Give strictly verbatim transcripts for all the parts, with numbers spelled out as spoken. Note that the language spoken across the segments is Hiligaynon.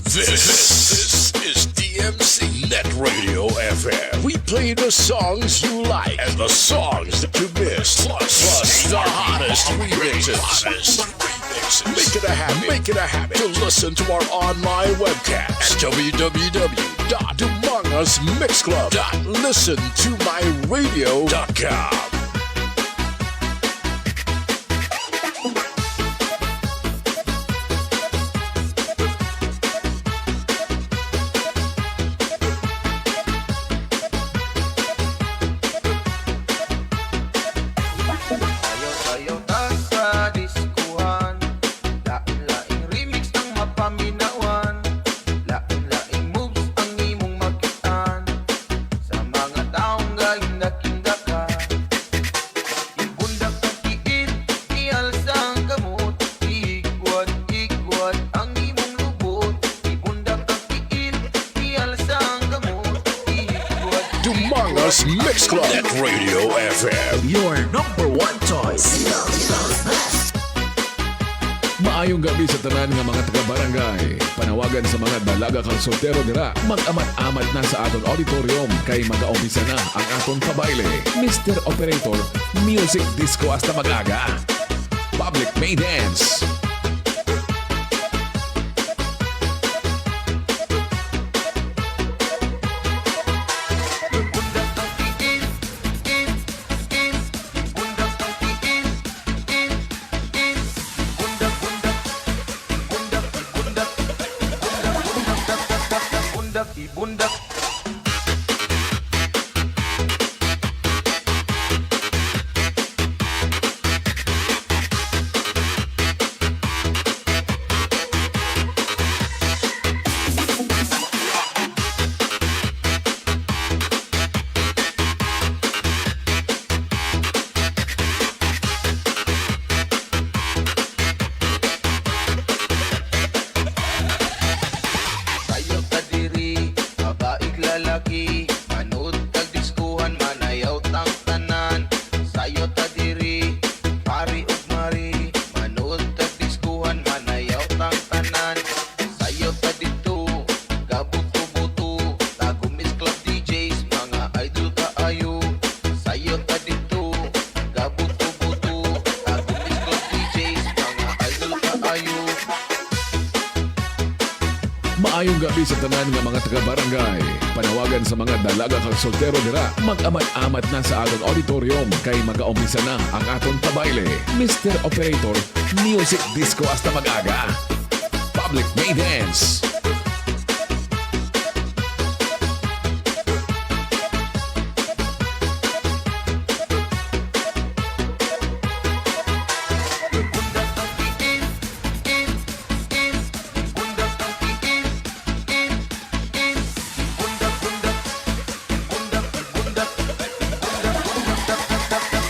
This, this is D M C Net Radio F M. We play the songs you like and the songs that you miss. Plus, plus the hottest remixes. Make it a habit. Make it a habit to listen to our online webcast at w w w dot dumangas mix club dot listen to my radio dot com. Sayaw-sayaw ta sa diskuhan. Lain-laing remix ang mapaminawan. Lain-laing moves ang imong makit-an. Sa mga taong gahindak-hindakan. Ibundak ang tiil, ialsa ang kamot. Igwad-igwad ang imong lubot. Ibundak ang tiil, ialsa ang kamot. Igwad Dumangas Mix Club at Radio F M. Your number one choice. Maayong gabi sa tanan nga mga taga-barangay. Panawagan sa mga dalaga kag soltero dira, mag-amat-amat na sa aton auditorium kay magaumpisa na ang aton pabayle. Mister Operator, music disco hasta mag-aga. Public May Dance. Ibundak. Sayaw ta diri, babaig lalaki, manood kag diskuhan, manayaw tang tanan. Sayaw ta diri, pari ug mari, manood kag diskuhan, manayaw tang tanan. Sayaw ta didto, gabuto-buto, Tagumis Club D Js, mga idol kaayo. Sayaw ta didto, gabuto-buto, Tagumis Club D Js, mga idol kaayo. Maayong gabi sa tanan nga mga taga-barangay. Panawagan sa mga dalaga kag soltero dira, mag-amat-amat na sa aton auditorium kay magaumpisa na ang aton pabayle. Mister Operator, music disco hasta mag-aga. Public May Dance.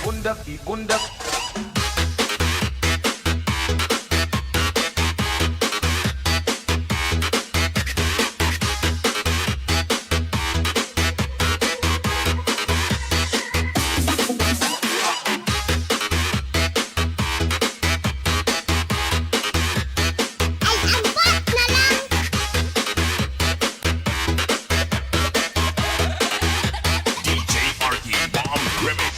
Bundak, ibundak. Ay, ambot na lang! D J R T Bomb Remix.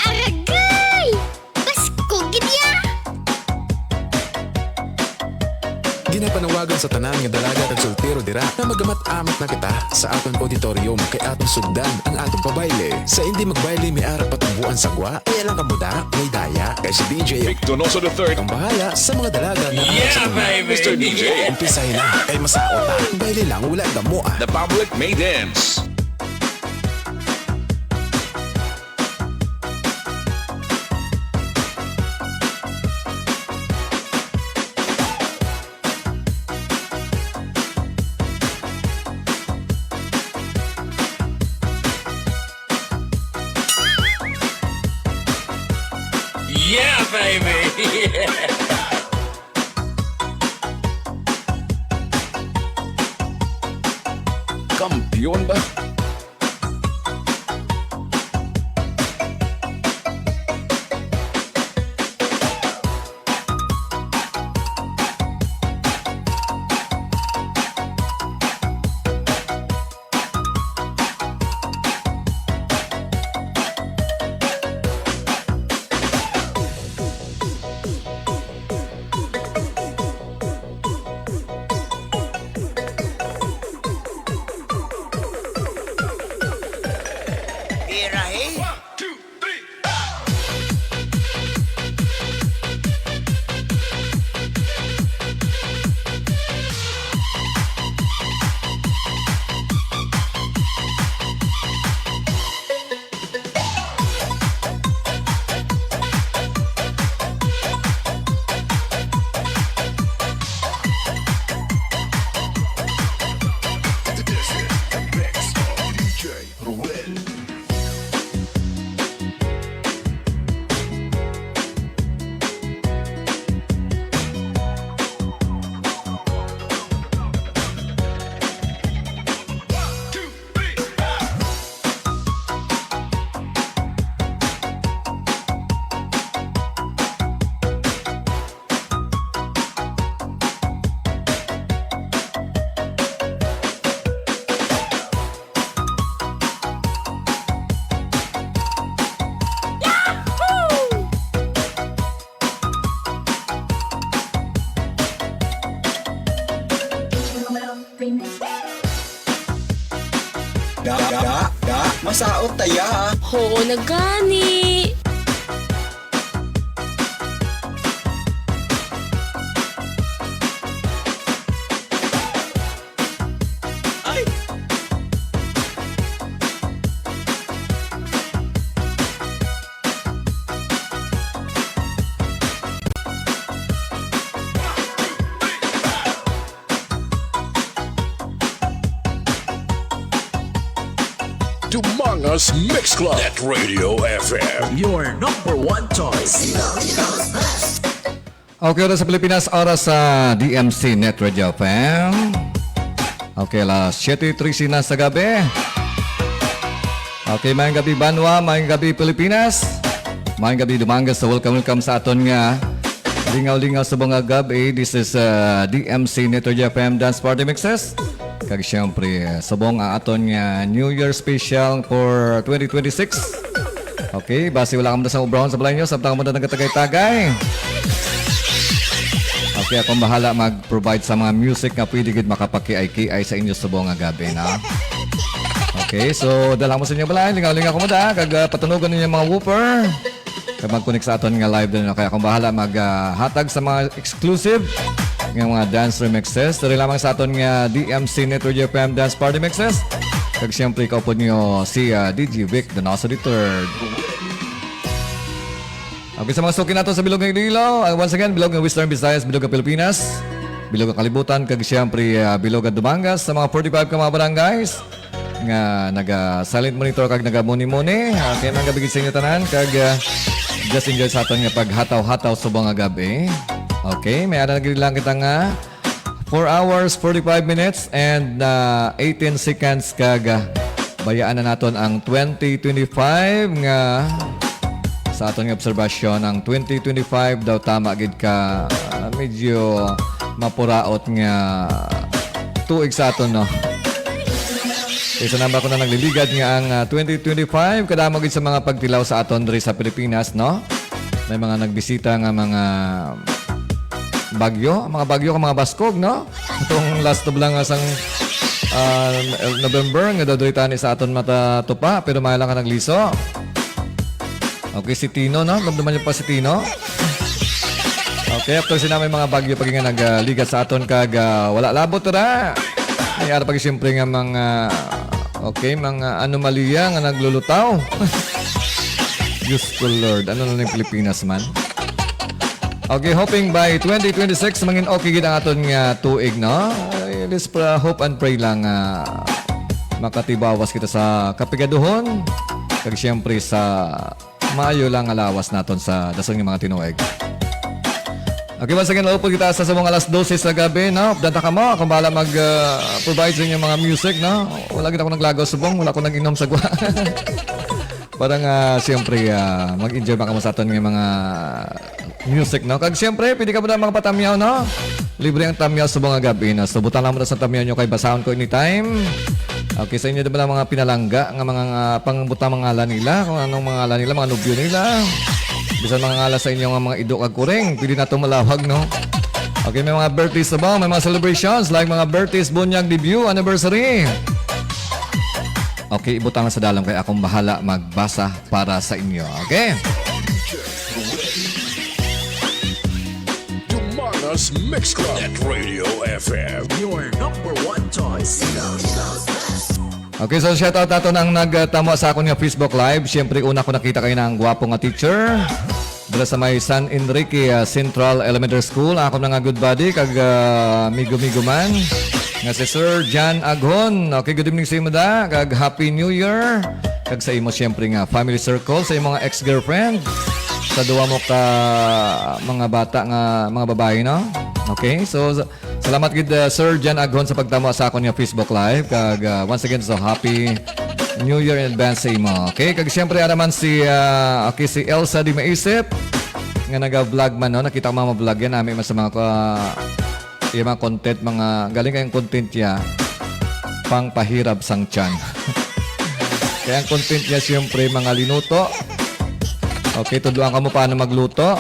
Aragay! Pasko gid ya! Ginapanawagan sa tanan nga dalaga kag soltero dira nga mag-amat-amat na kita sa aton auditorium kay aton sugdan ang aton pabayle. Sa hindi magbayle may ara pa tambuan sa gwa, kaya lang kamo da, may daya kay si D J Vic Donoso the third. Ang bahala sa mga dalaga na Yeah, baby! Mister D J. Umpisahin na kay masaot ta. Bayle lang, wala gamo ah. The public may dance. Kampiyon ba? Birahi. Da, da, da, masaot ta ya. Oo na gani. Ay! Dumangas Mix Club. Net Radio F M. Your number one choice. Okay, oras sa Pilipinas, oras sa D M C Net Radio F M. Okay, alas siete trese na sa gabi. Okay, maayong gabi, banwa, maayong gabi, Pilipinas. Maayong gabi, Dumangas. So, welcome, welcome sa aton nga lingaw-lingaw subong nga gabi. This is, uh, D M C Net Radio F M Dance Party Mixes. Kag siyempre, subong ang aton nga New Year special for twenty twenty-six. Okay, basi wala ka man sa ubrahon sa balay nyo, samtang mo na nagatagay-tagay. Okay, akong bahala mag-provide sa mga music nga pwede gid makapakiay-kiay sa inyo subong nga gabi, na. Okay, so, dala mo sa inyo balay, lingaw-lingaw ko mo da, kag, ah, patunugan ninyo mga woofer. Kag mag-connect sa aton nga live din, okay? Akong bahala mag, ah, hatag sa mga exclusive nga mga dance remixes. Diri lamang sa aton nga D M C Net Radio F M Dance Party Mixes. Kag siyempre, kaupod niyo si, ah, D J Vic Donoso the third. Okay, sa mga suki nato sa bilog ng Iloilo, ah, once again, bilog ng Western Visayas, bilog ng Pilipinas, bilog ng kalibutan, kag siyempre, ah, bilog ng Dumangas, sa mga forty-five ka mga barangays nga naga-silent monitor kag nagamuni-muni. Okay, maayong gabi gid sa inyo tanan, kag, ah, just enjoy sa aton nga paghataw-hataw subong nga gabi. Okay, may ara na gid lang kita nga four hours, forty-five minutes, and, ah, eighteen seconds, kag, ah, bayaan na naton ang twenty twenty-five nga sa aton nga obserbasyon, ang twenty twenty-five daw tama gid ka, ah, medyo mapuraot nga tuig sa aton, no? Kay sa number ko na nagliligad nga ang, ah, twenty twenty-five, kadamo gid sa mga pagtilaw sa aton diri sa Pilipinas, no? May mga nagbisita nga mga bagyo, mga bagyo ka mga baskog, no? Itong last of lang nga sang, ah, November, nga daw diri tani sa aton mata tupa, pero may lang ka nagliso. Okay, si Tino, no? Dumduman niyo pa si Tino. Okay, after sina may mga bagyo pa nga nagligat sa aton kag, ah, wala labot ra. May ara pa siyempre nga mga, okay, mga anomalya nga naglulutaw. Diyos ko, Lord. Ano na lang Pilipinas man? Okay, hoping by twenty twenty-six, mangin okay gid ang aton nga tuig, no? Ay, let's pra-, hope and pray lang nga makatibawas kita sa kapigaduhon. Kag siyempre sa maayo lang nga lawas naton sa dason nga mga tinuig. Okay, once again, maupod kita sa subong alas dose sa gabi, no? Danta ka mo, akong bahala mag, ah, provide sa inyo mga music, no? Wala gid ako naglagaw subong, wala ko nag-inom sa gwa. Para nga, siyempre, ah, mag-enjoy ba kamo sa aton nga mga music, no? Kag siyempre, pwede ka mo na mga patamyaw, no? Libre ang tamyaw subong nga gabi, no? So, butang lang mo na sa tamyaw nyo kay basahon ko anytime. Okay, sa inyo diba lang mga pinalangga nga mga, nga pangbutang mga ngalan nila, kung anong mga ngalan nila, mga nobyo nila. Bisan mga ngalan sa inyo nga mga ido kag kuring, pwede na itong malawag, no? Okay, may mga birthdays na ba? May mga celebrations like mga birthdays, bunyag, debut, anniversary. Okay, ibutang na sa dalom kay akong bahala magbasa para sa inyo. Okay? Dumangas Mix Club at Radio F M. Your number one choice. Okay, so shout out nato nang nagtamo sa akon nga Facebook Live. Siyempre, una ko nakita kayo na ang gwapo nga teacher. Dala sa may San Enrique ah, Central Elementary School. Ako na nga good buddy, kag ah, migo-migo man. Nga si Sir John Aghon. Okay, good evening sa imo da. Kag Happy New Year. Kag sa imo, siyempre nga, family circle, sa imo nga ex-girlfriend. Sa duwa mo ka mga bata nga, mga babae, no? Okay, so Salamat gid, uh, Sir Jan Aghon, sa pagtamo sa akon nga Facebook Live. Kag, uh, once again, so happy New Year in advance sa imo. Okay, kag siyempre, ara man si, uh, okay, si Elsa Di Maisip, nga naga-vlog man, no? Nakita ko mga vlog yan, nami man sa mga, uh, yung mga content, mga galing kayong content niya, pang pahirap sang tiyan. Kaya ang content niya, siyempre, mga linuto. Okay, tudloan ka mo paano magluto.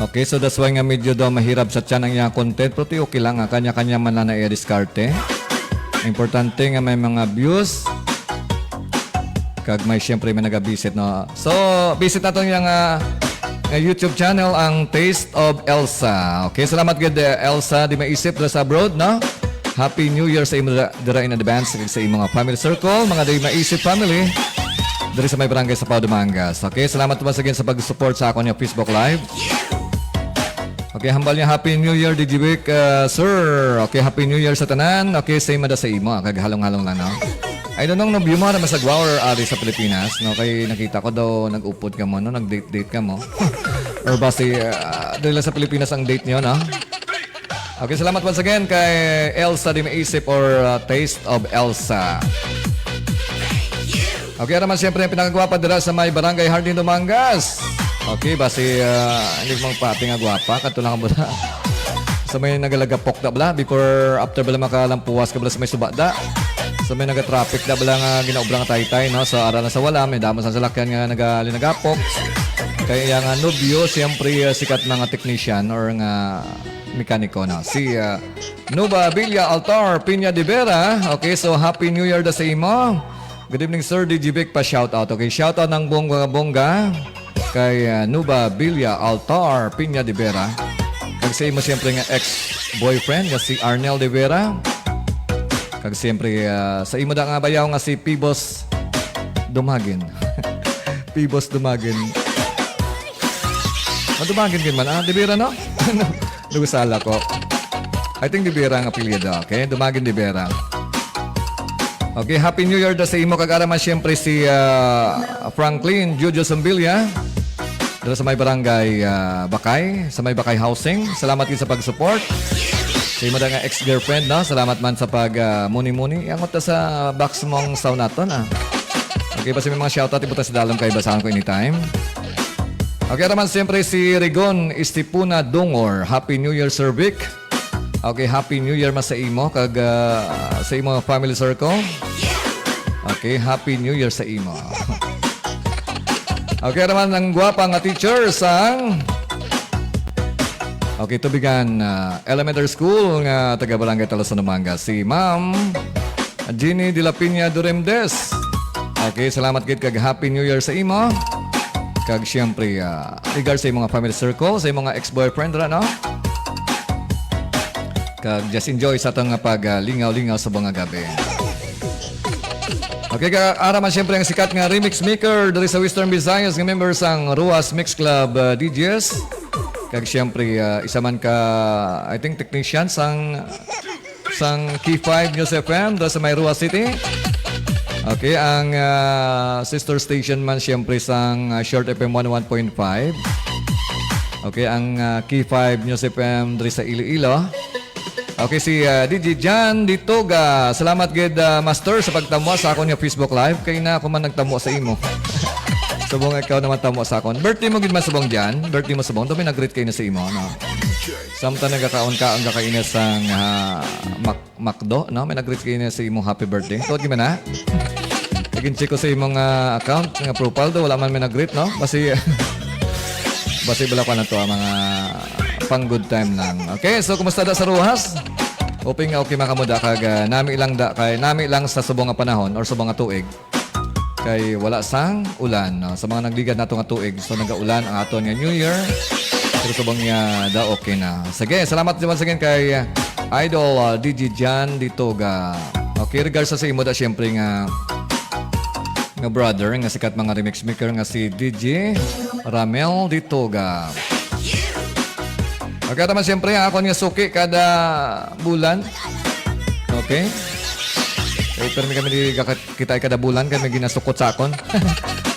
Okay, so that's why nga medyo daw mahirap sa tiyan ang iyang content. Pero ti okay lang, ah. Kanya-kanya man lang na iya diskarte. Importante nga may mga views. Kag may, siyempre, may nagabisit, no? So, visit nato niya nga, nga YouTube channel, ang Taste of Elsa. Okay, salamat gid, eh, Elsa, di maisip dira sa abroad, no? Happy New Year sa imo dira, dira in advance, kag sa imo nga family circle, mga di maisip family. Diri sa may barangay sa Pao, Dumangas. Okay, salamat once again sa pag-support sa akon nga Facebook Live. Okay, hambal niya, Happy New Year, D J Vic, uh, sir. Okay, Happy New Year sa tanan. Okay, same mada sa imo, ah, kag halong-halong lang, no? I don't know, no, Biumara, Masagwa, or ari sa Pilipinas, no? Kay nakita ko daw nag-upod ka mo, no? Nag-date-date ka mo. Or basi, uh, dahil sa Pilipinas ang date niyo, no? Okay, salamat once again kay Elsa Di Maisip or uh, Taste of Elsa. Okay, naman siyempre ang pinakagwapa dira sa may Barangay Hardin, Dumangas. Okay, basi uh, hindi mong pati nga gwapa, kato lang mo na. Sa may nagalagapok na bala, before, after bala makalampuwas ka bala sa may subada. Sa may nagatraffic na bala nga ginaobra nga taytay, no? So, ara na sa wala, may damo sa salakyan nga nagalinagapok. Kaya nga nubyo, siyempre, uh, sikat mga technician or nga mekaniko na. Si uh, Nuba Villa Altar Piña de Vera. Okay, so Happy New Year da sa imo. Good evening, Sir D J Vic, pa shout out. Okay, shout out ng bongga-bongga kay uh, Nuba Villa Altar Piña de Vera. Kag sa imo siyempre nga ex-boyfriend nga si Arnel de Vera. Kag siyempre uh, sa imo da nga bayaw nga si Pibos Dumagin. Pibos Dumagin. Madumagin gid man, ah, De Vera, no? Nagusala ko. I think De Vera ang apelyido, okay? Dumagin De Vera. Okay, Happy New Year da sa imo kag ara man siyempre si ah, Franklin Jojo Sambilia. Dala sa may barangay ah, Bakay, sa may Bakay Housing. Salamat gid sa pag-support. Sa imo da nga ex-girlfriend, no? Salamat man sa pag ah, muni-muni. Angot ta sa box mong saunaton, ah. Okay, basta may mga shoutout, ibutang sa dalom kay basahan ko anytime. Okay, naman siyempre si Rigon Estipuna Dungor. Happy New Year, Sir Vic. Okay, Happy New Year mas sa imo kag ah, sa imo family circle. Okay, Happy New Year sa imo. Okay, naman ang gwapa nga teacher sang Okay, Tubigan ah, Elementary School nga taga Barangay Talusan, Dumangas, si Ma'am Jeannie de la Piña Duremdes. Okay, salamat gid kag Happy New Year sa imo. Kag siyempre, ah, regards sa imong family circle, sa imong ex-boyfriend ra, no? Kag just enjoy sa atong pag ah, lingaw-lingaw sa mga gabi. Okay, ka ara man siyempre ang sikat nga remix maker diri sa Western Visayas nga member sang Ruas Mix Club ah, D Js. Kag siyempre ah, isa man ka, I think, technician sang sang K five News F M do sa may Ruas City. Okay, ang ah, sister station man siyempre sang ah, Short F M one oh one point five. Okay, ang, ah, K five News F M diri sa Iloilo. Okay, si, ah, D J Jan Ditoga. Salamat gid, ah, Master, sa pagtamwa sa akon nga Facebook Live. Kay na ako man nagtamwa sa imo. Subong ikaw naman tamwa sa akon. Birthday mo gid man subong, Jan. Birthday mo subong. Daw may nag-greet kayo na sa imo, no? Samtang nagakaon-kaon ka kayo na sang, ah, Mac-, McDo, no? May nag-greet kayo na sa imong happy birthday. Tuod gid man na? Naging check ko sa imong, ah, account, nga profile do, wala man may nag-greet, no? Basi, basi bala ko na to, ang mga pang good time lang. Okay, so kumusta da sa Roxas? Hoping nga okay man kamo da kag, ah, nami lang da kay, nami lang sa subong nga panahon or subong nga tuig. Kay wala sang ulan, no? Sa mga nagligad nato nga tuig, so nagaulan ang aton nga New Year. Pero subong niya da okay na. Sige, salamat once again kay, ah, Idol, ah, D J Jan Ditoga. Okay, regards sa imo da, siyempre, nga, nga brother, nga sikat mga remix maker nga si D J Ramel Ditoga. Okay, naman siyempre, ang akon nga suki kada bulan. Okay? Eh, pero kami di gakat-, kita ay kada bulan, kami ginasukot sa akon.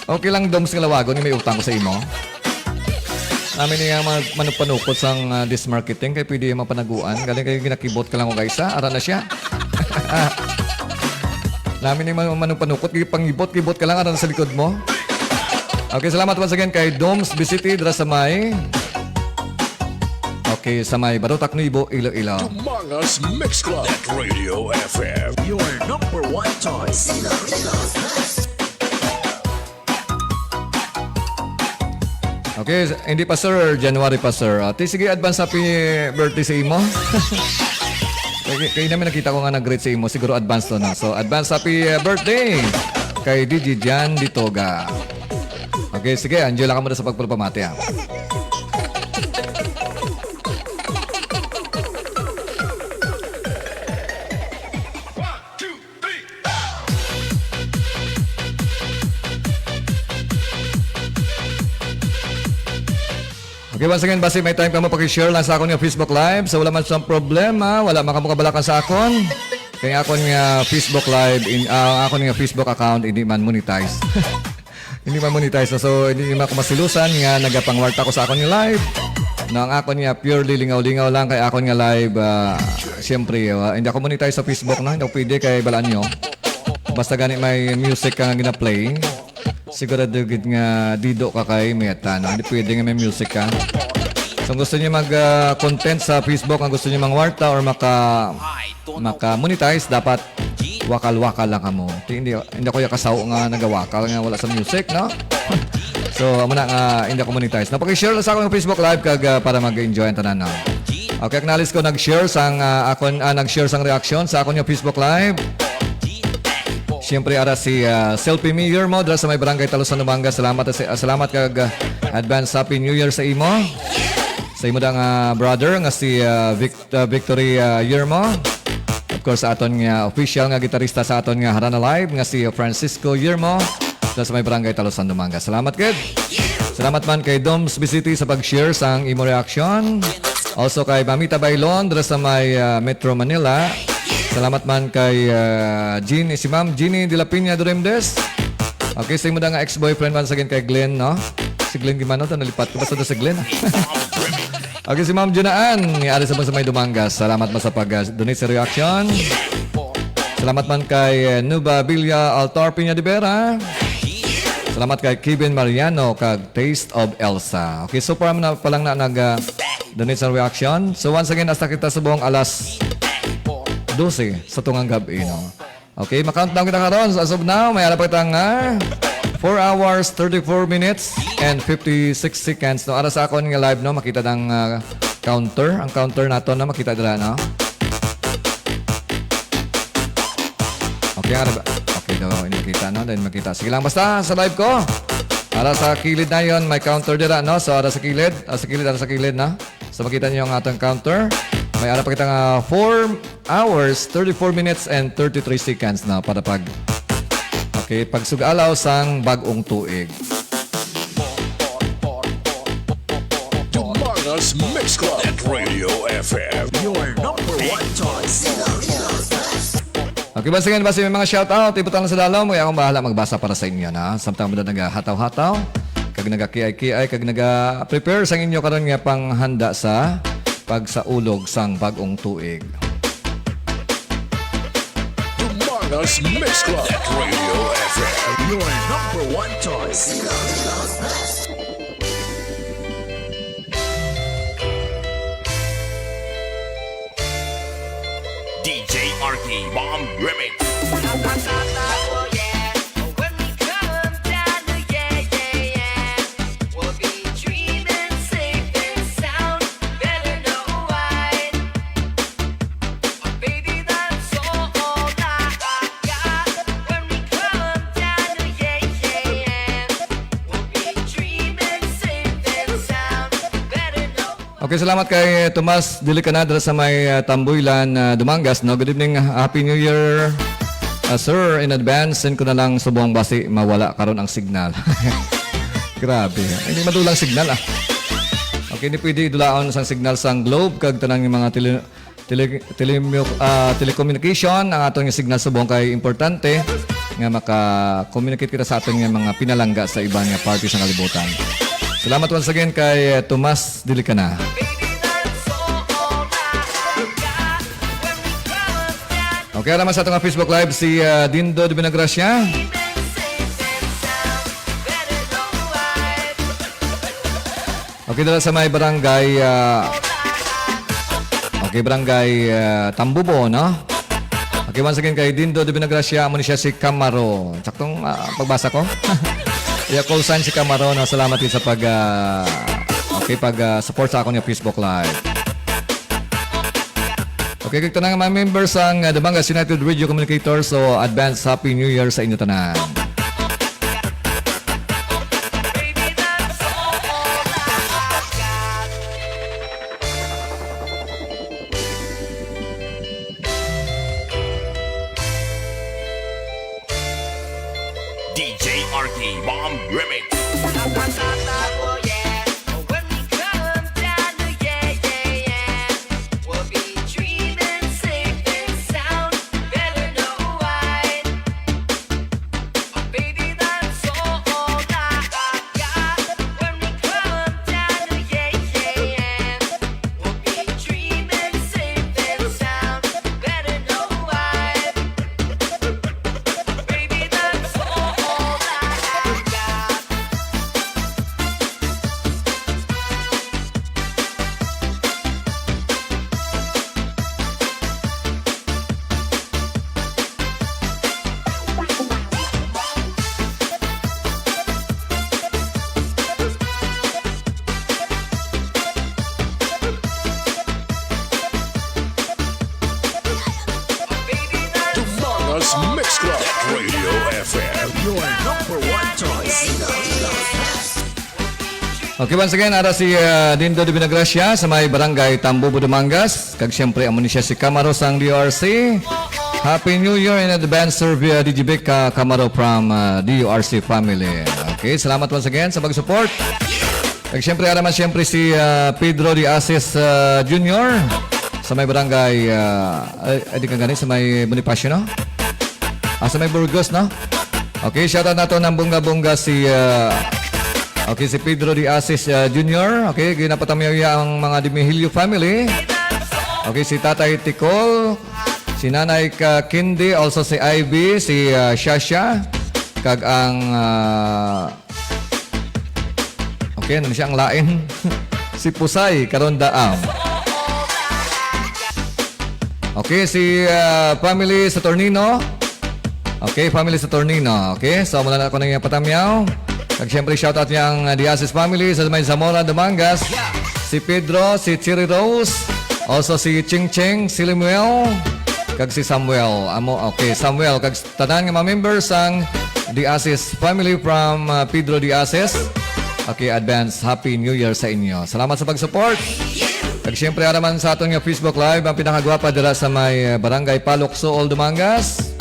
Okay lang, Doms, nga lawagon, may utang ko sa imo. Namin niya mga manugpanukot sang, ah, Dismarketing, kay pwede yung mapanaguan. Galing kayo ginakibot ka lang o guys, ha? Ara na siya. Namin niya mga manugpanukot, kay pangibot-kibot ka lang, ara na sa likod mo. Okay, salamat once again kay Doms Bisiti, dira sa may, okay, sa may Barotac Nuevo, Iloilo. Dumangas Mix Club at Radio F M. Your number one choice. Okay, hindi pa, sir. January pa, sir. Ah, ti, sige, advance happy birthday sa imo. Kay, kay namin nakita ko nga nag-greet sa imo. Siguro advance to na. So, advance happy, uh, birthday kay D J Jan Ditoga. Okay, sige. Enjoy lang kamo sa pagpapamati, ah. Okay, once again, basi may time ka mo, paki-share lang sa akon nga Facebook Live. So, wala man siyang problema, wala man ka makabalaka sa akon. Kay akon nga Facebook Live, in, ah, akon nga Facebook account, hindi man monetize. Hindi man monetize. So, hindi man ako masilusan nga nagapangwarta ko sa akon nga live. No, ang akon nga purely lingaw-lingaw lang kay akon nga live, ah, siyempre, ah, hindi ako monetize sa Facebook, no? Hindi ako pwede kay balaan nyo. Basta gani may music ka nga gina-play, sigurado gid nga dido ka kay Meta, no? Hindi pwede nga may music ka. So, kung gusto niyo mag, ah, content sa Facebook, ang gusto niyo mangwarta or maka, maka-monetize, dapat wakal-wakal lang kamo. Hindi, hindi ako yung kasaw nga nagawakal nga wala sa music, no? So, amo na nga, hindi ako monetize. Napaki-share lang sa akong Facebook Live kag, ah, para mag-enjoy ang tanan, no? Okay, acknowledge ko nag-share sang, ah, akon, ah, nag-share sang reaction sa akon yung Facebook Live. Siyempre, ara si, ah, Selfie Mayor mo, dira sa may barangay Talusan, Lumanga. Salamat, ah, salamat kag, ah, advance Happy New Year sa imo. Sa imo da nga brother nga si, ah, Vic-, ah, Victory, ah, Yermo. Of course, sa aton nga official nga gitarista sa aton nga Harana Live nga si Francisco Yermo. Dira sa may barangay Talusan, Lumanga. Salamat, kid. Salamat man kay Doms Bisiti sa pag-share sang imo reaction. Also kay Mamita Bailon, dira sa may, ah, Metro Manila. Salamat man kay, ah, Jean, si Ma'am Jeannie de la Peña Duremdes. Okay, sa imo da nga ex-boyfriend man sa kay Glenn, no? Si Glenn Gimano, to nalipat ko. Basta to si Glenn. Okay, si Ma'am Junaan, ni ari sa sa may Dumangas. Salamat mo sa pag, ah, donate sa reaction. Salamat man kay, eh, Nuba Villa Altar Piña de Vera. Salamat kay Kevin Mariano kag Taste of Elsa. Okay, so far na pa lang na nag, ah, donate sa reaction. So once again, hasta kita subong alas dose sa tungang gabi, no? Okay, ma-countdown kita karon. So, as of now, may ara pa kita nga four hours, thirty-four minutes, and fifty-six seconds. No, ara sa akon nga live, no, makita ang, ah, counter. Ang counter nato na makita dira, no? Okay, ara ba? Okay, daw, hindi makita, no? Then makita. Sige lang, basta sa live ko. Ara sa kilid na yon, may counter dira, no? So, ara sa kilid, ara sa kilid, ara sa kilid, no? So, makita niyo ang atong counter. May ara pa kita nga four hours, thirty-four minutes, and thirty-three seconds na para pag, okay, pagsugalaw sang bag-ong tuig. Dumangas Mix Club at Radio F M. Your number one choice. Okay, basta yan, basta may mga shout out, ibutang lang sa dalom, kaya akong bahala magbasa para sa inyo, na samtang mo na naghahataw-hataw. nagakiay-kiay kag naga-prepare sang inyo karon nga panghanda sa pagsaulog sang bag-ong tuig. Dumangas Mix Club at Radio F M, your number one choice. D J R K Bomb Remix. Okay, salamat kay Tomas Dilicanadra sa may, ah, Tambuilan, ah, Dumangas, no? Good evening, ah, Happy New Year, ah, sir. In advance, send ko na lang subong basi mawala karon ang signal. Grabe. Hindi madulang signal, ah. Okay, hindi pwede idulaon sang signal sang Globe kag tanan nga mga tele-, tele-, telemyo-, ah, telecommunication ang aton nga signal subong kay importante nga maka-communicate kita sa aton nga mga pinalangga sa iban nga parte sa kalibutan. Salamat once again kay, eh, Tomas Dilicana. Okay, ara man sa aton nga Facebook Live si, ah, Dindo de Vinagracia. Okay, dala sa may barangay, ah, okay, barangay, ah, Tambubo, no? Okay, once again, kay Dindo de Vinagracia, amo ni siya si Camaro. Saktong, ah, pagbasa ko. Iya, call sign si Camaro, no? Salamat din sa pag, ah, okay, pag, ah, support sa akon nga Facebook Live. Okay, kag tanan nga mga members sang, ah, Dumangas United Radio Communicators, so advance Happy New Year sa inyo tanan. D J R K Bomb Remix. Dumangas Mix Club, Radio F M, your number one choice. Okay, once again, ara si, uh, Dindo de Vinagracia sa may Barangay Tambubo, Dumangas. Kag siyempre, amo ni siya si Camaro sang D U R C. Happy New Year in advance, Sir, via D J Vic, uh, Camaro from, uh, D U R C family. Okay, salamat once again sa pag-support. Kag siyempre, ara man siyempre si, uh, Pedro de Asis, uh, Junior sa may barangay, uh, ay, ay, di ka gani, sa may Bonifacio, no? Ah, sa may Burgos, no? Okay, shoutout nato ng bongga-bongga si, ah, okay, si Pedro de Asis, ah, Junior. Okay, ginapatamyaw iya ang mga Dimihilio family. Okay, si Tatay Tikol, si Nanay Ka Kindi, also si Ivy, si, ah, Shasha, kag ang, ah, okay, ano siya ang lain? Si Pusay, karon daam. Okay, si, ah, family Saturnino. Okay, family Saturnino. Okay, so muna na ako nang patamyaw. Kag siyempre, shoutout niya ang, ah, Diasis family sa may Zamora, Dumangas. Si Pedro, si Cherry Rose, also si Ching Ching, si Lemuel, kag si Samuel. Amo, okay, Samuel, kag tanan nga mga members sang Diasis family from, uh, Pedro Diasis. Okay, advance Happy New Year sa inyo. Salamat sa pag-support. Kag siyempre, ara man sa aton nga Facebook Live, ang pinakagwapa dira sa may, uh, Barangay Palok, Suol, Dumangas.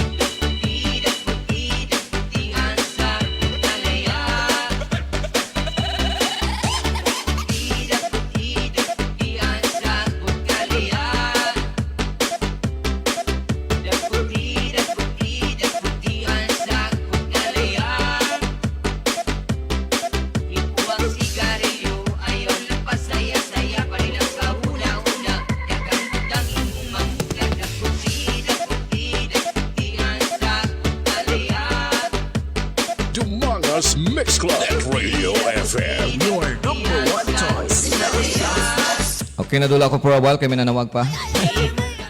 Kinadula ko for a while, kay may nanawag pa.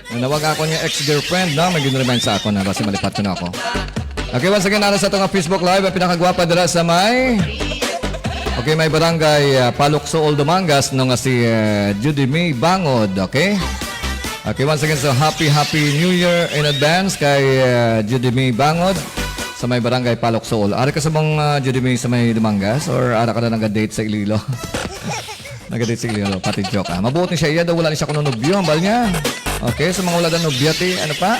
Nanawag ako niya ex-girlfriend, no? May gin-remind sa ako na, basi malipat ko na ako. Okay, once again, nara sa ato nga Facebook Live, ang pinakagwapa dira sa may, okay, may barangay, ah, Paluksool, Dumangas, no, nga si, eh, Judy May Bangod, okay? Okay, once again, so happy, happy New Year in advance kay, eh, Judy May Bangod sa may barangay Paluksool. Ari ka sa mong, ah, Judy May sa may Dumangas or ara ka na nag-date sa Iloilo? Nag-date sa Iloilo, pati joke, ah. Mabuot ni siya iya daw wala ni siya kuno nobyo, hambal niya. Okay, sa mga wala na nobya, ti, ano pa?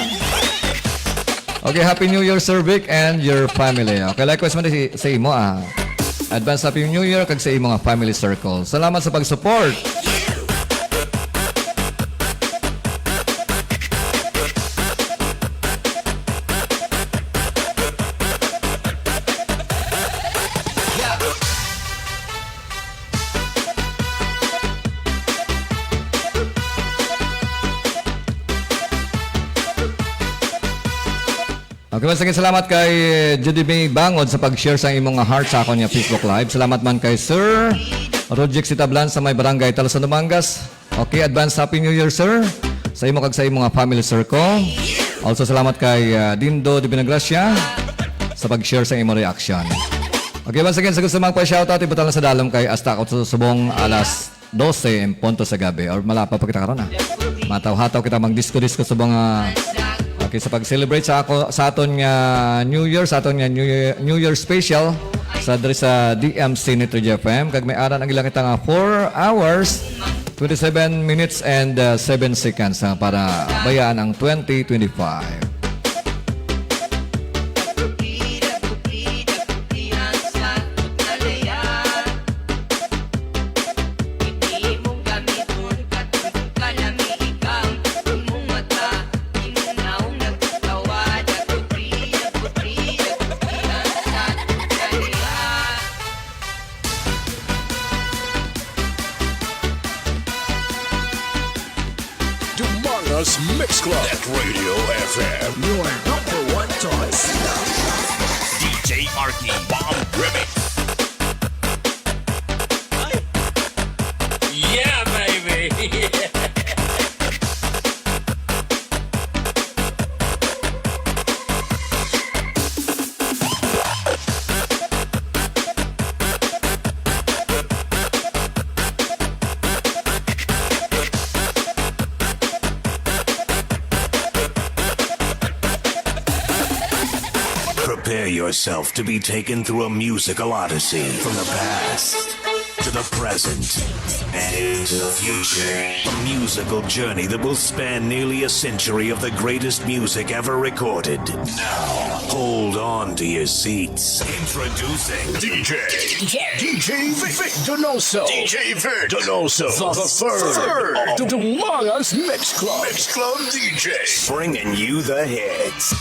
Okay, Happy New Year, Sir Vic, and your family. Okay, likewise man si, sa imo, ah. Advance Happy New Year kag sa imo nga family circle. Salamat sa pag-support. Okay, once again, salamat kay Judy May Bangod sa pag-share sa imong heart sa akon nga Facebook Live. Salamat man kay Sir Rojic Sitablan sa may barangay Talson, Dumangas. Okay, advance Happy New Year, sir. Sa imo kag sa imo nga family circle. Also, salamat kay, ah, Dindo de Vinagracia sa pag-share sa imo reaction. Okay, once again, sa gusto magpa-shoutout, ibutan lang sa dalom kay hasta ako sa subong alas dose en punto sa gabi. Or malapa pa kita karon, ah. Mataw-hataw kita, magdisko-disko sa mga, okay, sa pag-celebrate sa ako, sa aton nga New Year, sa aton nga New Year, New Year special sa diri sa D M C ni Three G F M. Kag may ara na gid lang kita nga four hours, twenty-seven minutes and, uh, seven seconds, ah, para bayaan ang twenty twenty-five. Dumangas Mix Club at Radio F M. Your number one choice. D J Arky Bomb Remix. Yeah, baby. Prepare yourself to be taken through a musical odyssey from the past to the present and into the future. A musical journey that will span nearly a century of the greatest music ever recorded. Now, hold on to your seats. Introducing D J, D J Vic Donoso. D J Vic Donoso. The, the third, third of the Dumangas Mix Club. Mix Club D J. Bringing you the hits.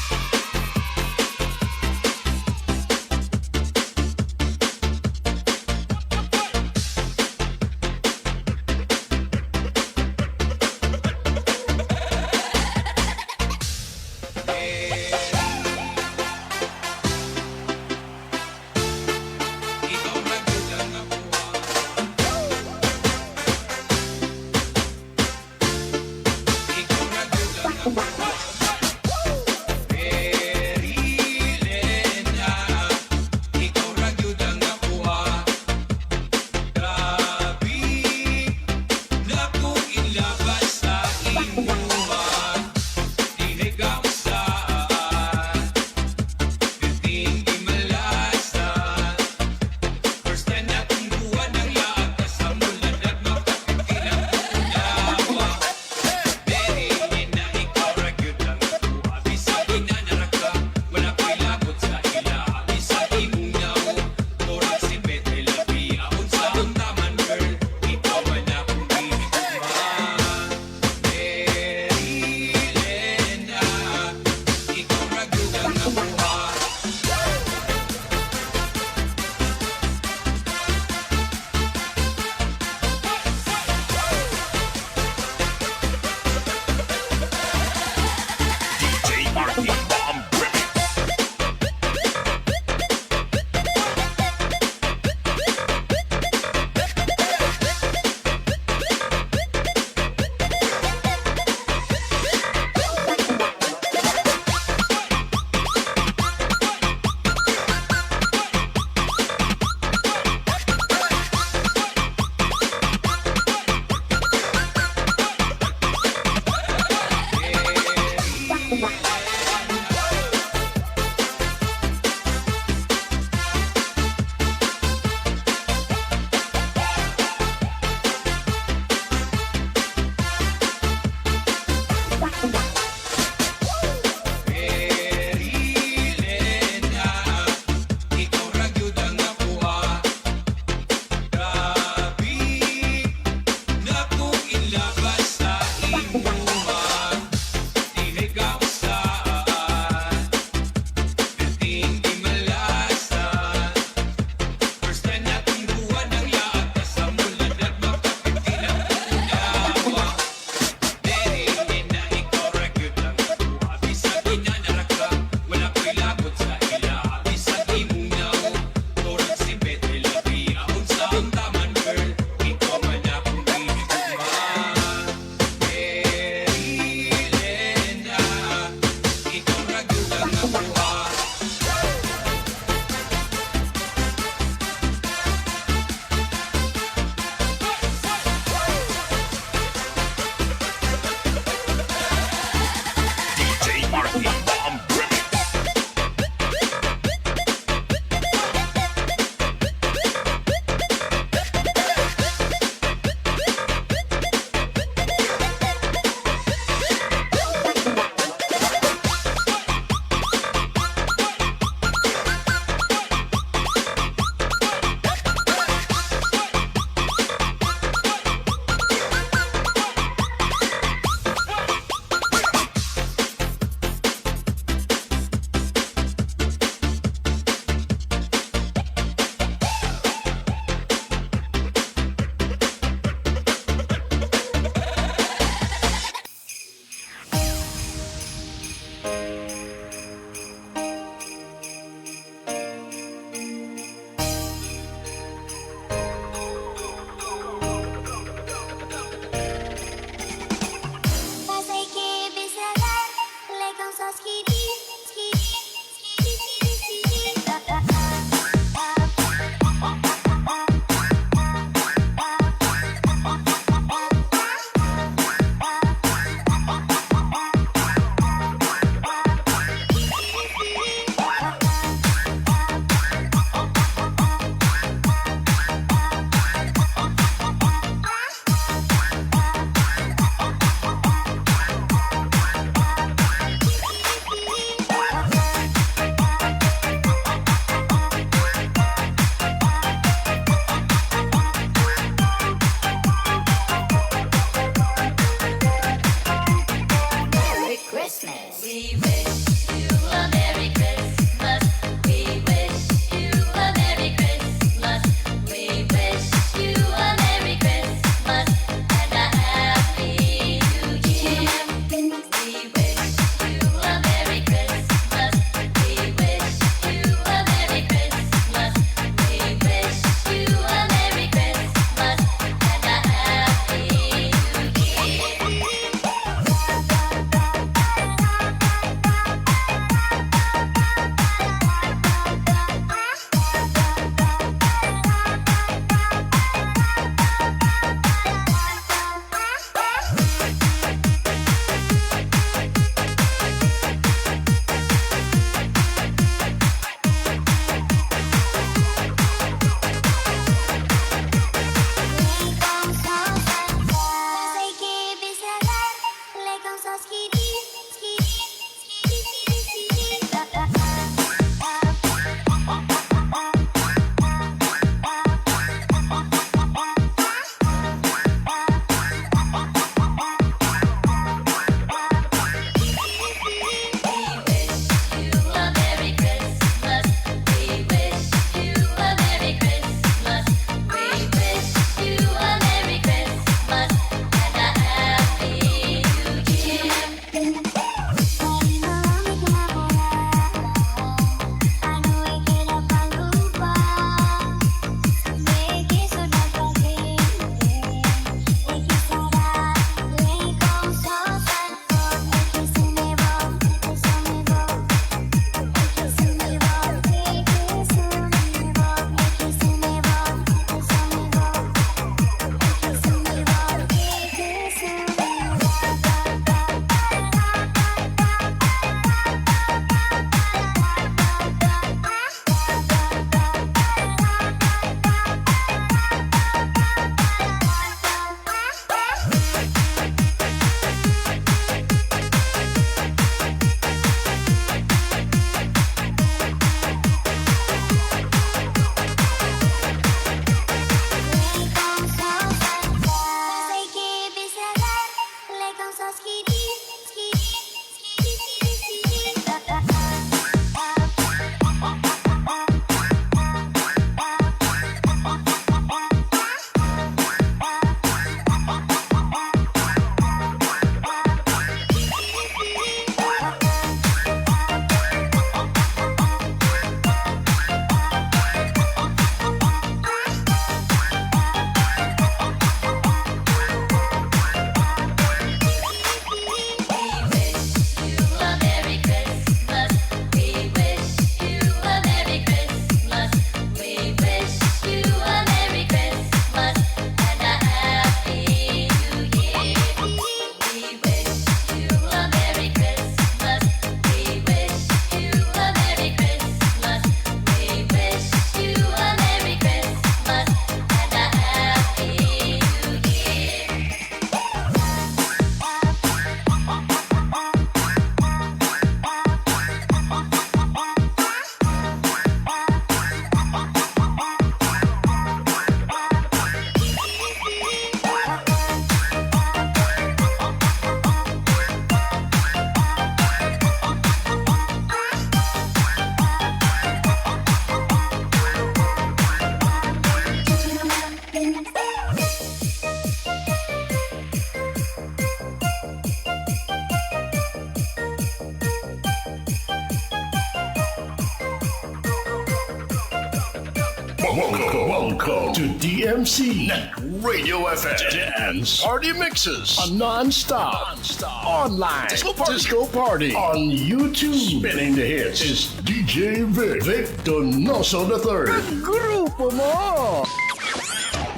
Welcome, welcome to D M C Net Radio F M. Dance party mixes. A non-stop, non-stop online disco party. Disco party on YouTube. Spinning the hits is D J Vic, Vic Donoso the third. Grupo mo!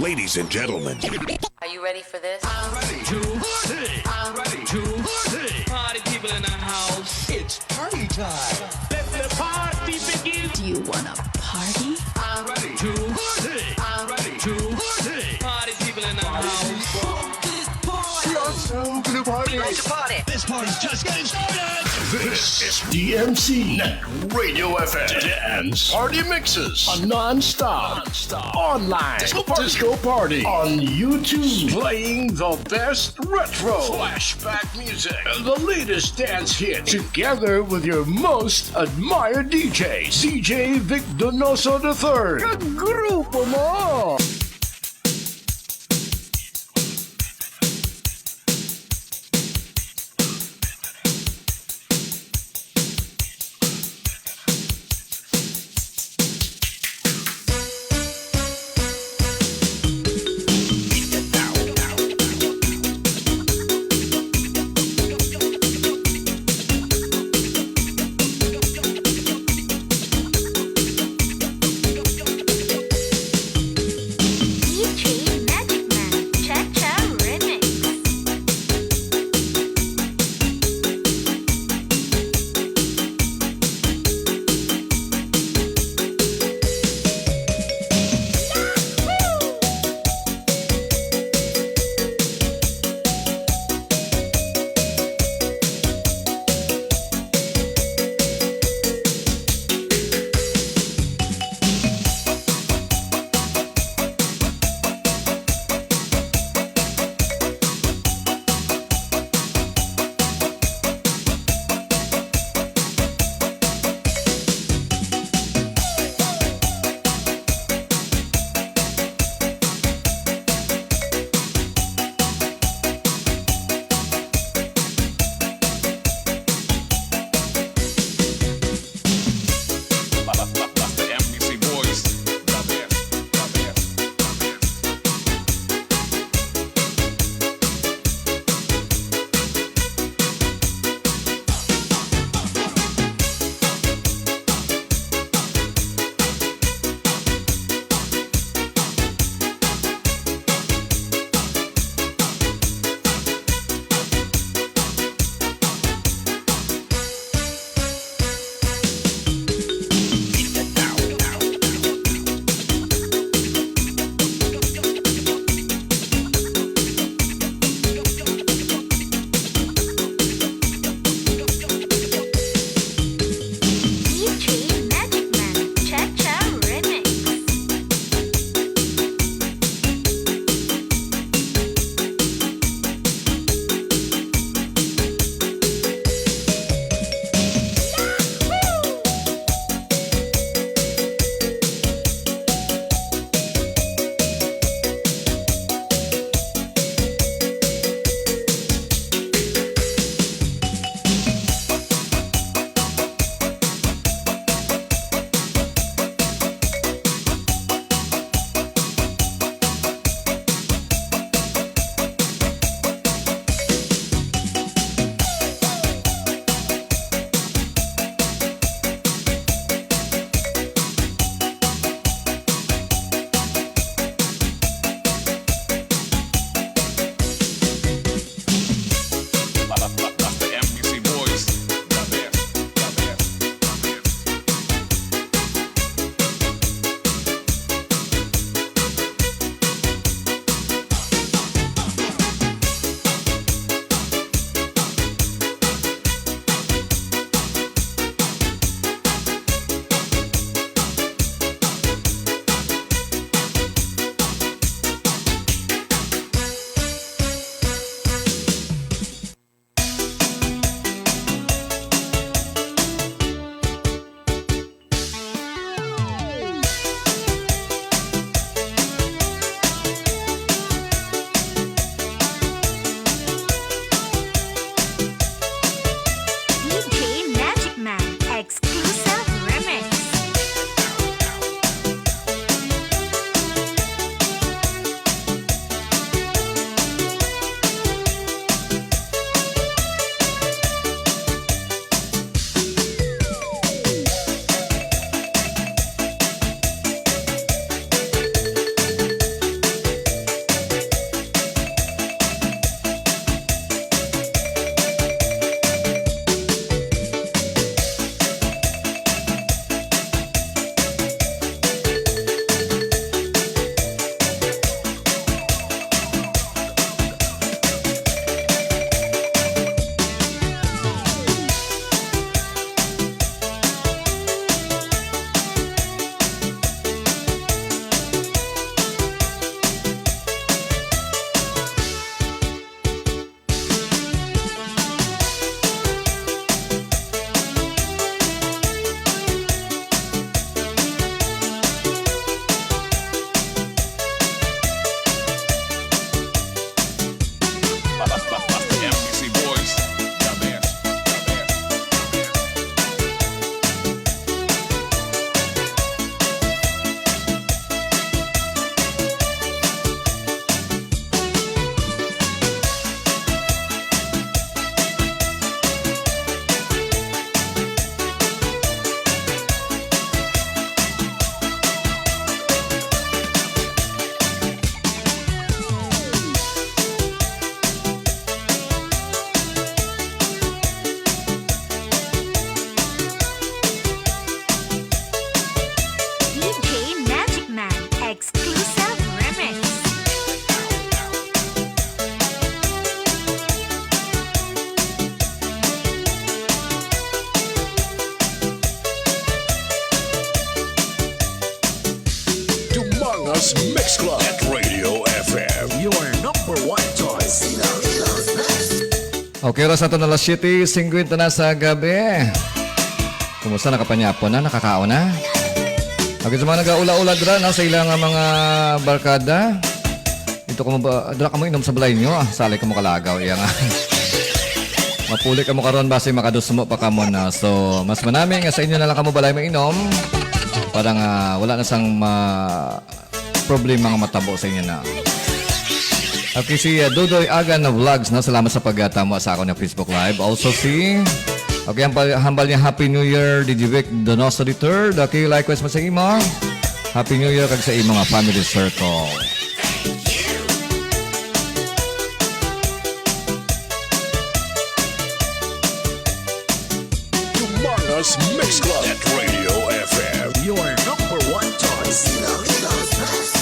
Ladies and gentlemen, Are you ready for this? I'm ready to party. I'm ready to party. Party people in the house. It's party time. Let the party begin. Do you wanna party? I'm ready to party. I'm ready to party. Party people in the house. This party's just getting started. This is D M C Net Radio F M. Dance party mixes. A non-stop, non-stop online disco party. Disco party on YouTube. Playing the best retro, flashback music, and the latest dance hit, together with your most admired D Js, D J Vic Donoso the third. Grupo mo! Club at Radio F M. Your number one choice. Okay, oras nato na alas siyete singkwenta na sa gabi. Kumusta? Nakapanyapon na? Nakakaon na? Okay, sa mga nag-aula-ula dira, no, sa ilang, ah, mga barkada, dito kamo ba, dira kamo inom sa balay nyo? Ah, sali kamo kalagaw, iya nga. Mapuli kamo karon, basi makadusmo pa kamo na. So, mas manami nga sa inyo na lang kamo balay mainom para nga wala na sang ma-, problema nga matabo sa inyo na. Okay, si, uh, Dodoy Agan na Vlogs, no? Salamat sa pagtamo sa akon nga Facebook Live. Also si, okay, ang pa-, hambal niya, "Happy New Year, Digivic Donoso the third." Okay, likewise mo sa imo. Happy New Year kag sa imo nga family circle. Dumangas Mix Club at Radio F M. Your number one choice. Ilogos Best.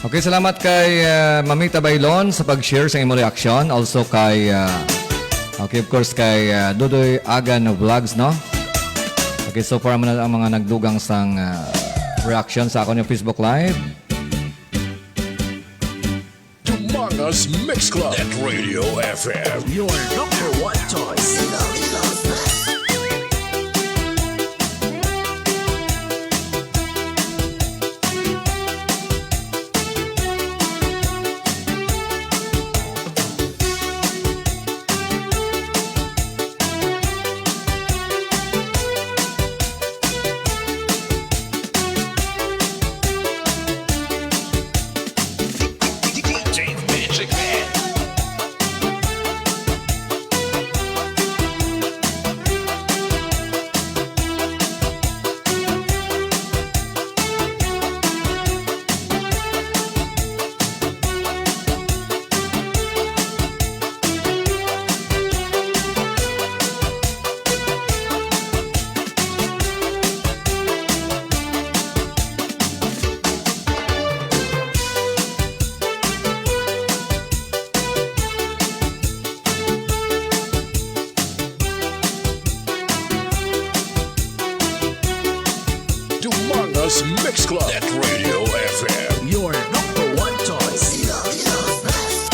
Okay, salamat kay, ah, Mamita Bailon sa pag-share sa imong reaction. Also kay, ah, okay, of course, kay, ah, Dudoy Agan Vlogs, no? Okay, so far mo na ang mga nagdugang sang, ah, reaction sa akon yung Facebook Live. Dumangas Mix Club at Radio F M. Your number one choice. Ilogos Best. Dumangas Mix Club at Radio F M. Your number one choice. Ilogos Best.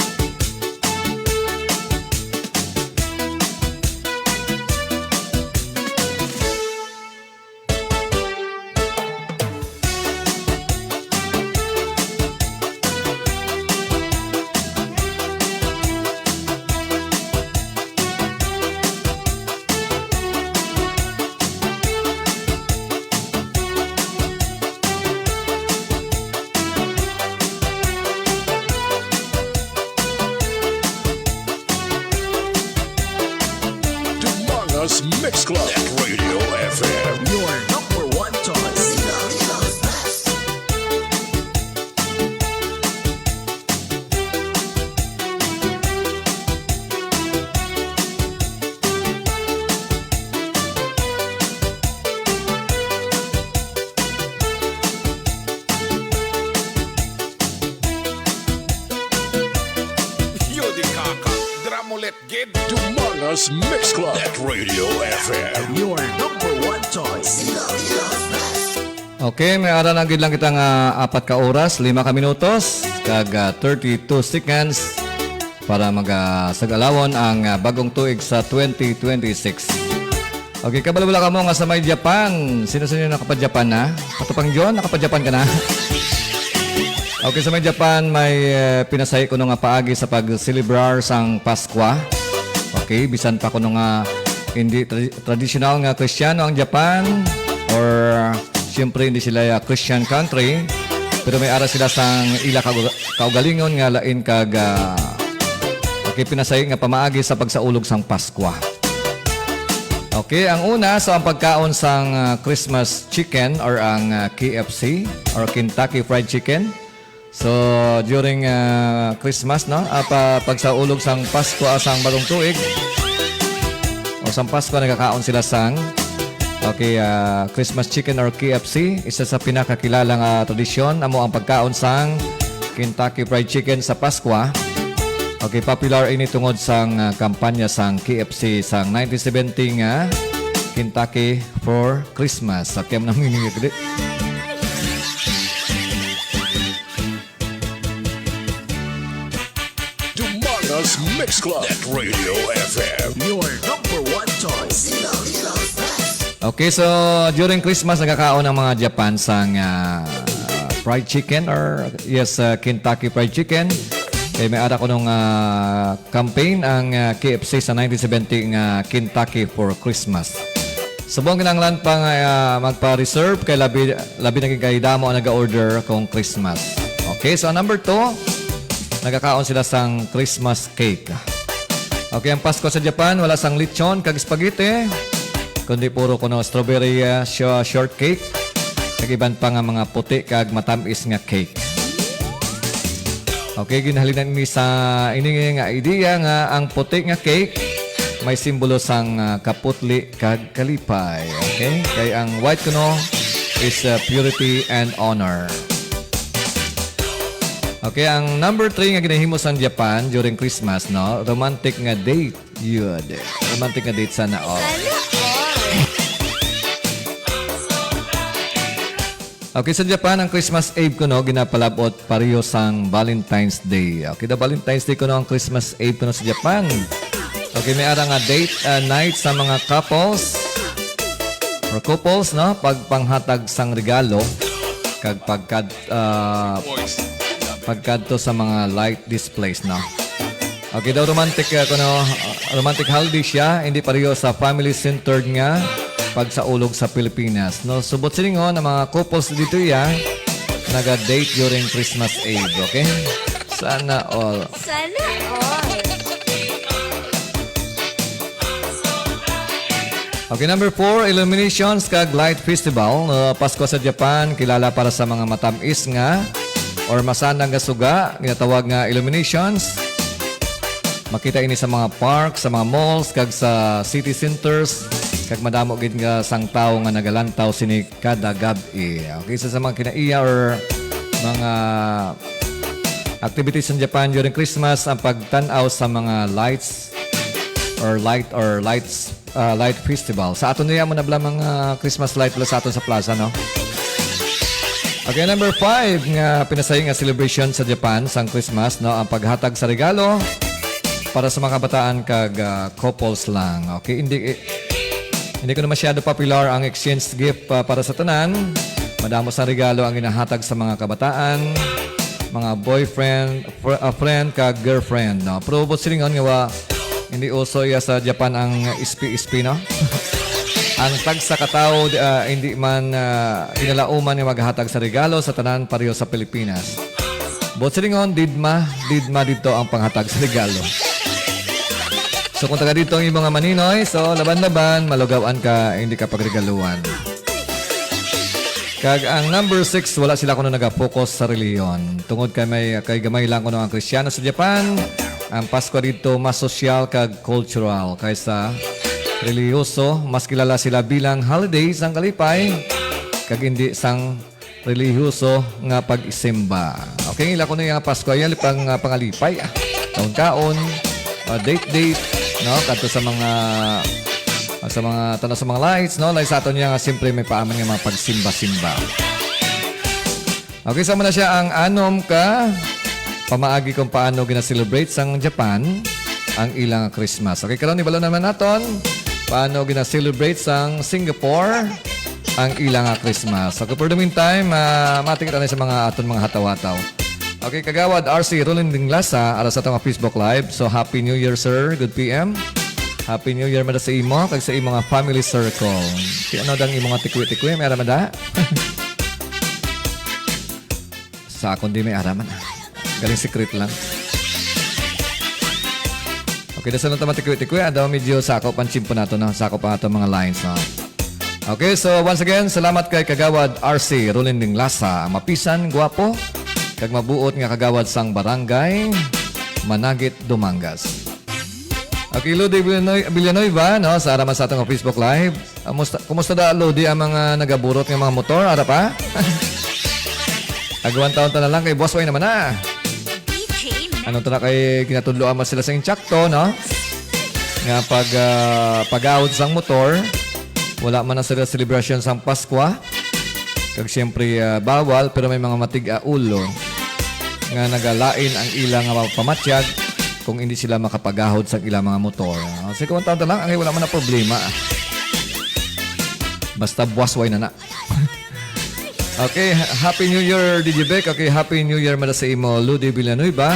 Dumangas Mix Club at Radio F M. Your number one choice. Ilogos Best. Yo di kaka, dramulet gid. Dumangas Mix Club at Radio F M. Your number one choice. Ilogos Best. Okay, may ara na gid lang kita nga apat ka oras, lima ka minutos, kag, ah, thirty-two seconds para mag, ah, sag-alawon ang, ah, bagong tuig sa twenty twenty-six. Okay, kabalo wala kamo nga sa may Japan. Sino sa inyo nakapa-Japan na? Katupang John, nakapa-Japan ka na? Okay, sa may Japan, may, eh, pinasahi kuno nga paagi sa pagselebrar sang Paskwa. Okay, bisan pa kuno nga hindi tra-, traditional nga Kristiyano ang Japan, or siyempre hindi sila, ah, Christian country, pero may ara sila sang ila kaug-, kaugalingon nga lain kag, ah, okay, pinasahi nga pamaagi sa pagsaulog sang Paskwa. Okay, ang una, so ang pagkaon sang, ah, Christmas chicken or ang, ah, K F C or Kentucky Fried Chicken. So, during, ah, Christmas, no? Ah, pa-, pagsaulog sang Pasko, ah, sang bagong tuig, o sang Pasko, nagkakaon sila sang, okay, ah, Christmas chicken or K F C. Isa sa pinakakilala nga tradisyon amo ang pagkaon sang Kentucky Fried Chicken sa Paskwa. Okay, popular ini tungod sang, ah, kampanya sang K F C sang nineteen seventy nga Kentucky for Christmas. Okay, ang naman ini. Dumanga's Mix Club at Radio F M. Your number one choice. Okay, so during Christmas, nagakaon ang mga Japan sang, ah, fried chicken or, yes, ah, Kentucky Fried Chicken. Kay may ara kuno nga campaign ang, ah, K F C sa nineteen seventy nga Kentucky for Christmas. Subong kinahanglan pa nga, ah, magpa-reserve kay labi, labi na kay damo ang naga-order kung Christmas. Okay, so number two, nagakaon sila sang Christmas cake. Okay, ang Pasko sa Japan, wala sang lechon kag spaghetti, kundi puro kuno strawberry, ah, sho-, shortcake, kag iban pa nga mga puti kag matamis nga cake. Okay, ginhalinan ini sa, ini nga idea nga ang puti nga cake may simbolo sang, ah, kaputli kag kalipay. Okay? Kay ang white kuno is, ah, purity and honor. Okay, ang number three nga ginahimo sang Japan during Christmas, no? Romantic nga date. Yun. Romantic nga date, sana all. Sana all. Okay, sa Japan, ang Christmas Eve kuno ginapalabot pareho sang Valentine's Day. Okay, the Valentine's Day kuno ang Christmas Eve kuno sa Japan. Okay, may ara nga date, ah, night sa mga couples or couples, no? Pagpanghatag sang regalo kag pagkad ah, pagkadto sa mga light displays, no? Okay daw, romantic, ah, kuno, ah, romantic holiday siya, hindi pareho sa family-centered nga pagsaulog sa Pilipinas, no? Subot silingon, ang mga couples dito iya naga-date during Christmas Eve, okay? Sana all. Sana all. Okay, number four, illuminations kag light festival. Uh, Pasko sa Japan, kilala para sa mga matamis nga or masanang nga suga, ginatawag nga illuminations. Makita ini sa mga park, sa mga malls, kag sa city centers. Kag madamo gid nga sang tawo nga nagalantaw sini kada gab-i. Okay, isa sa mga kinaiya or mga activities sa Japan during Christmas ang pagtan-aw sa mga lights or light or lights, ah, light festival. Sa aton niya mo na bala mga Christmas light bala sa aton sa plaza, no? Okay, number five nga pinasahi nga celebration sa Japan sang Christmas, no, ang paghatag sa regalo para sa mga kabataan kag, ah, couples lang. Okay, hindi eh, hindi ko na masyado popular ang exchange gift pa para sa tanan. Madamo sa regalo ang ginahatag sa mga kabataan, mga boyfriend, fr- ah, friend kag girlfriend, no? Pero buot silingon nga wa, hindi uso iya sa Japan ang ispi-ispi, no? Ang tagsa ka tawo, ah, hindi man, ah, ginalauman nga maghatag sa regalo sa tanan pareho sa Pilipinas. Buot silingon, didma, didma dito ang panghatag sa regalo. So kung taga dito ang imong maninoy, so laban-laban, malugawan ka, hindi ka pagregaluan. Kag ang number six, wala sila kuno nagafocus sa relihiyon. Tungod kay may kay gamay lang kuno ang Kristiyano sa Japan, ang Pasko dito mas sosyal kag cultural kaysa relihiyoso. Mas kilala sila bilang holiday sang kalipay kag hindi sang relihiyoso nga pagsimba. Okay, ila kuno yung Pasko, yan pang ah, pangalipay. Ah. Kaon-kaon, ah, date-date, no? Kadto sa mga sa mga tanaw sa mga lights, no? Like sa aton niya nga siyempre may paaman nga mga pagsimba-simba. Okay, sama na siya ang anom ka pamaagi kung paano gina-celebrate sang Japan ang ilang Christmas. Okay, karon ibalo naman naton paano gina-celebrate sang Singapore ang ilang Christmas. Okay, for the meantime, ah, matikit na sa mga aton mga hataw-hataw. Okay, Kagawad R C Roland Dinglasa, ara sa atong Facebook Live. So, Happy New Year, sir. Good P M. Happy New Year, mada sa imo, kag sa imo nga family circle. Si ano dang imo nga tikwi-tikwi, may ara mada? Sa akon di may ara man. Galing secret lang. Okay, dasa na tama tikwi-tikwi. Adaw medyo sakop ang chimpo nato, no? Sakop ang ato mga lines, no? Okay, so once again, salamat kay Kagawad R C Roland Dinglasa, mapisan, guwapo, kag mabuot nga kagawad sang barangay Managit, Dumangas. Okay, Lodi Villanoy- Villanueva, no, sa araman sa atong Facebook Live. Kumusta, kumusta da, Lodi, ang mga nagaburot nga mga motor? Ara pa? Agwan taon ta na lang kay Boss Way naman na. D J Ano tara kay ginatudloan man sila sa intsakto, no? Nga pag, ah, pagahod sang motor, wala man na sila selebrasyon sang Paskwa. Kag siyempre, ah, bawal, pero may mga matig-a ulo nga nagalain ang ila nga mga pamatyag kung hindi sila makapagahod sang ilang mga motor. Ah, sige, kung taon lang, ay wala man na problema. Basta buwasway na na. Okay, ha-, Happy New Year, D J Beck. Okay, Happy New Year man sa imo, Ludi Villanueva.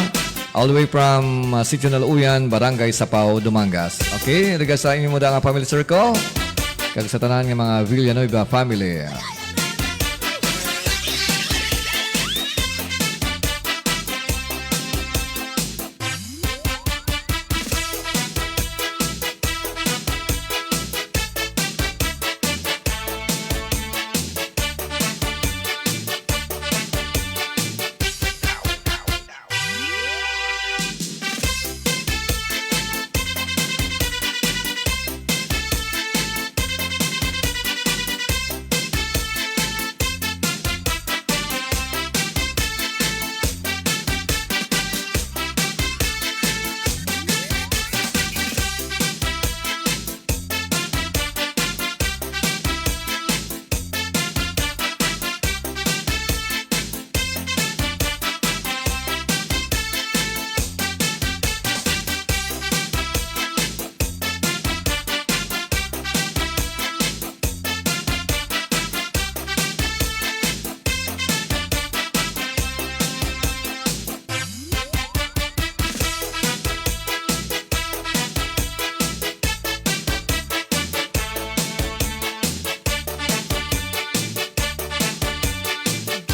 All the way from, uh, Sitio Naluyan, Barangay Sapao, Dumangas. Okay, regards sa inyo mo nga family circle. Kag sa tanan nga mga Villanueva family.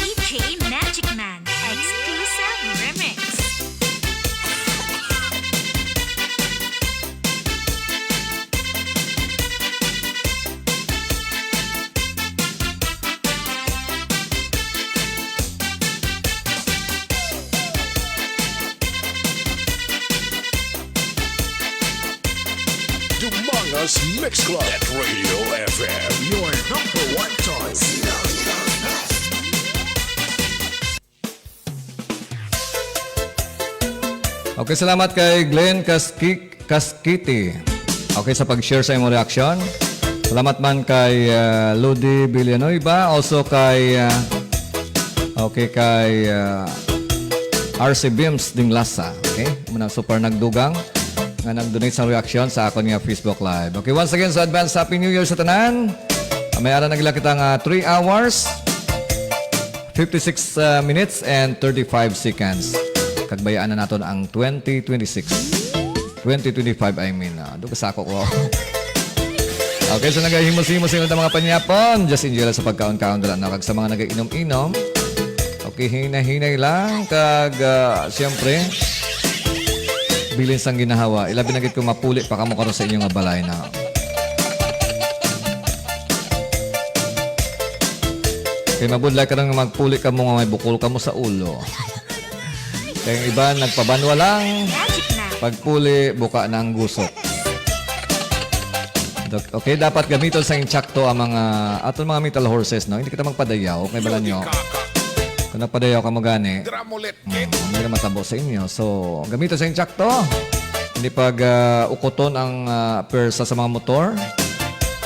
D J Magic Man exclusive remix. Dumangas Mix Club at Radio F M, your number one choice. Okay, salamat kay Glenn Kaski-, Kaskiti. Okay, sa pag-share sa imong reaction. Salamat man kay, uh, Ludi Villanueva, also kay, uh, okay, kay, uh, R C Bims Dinglasa. Okay, muna super nagdugang nga nag-donate sa reaction sa akon nga Facebook Live. Okay, once again, sa advance Happy New Year sa tanan. May ara na gila kita nga three hours, fifty-six, uh, minutes and thirty-five seconds. Kag bayaan na naton ang twenty twenty-six. Twenty twenty-five, I mean. Ah, duga sa ako ko. Okay, so nagahimos-himos sa inyo mga panyapon. Just enjoy lang sa pagkaon-kaon dala na. Kag sa mga nagainom-inom, okay, hinay-hinay lang. Kag, ah, siyempre, bilin sang ginahawa. Ilabi na gid kung mapuli pa kamo karon sa inyo nga balay na. Kay mabudlay ka nang magpuli ka mo nga may bukol ka mo sa ulo. Kay ang iban nagpabanwa lang. Magic na. Pagpuli, buka na ang gusok. Dok-, okay, dapat gamiton sa insakto ang mga, aton mga metal horses, no? Hindi kita magpadayaw, kay bala nyo. Kung nagpadayaw ka mo gani, Dramulet. Hmm, hindi na matabo sa inyo. So, gamiton sa insakto. Hindi pag, ah, ukuton ang, ah, pwersa sa mga motor.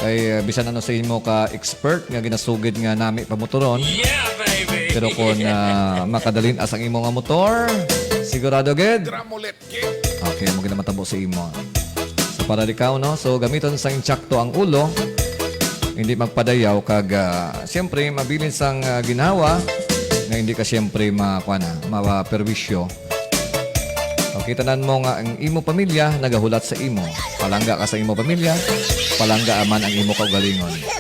Kay, ah, bisan ano sa imo ka expert nga ginasugid nga nami pa motoron. Yeah, baby! Pero kung, ah, makadalin-as ang imo nga motor, sigurado gid. Dramulet gid. Okay, mo gid na matabo sa imo. So, para di ka, no? So, gamiton sa insakto ang ulo. Hindi magpadayaw kag, ah, siyempre, mabilin sang, ah, ginawa nga hindi ka siyempre ma-, kuwan na, maperwisyo. O, kita nan mo nga ang imo pamilya nagahulat sa imo. Palangga ka sa imo pamilya, palangga man ang imo kaugalingon.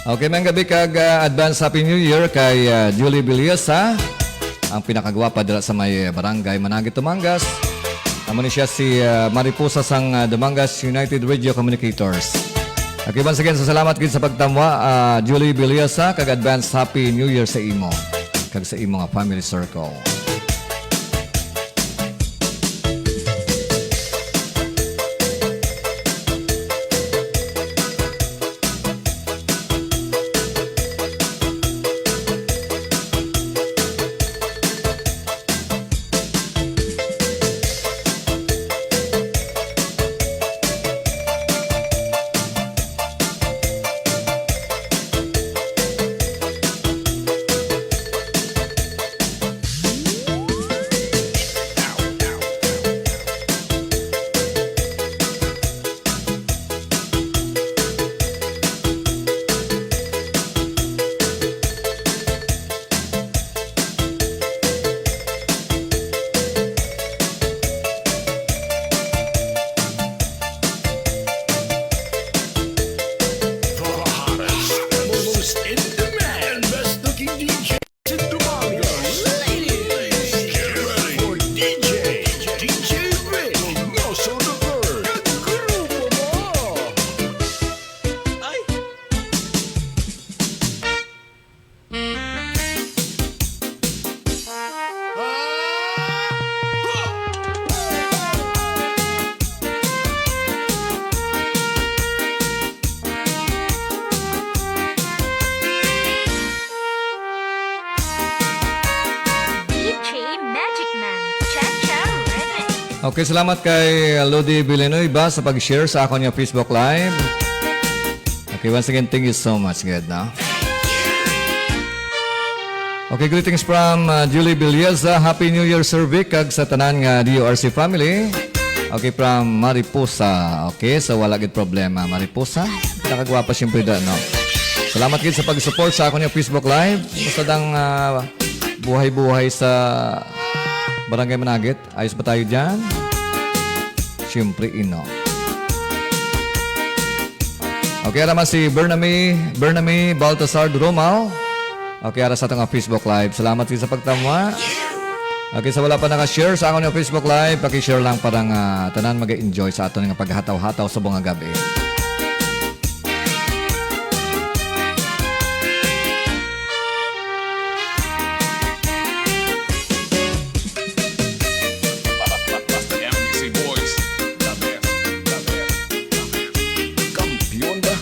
Okay, maayong gabi kag, ah, advance Happy New Year kay, ah, Julie Villosa, ang pinakagwapa dira sa may Barangay Managuit, Dumangas. Amo ni siya si, ah, Mariposa sang, ah, Dumangas United Radio Communicators. Okay, once again, so salamat gid sa pagtamwa, ah, Julie Villosa, kag advance Happy New Year sa imo kag sa imo nga family circle. The hottest, most in demand, best looking D J in Dumangas. Ladies, get ready for D J, D J Vic, Donggoso the Third, and grupo mo. Ay! D J Magic Man, Cha Cha Remix. Okay, salamat kay Lodi Villanueva sa pag-share sa akon nga Facebook Live. Okay, once again, thank you so much, good, no? Okay, greetings from, uh, Julie Villosa. Happy New Year, Sir Vic, kag sa tanan nga D U R C family. Okay, from Mariposa. Okay, so wala gid problema, Mariposa. Nakagwapa siyempre da, no? Salamat gid sa pag-support sa akon nga Facebook Live. Basta dang, ah, buhay-buhay sa Barangay Managuit. Ayos ba tayo dyan? Siyempre, ino. Okay, ara man si Bername, Bername Baltasar Durumal. Okay, ara sa ato nga Facebook Live. Salamat gid sa pagtamwa. Okay, sa wala pa naka-share sa akon nga Facebook Live, paki-share lang para nga tanan mag-enjoy sa aton nga paghataw-hataw sa bunga gabi. Basta M B C Boys, the best, the best, the best. Kampiyon ba?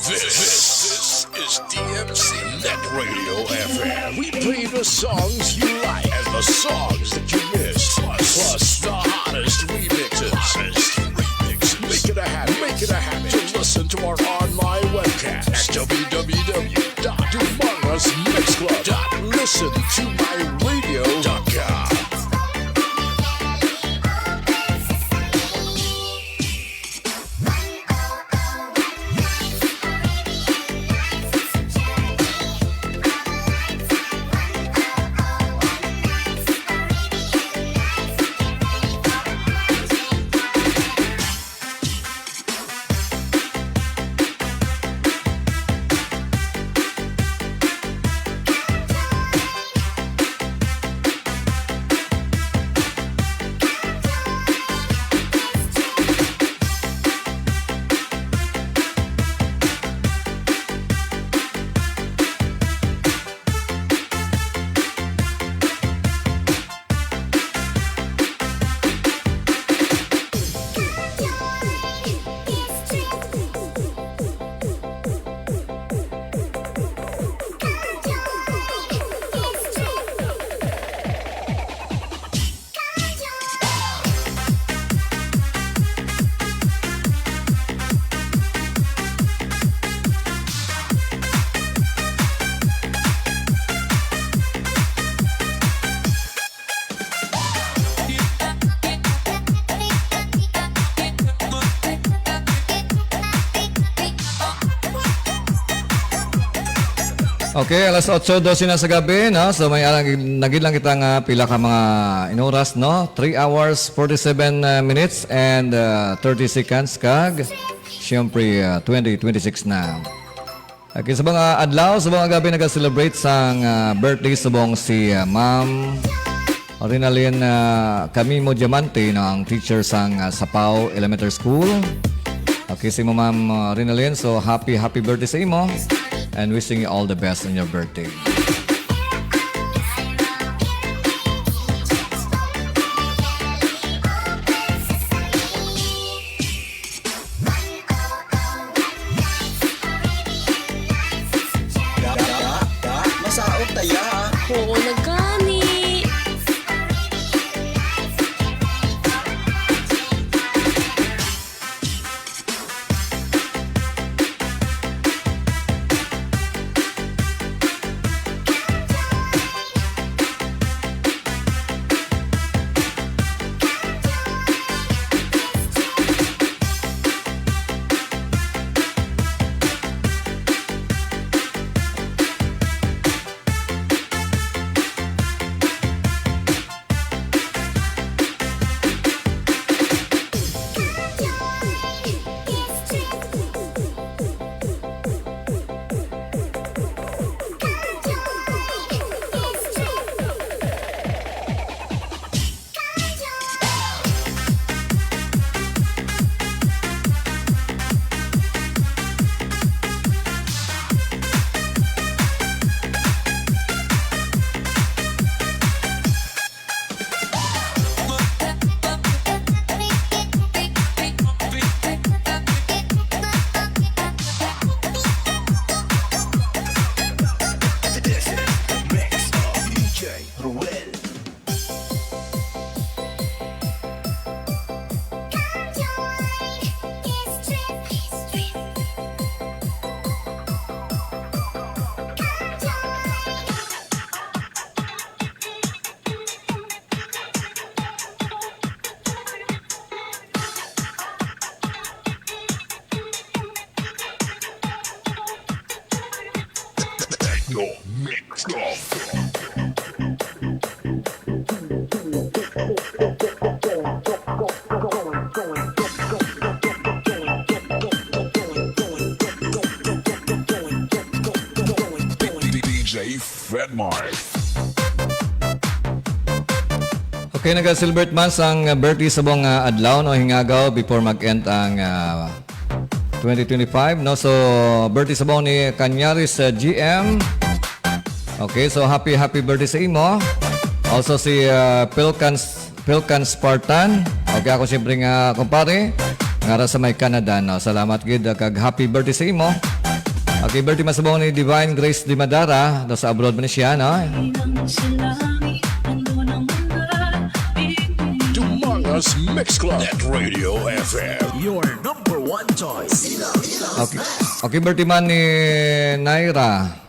This is D M C Net Radio F M. We play the songs you like and the songs that you miss, plus, plus the hottest remixes. Hottest remixes. Make it a habit. Make it a habit to listen to our online webcast at w w w dot dumangas mix club dot listen to my radio dot com. Okay, alas otso dose na sa gabi, no? So, may alang, nagid lang kita nga pila ka mga inoras, no? Three hours, forty-seven, uh, minutes, and, uh, thirty seconds, kag, siyempre, uh, twenty twenty-six na. Okay, sa mga adlaw, sa mga gabi, nag-celebrate sang, uh, birthday subong si, uh, Ma'am Rinalyn, ah, Camimo Diamante, no, ang teacher sang, ah, Sapao Elementary School. Okay, si mo, Ma'am, ah, Rinalyn, so happy, happy birthday sa imo, and wishing you all the best on your birthday. Da, da, da, masaot ta ya. Oo, nagani. Techno Mix Club. D J Fred Mart. Okay, naga-celebrate man sang birthday subong, ah, adlaw, no, hingagaw before mag-end ang, ah, twenty twenty-five, no? So, birthday subong ni Canyaris, ah, G M. Okay, so happy, happy birthday sa imo. Also si, ah, Pilkan, Pilkan Spartan. Okay, ako siyempre nga kumpare, nga ra sa may Canada, no? Salamat gid, ah, kag happy birthday sa imo. Okay, birthday man subong ni Divine Grace Di Madara, do sa abroad man siya, no? Dumangas Mix Club at Radio F M. Your number one choice. Okay. Okay, birthday man ni Naira.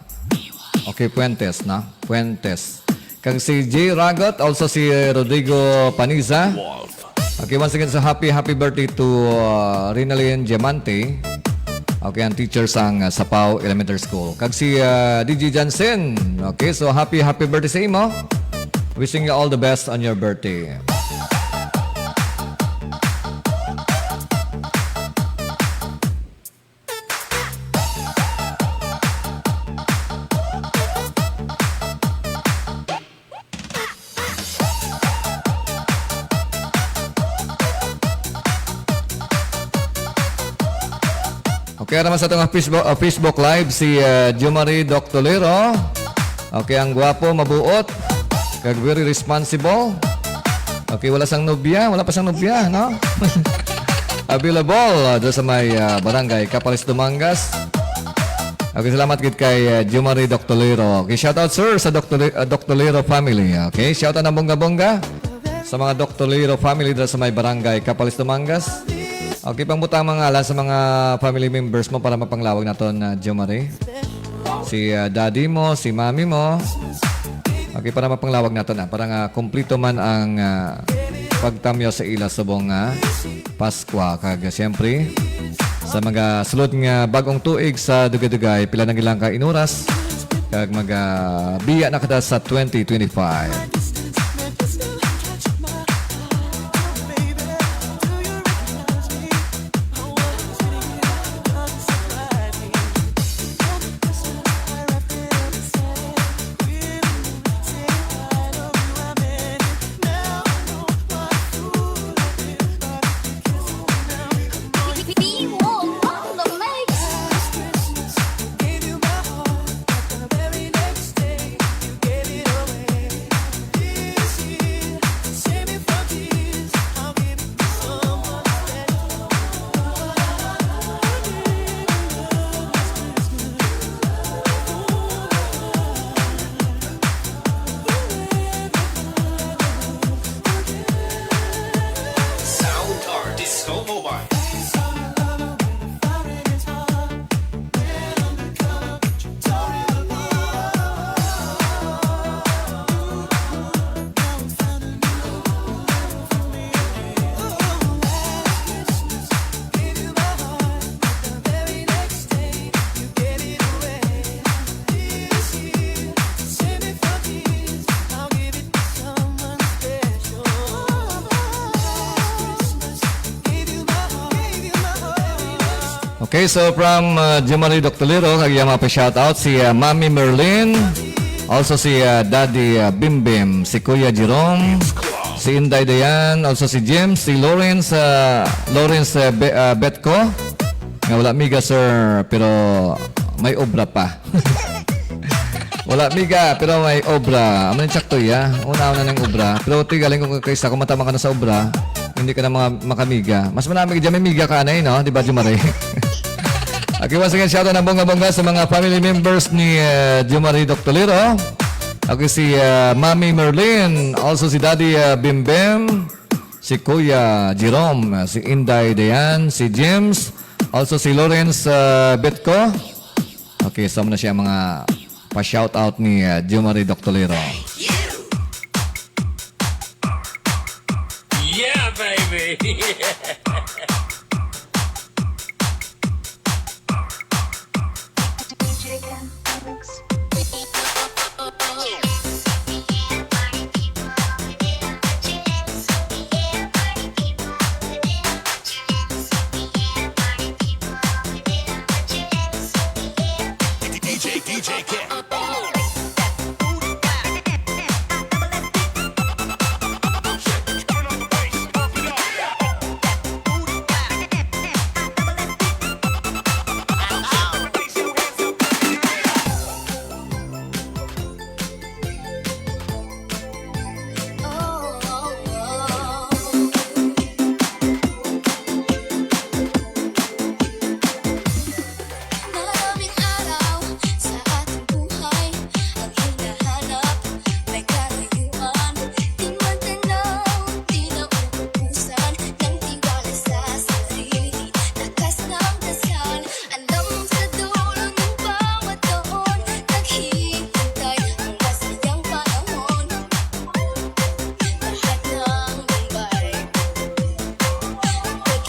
Okay, Fuentes, no? Fuentes. Kag si Jay Ragot, also si Rodrigo Paniza. Okay, once again, so happy, happy birthday to, uh, Rinalyn Diamante. Okay, ang teacher sang, uh, Sapao Elementary School. Kag si, uh, D J Jansen. Okay, so happy, happy birthday sa imo. Wishing you all the best on your birthday. Okay, ara man sa atong Facebook, uh, Facebook Live, si, uh, Jumari Doctolero. Okay, ang gwapo, mabuot, kag very responsible. Okay, wala sang nobya, wala pa sang nobya, no? Available, uh, doon sa may, uh, Barangay Capalis, Dumangas. Okay, salamat gid kay, uh, Jumari Doctolero. Okay, shout out, sir, sa Doctole-, uh, Doctolero family. Okay, shout out ng bongga-bongga sa mga Doctolero family dira sa may Barangay Capalis, Dumangas. Okay, pangbutang mga ngalan sa mga family members mo para mapanglawag naton, uh, Jumari. Si, uh, daddy mo, si mami mo. Okay, para mapanglawag naton, ah, para nga kumplito man ang, uh, pagtamyaw sa ila subong nga Paskwa. Kag, siyempre, sa mga sulod nga bag-ong tuig sa dugay-dugay, pila na gid lang ka inuras. Kag mag, ah, biya na kita sa twenty twenty-five. Sound Artist Mobile. Okay, so from, uh, Jumari Doctolero, kag iya mga pa-shoutout, si, uh, Mami Merlin, also si, uh, Daddy, uh, Bimbim, si Kuya Jerome, si Inday Dayan, also si James, si Lawrence, uh, Lawrence, uh, Be-, uh, Betco, nga wala miga, sir, pero may obra pa. Wala miga, pero may obra. Amo ni, sakto, ya. Una-una ning obra. Pero tigaling ko kaysa kung matama ka na sa obra, hindi ka na mga makamiga. Mas manami ka dyan, may miga ka na eh, no? Di ba, Jumari? Okay, once again, shout out ng bongga-bongga sa mga family members ni, uh, Jumari Doctolero. Okay, si, uh, Mami Merlin, also si Daddy, uh, Bimbem, si Kuya Jerome, uh, si Inday Dayan, si James, also si Lawrence, uh, Betco. Okay, so muna siya mga pa-shoutout ni, uh, Jumari Doctolero. Yeah, baby!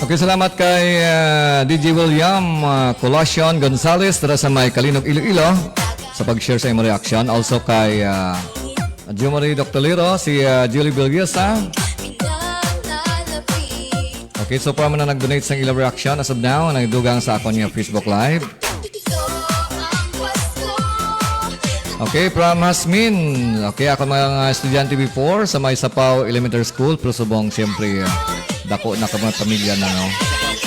Okay, salamat kay, ah, D J William, ah, Colacion Gonzalez, dira sa may Calinog, Iloilo, sa pag-share sa imong reaction. Also kay, ah, Jumari Doctolero, si, ah, Julie Villosa. Okay, so far man na nag-donate sang ilang reaction as of now, nagdugang sa akon nga Facebook Live. Okay, from Hasmin. Okay, ako mga estudyante before sa may Sapaw Elementary School, pero subong, siyempre, ah, dako na ka mga pamilya na, no?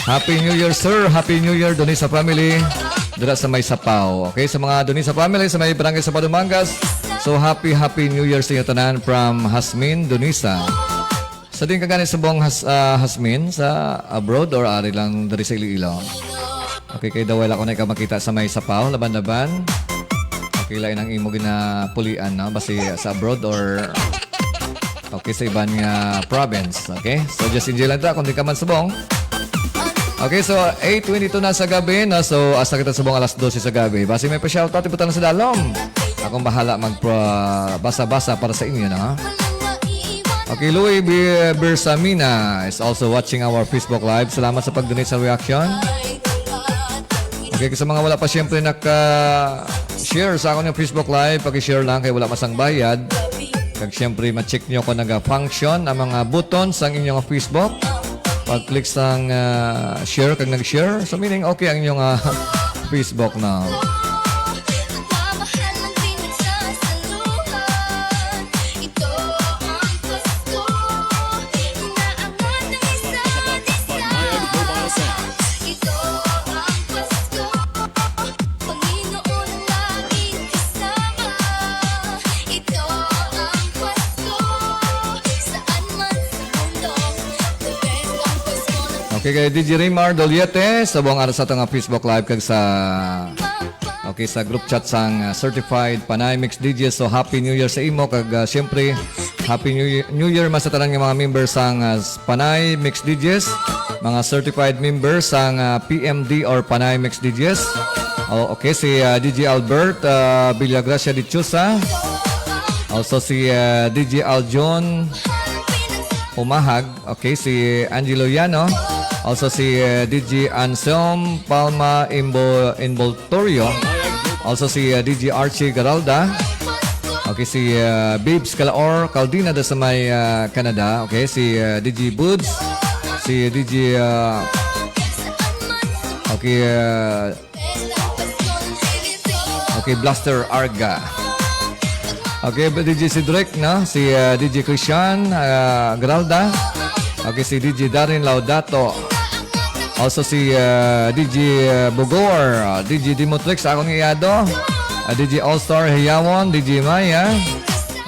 Happy New Year, sir. Happy New Year, Donisa family. Dira sa may Sapaw. Okay, sa mga Donisa family, sa may Barangay Sapaw, Dumangas. So, happy, happy New Year sa inyo tanan from Hasmin, Donisa. Sa din ka gani subong has-, ah, Hasmin, sa abroad or ari lang diri sa Iloilo? Okay, kay daw wala ko na ikaw makita sa may Sapaw, Laban-Laban. Okay, lain ang imo ginapulian, no? Basi sa abroad or, okay, sa iban nga province, okay? So, just enjoy lang ta kung di ka man subong. Okay, so eight twenty-two na sa gabi, no? So, hasta kita subong alas dose sa gabi. Basi may pa-shoutout, ibutan na sa dalom. Akong bahala mag-, ah, basa-basa para sa inyo, no? Okay, Louis Bi-, Bersamina is also watching our Facebook Live. Salamat sa pag-donate sa reaction. Okay, sa mga wala pa siyempre naka-, Share sa akong Facebook Live, paki-share lang kay wala masang bayad. Kag siyempre, ma-check nyo kung naga-function ang mga button sang inyong Facebook. Pag-click sang, ah, share kag nag-share, so meaning okay ang inyong, ah, Facebook na. Okay, kay D J Raymar Doliete, subong ara sa ato nga Facebook Live kag sa, okay, sa group chat sang, ah, Certified Panay Mix D J. So, Happy New Year sa imo, kag, ah, siyempre, Happy New Year, New Year man sa tanan nga mga member sang, ah, Panay Mix D Js, mga certified member sang, ah, P M D or Panay Mix D Js. Oh, okay, si, ah, D J Albert, ah, Villagracia Dichosa. Also si, ah, D J Aljon Umahag. Okay, si Angelo Yano. Also si, ah, D J Anselm Palma Imbo-, Imboltorio. Also si, ah, D J Archie Garalda. Okay, si, ah, Babes Calaor Caldina da sa may, ah, Canada. Okay, si, ah, D J Boods. Si D J, ah, okay, ah, okay, Blaster Arga. Okay, D J Cedric, no? Si, ah, D J Christian, ah, Garalda. Okay, si D J Darren Laudato. Also si, ah, D J, ah, Bugor, ah, D J Dimotrix, akong iyado. Ah, D J All-Star Hiyawan, D J Maya,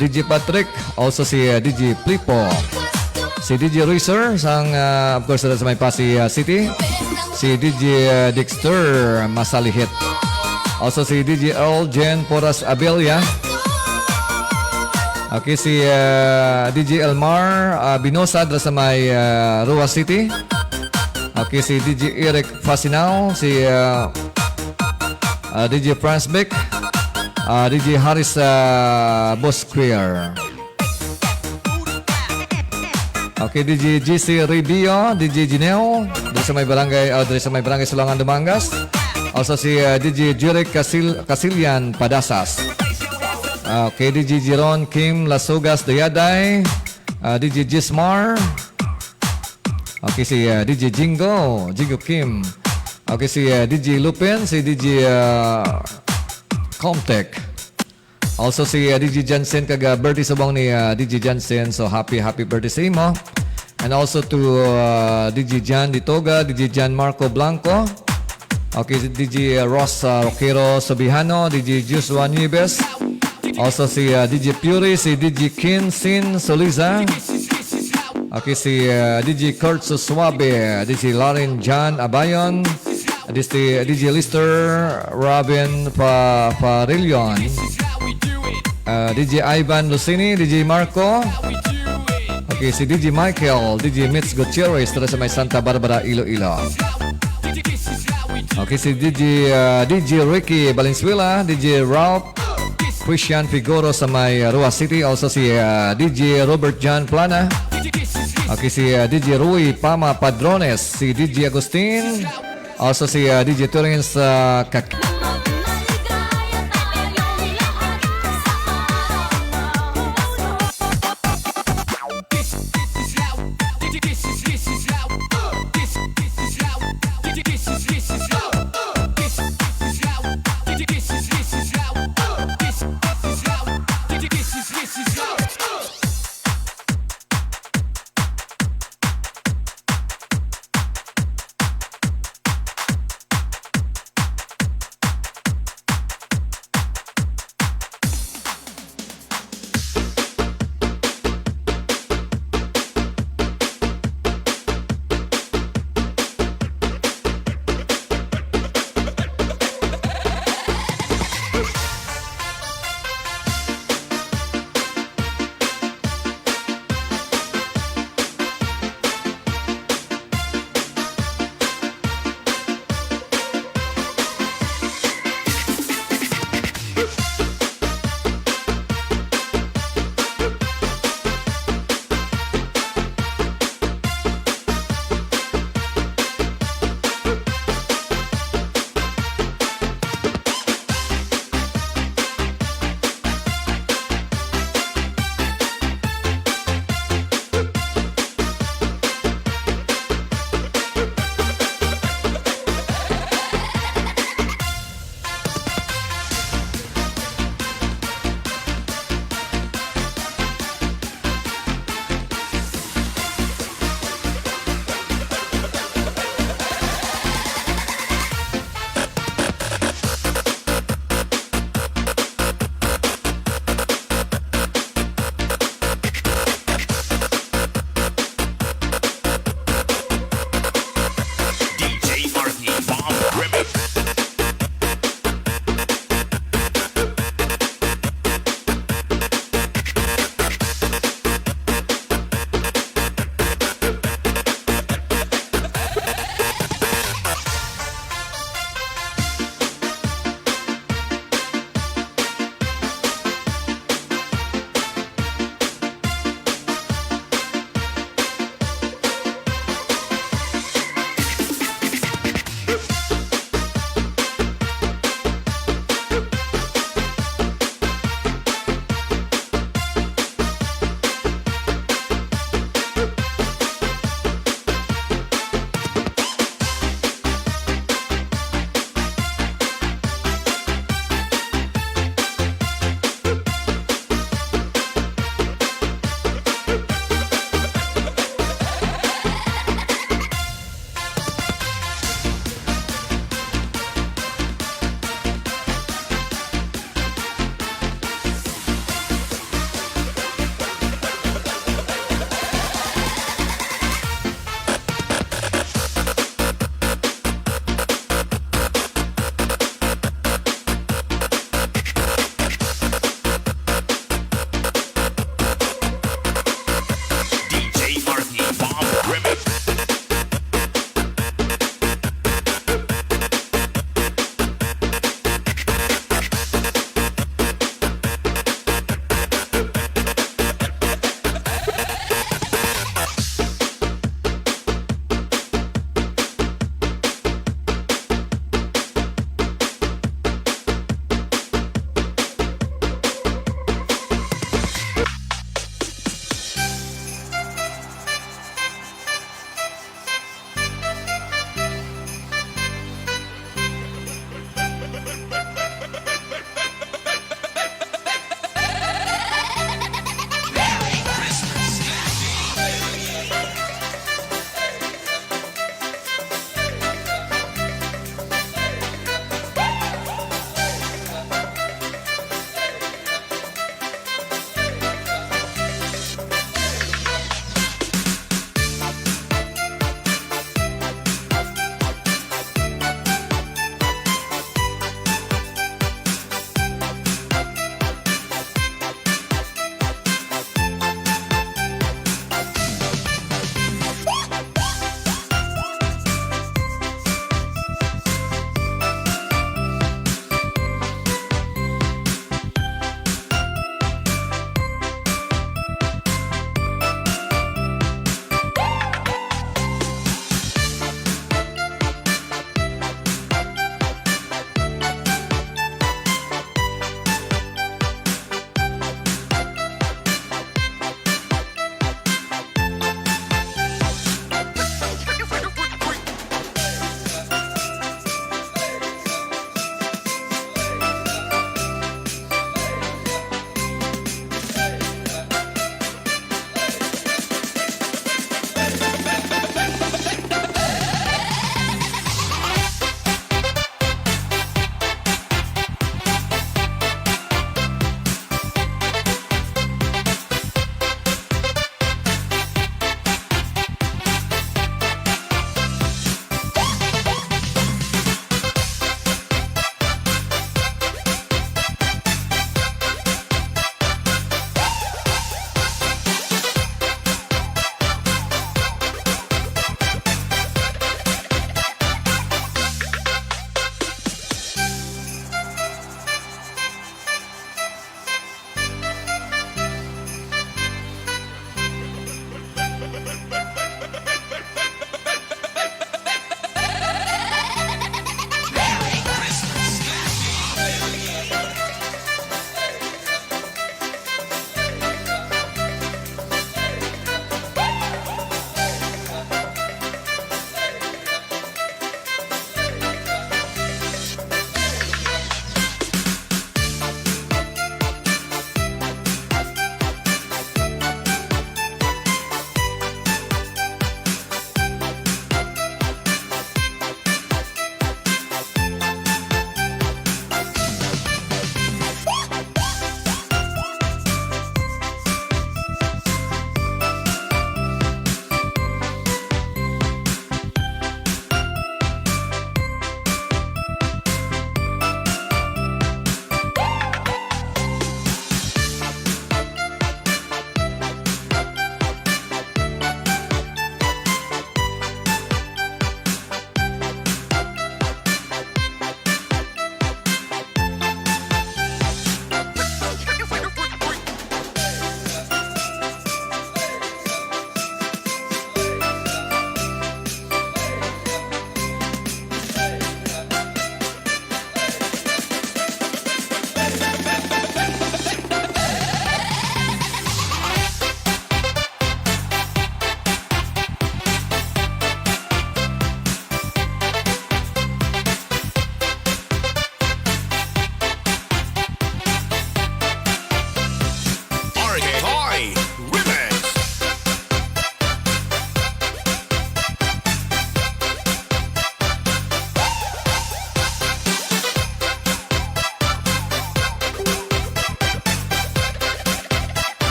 D J Patrick, also si, ah, D J Plipo. Si D J Racer, sang, ah, of course, sa may Passi, ah, City. Si D J, ah, Dexter Masalihit. Also si D J Earl Jen Porras Abella. Okay, si, ah, D J Elmar, ah, Binosa, dira sa may, ah, Roxas City. Okay, si D J Eric Fasinao, si, ah, ah, D J Franz Beck, ah, D J Harris, ah, Bosquer. Okay, D J G C Ribio, D J Gineo, diri sa may barangay, ah, diri sa may barangay Sulangan, Dumangas. Also si, ah, D J Jeric Casil-, Casilian Padasas. Ah, okay, D J Jeron Kim Lasugas Dayaday, ah, D J Jismar. Okay, si, ah, D J Jingo, Jingo Kim. Okay, si, ah, D J Lupin, si D J, ah, Comtech. Also si, ah, D J Jansen kag, ah, birthday subong ni, ah, D J Jansen. So happy, happy birthday sa imo. And also to, ah, D J Jan Ditoga, D J Jan Marco Blanco. Okay, si D J Ross, ah, Roquero Sobihano, D J Joshua Nieves. Also si, ah, D J Fury, si D J Kin Sin Soliza. Okay, si, ah, D J Kurt Susuabe, D J Lauren John Abayon, D J, D J Lister Robin Pa-, Parillion, ah, D J Ivan Lucini, D J Marco. Okay, si D J Michael, D J Mitch Gutierrez, dira sa may Santa Barbara, Iloilo. Okay, si D J, ah, D J Ricky Valenzuela, D J Ralph Christian Figuro sa may, ah, Roxas City. Also si, ah, D J Robert John Plana. Okay, si, ah, D J Rui Pama Padrones, si D J Agustin. Also si, ah, D J Torrens, ah, Kak-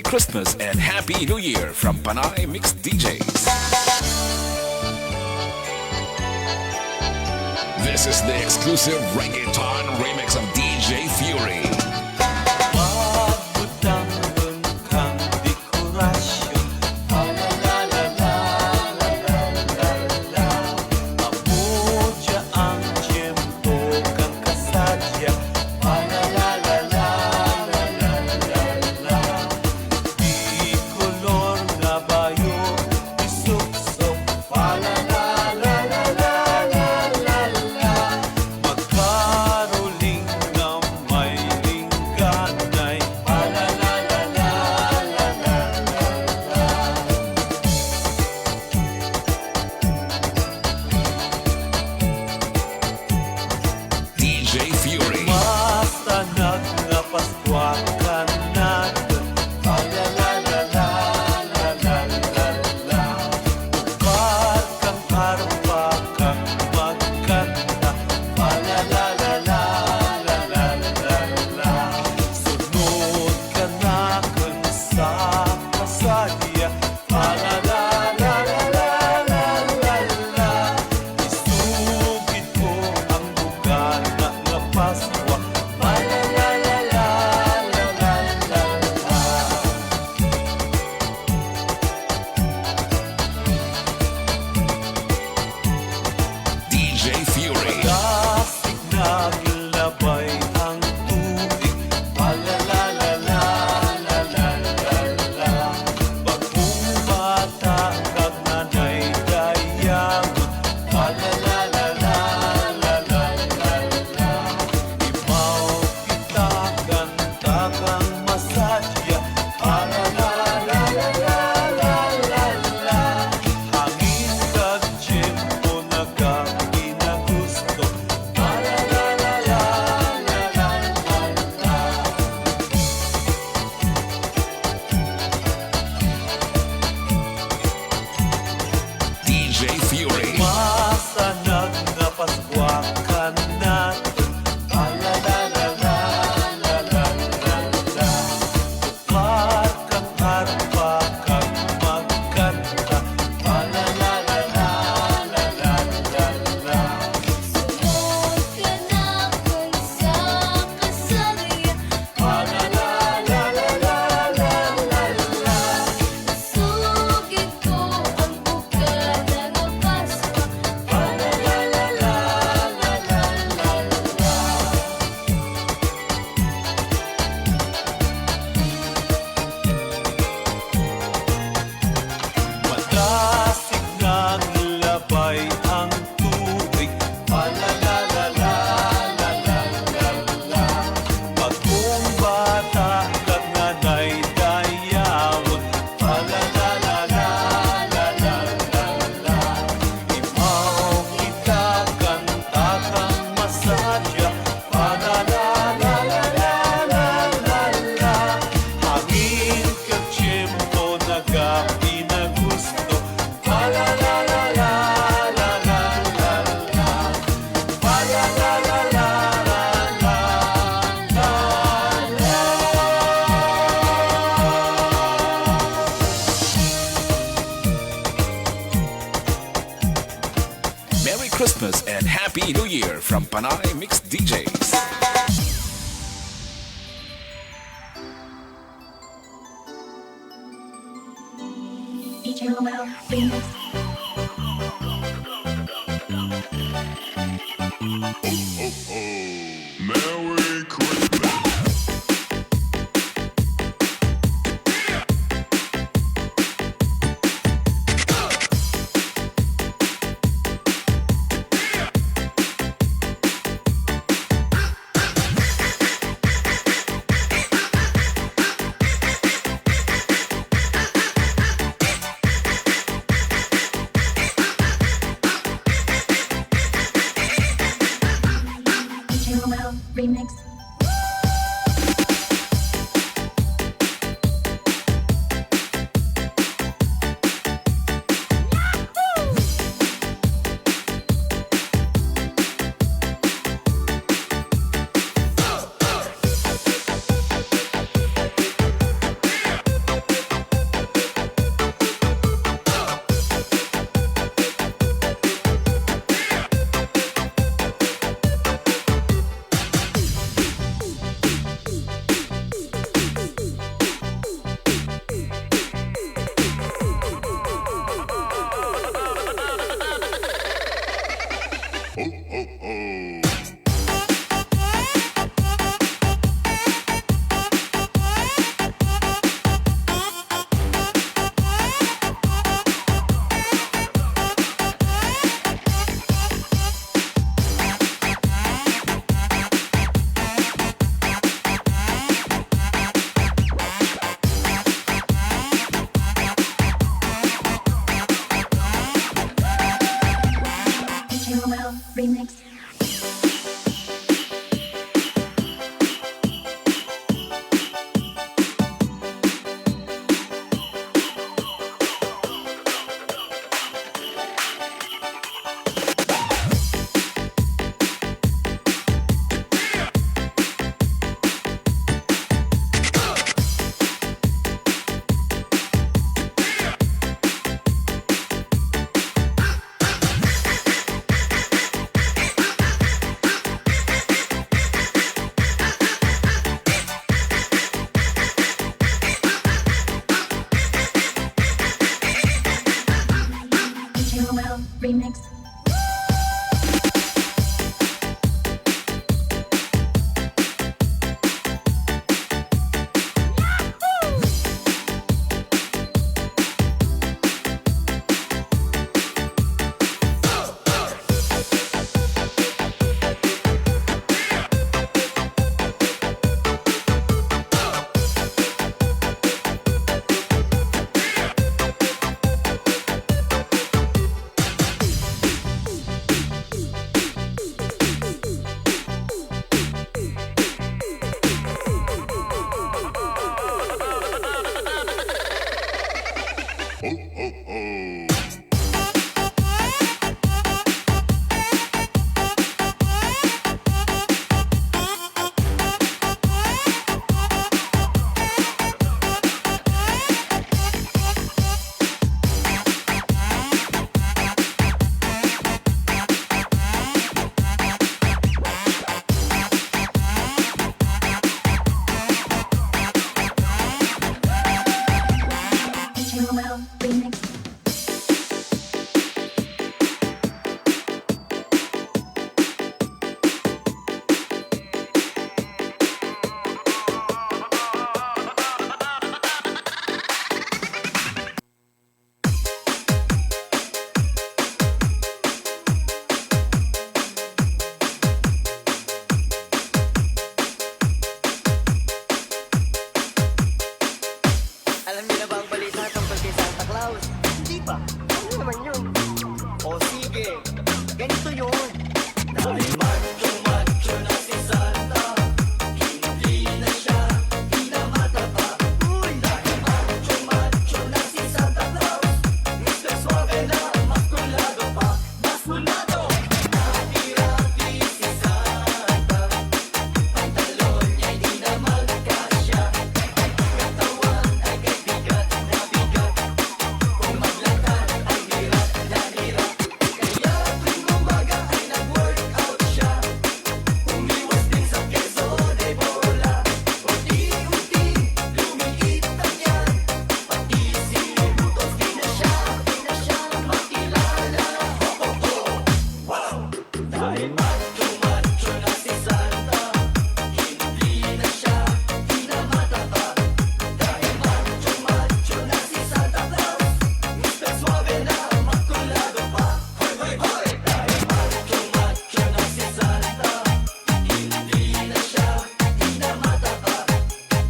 Christmas and Happy New Year from Panay Mix D Js. This is the exclusive reggaeton remix of D J Fury. Pagbutang kang dekorasyon. Amo dya ang tiyempo kang kasadya. Di kolor nga bayo, isuksok. Magkaroling nga may lingganay. D J Fury. Mastanag nga Paskwa ka naton. Tukar kang arpa kag magkanta. Sunod ka nakon sa kasadya. Isugid ko ang bugana nga Paskwa. D J Fury. Dasig naglabay ang tubig. Bag-ong bata kag nanay dayaw. Imaw kita kanta kang masadya. Hangin kag tiyempo nagapinagusto. D J Fury. Mastanag nga Paskwa ka naton. Tukar kang arpa kag magkanta. Sunod ka nakon sa kasadya. Sugid ko ang bugana nga Paskwa. Madasig naglabay ang tubig. Bag-ong bata kag nanay dayawon. Imaw kita kanta kang masadya. Hangin kag tiyempo nagapinagusto. Merry Christmas and Happy New Year from Panay Mix D Js. D J Romel Remix. Merry Christmas. Remix. Alam niyo na ba ang balita tungkol kay Santa Claus? Hindi pa. Ano naman yun? O sige, ganito yun. Dahil macho-macho na si Santa, hindi na siya, hindi na mataba. Uy! Dahil macho-macho na si Santa Claus, Mister Suave na mas kulado pa. Mas kulado! Dati-dati si Santa, pantalon niya'y di na magkasya. Ang katawan ay kay bigat na bigat. Kung maglakad ay hirap na hirap. Kaya tuwing umaga ay nag-workout siya. Umiwas din sa keso de bola. Unti-unti, lumiit ang tiyan. Pati si Rutos, di na siya, di na siya makilala. Ho, ho, ho! Wow! Dahil macho-macho na si Santa, hindi na siya, di na mataba. Dahil macho-macho na si Santa Claus, Mister Suave na mas kulado pa. Hoy, hoy, hoy! Dahil macho-macho na si Santa, hindi na siya, di na mataba.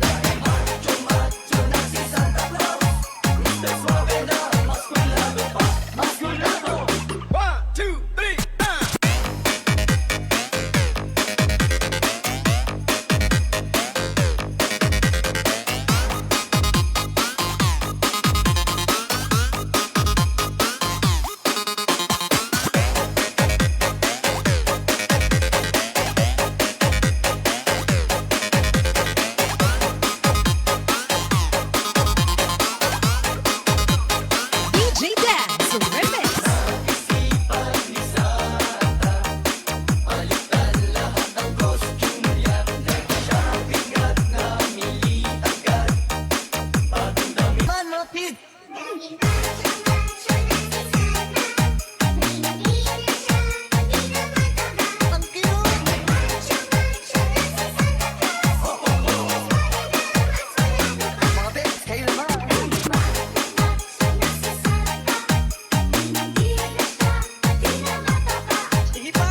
Dahil macho-macho na si Santa Claus, Mister Suave na mas kulado pa. Mas kulado! One, two, three, ah! D J Dance Remix. Malapit. Mga best, kayo naman. Sige pa!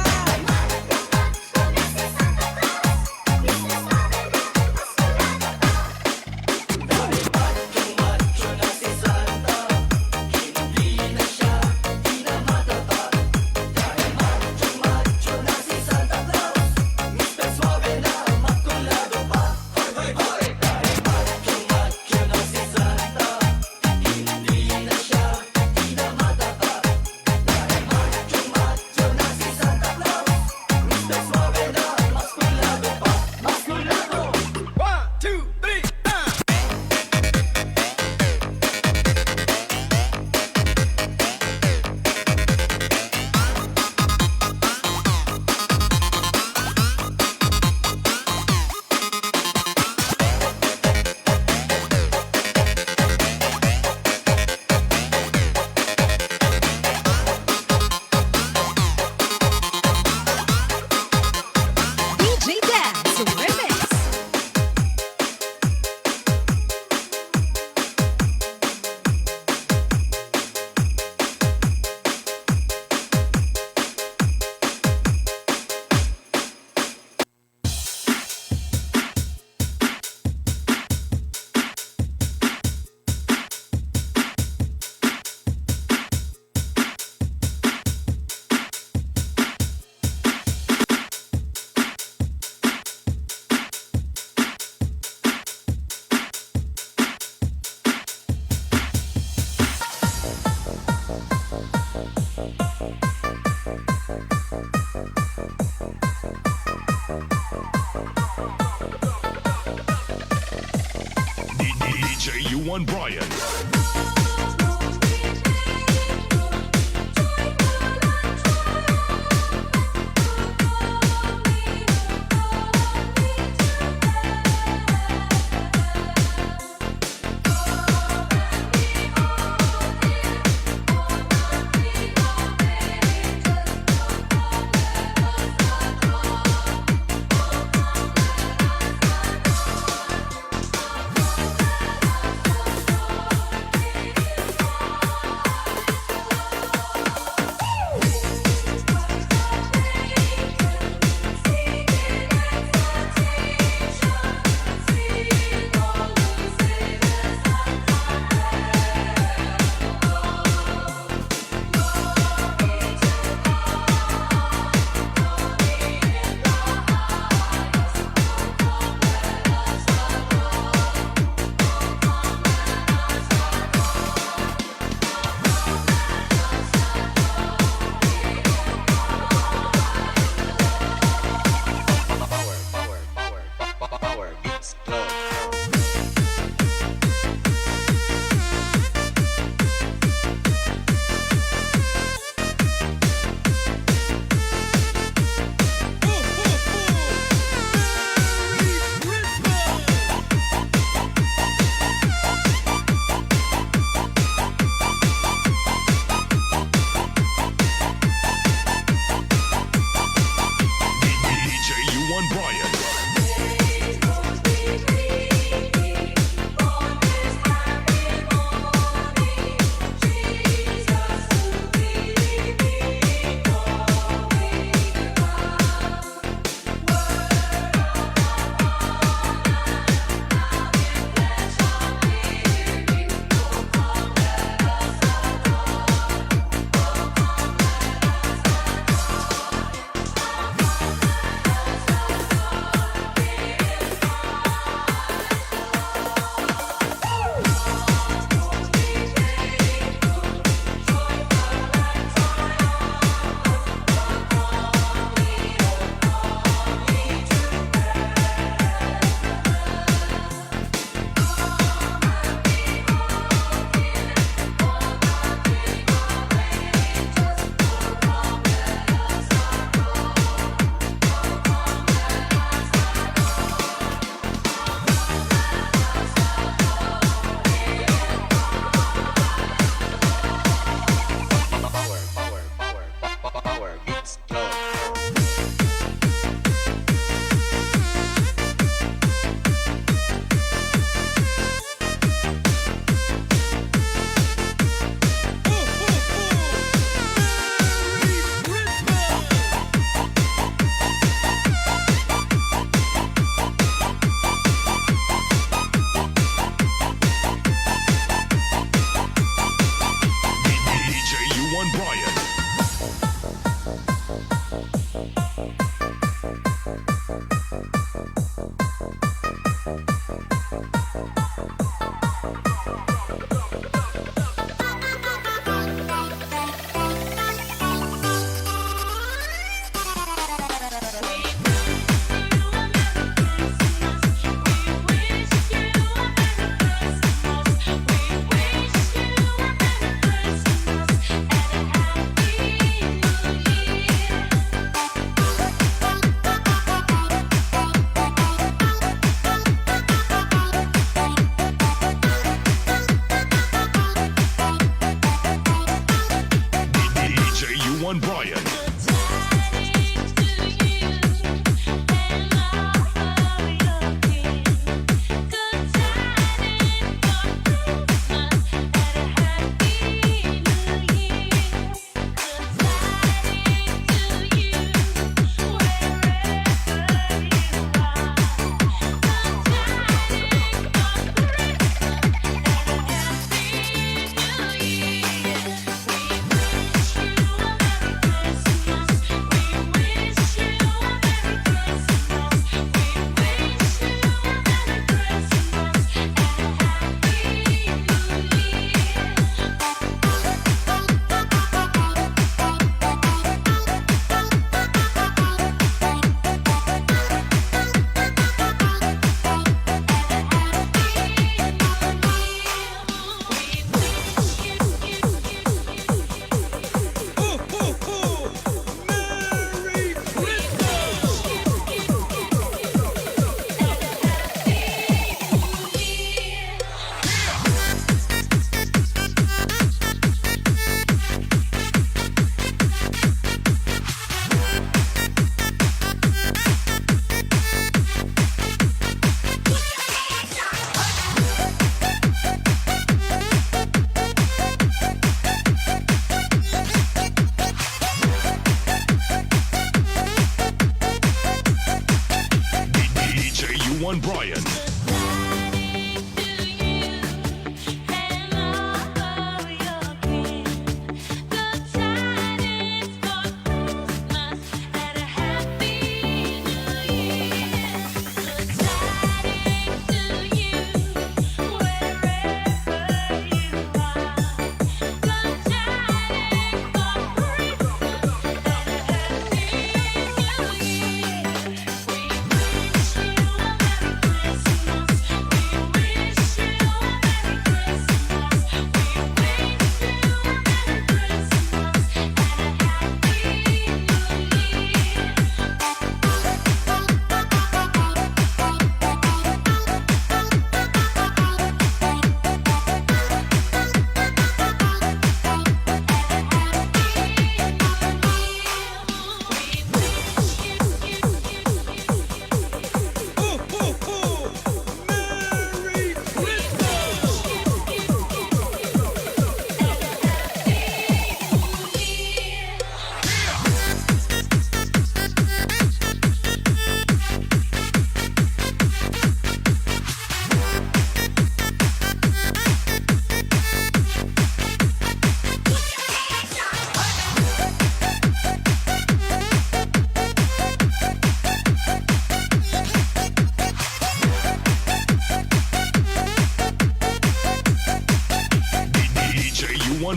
One Brian.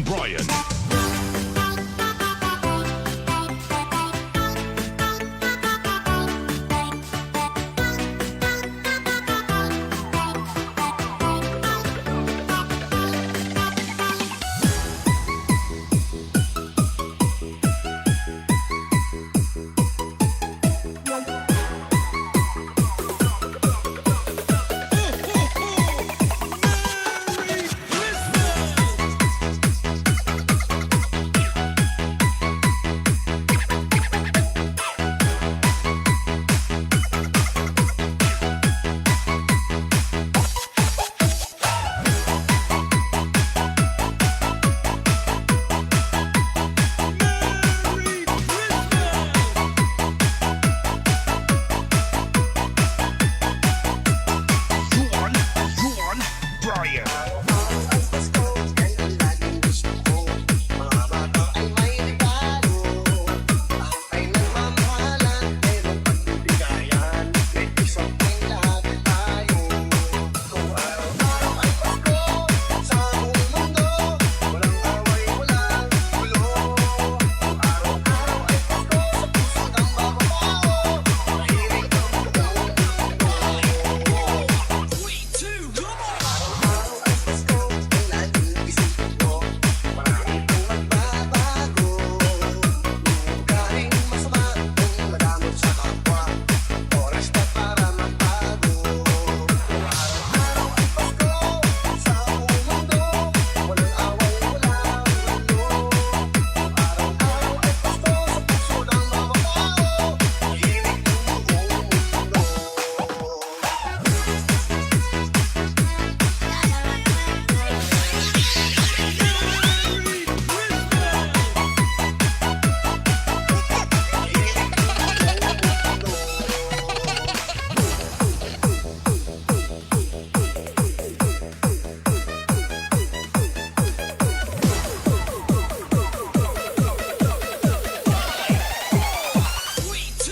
Brian. Juan, Juan, Brian.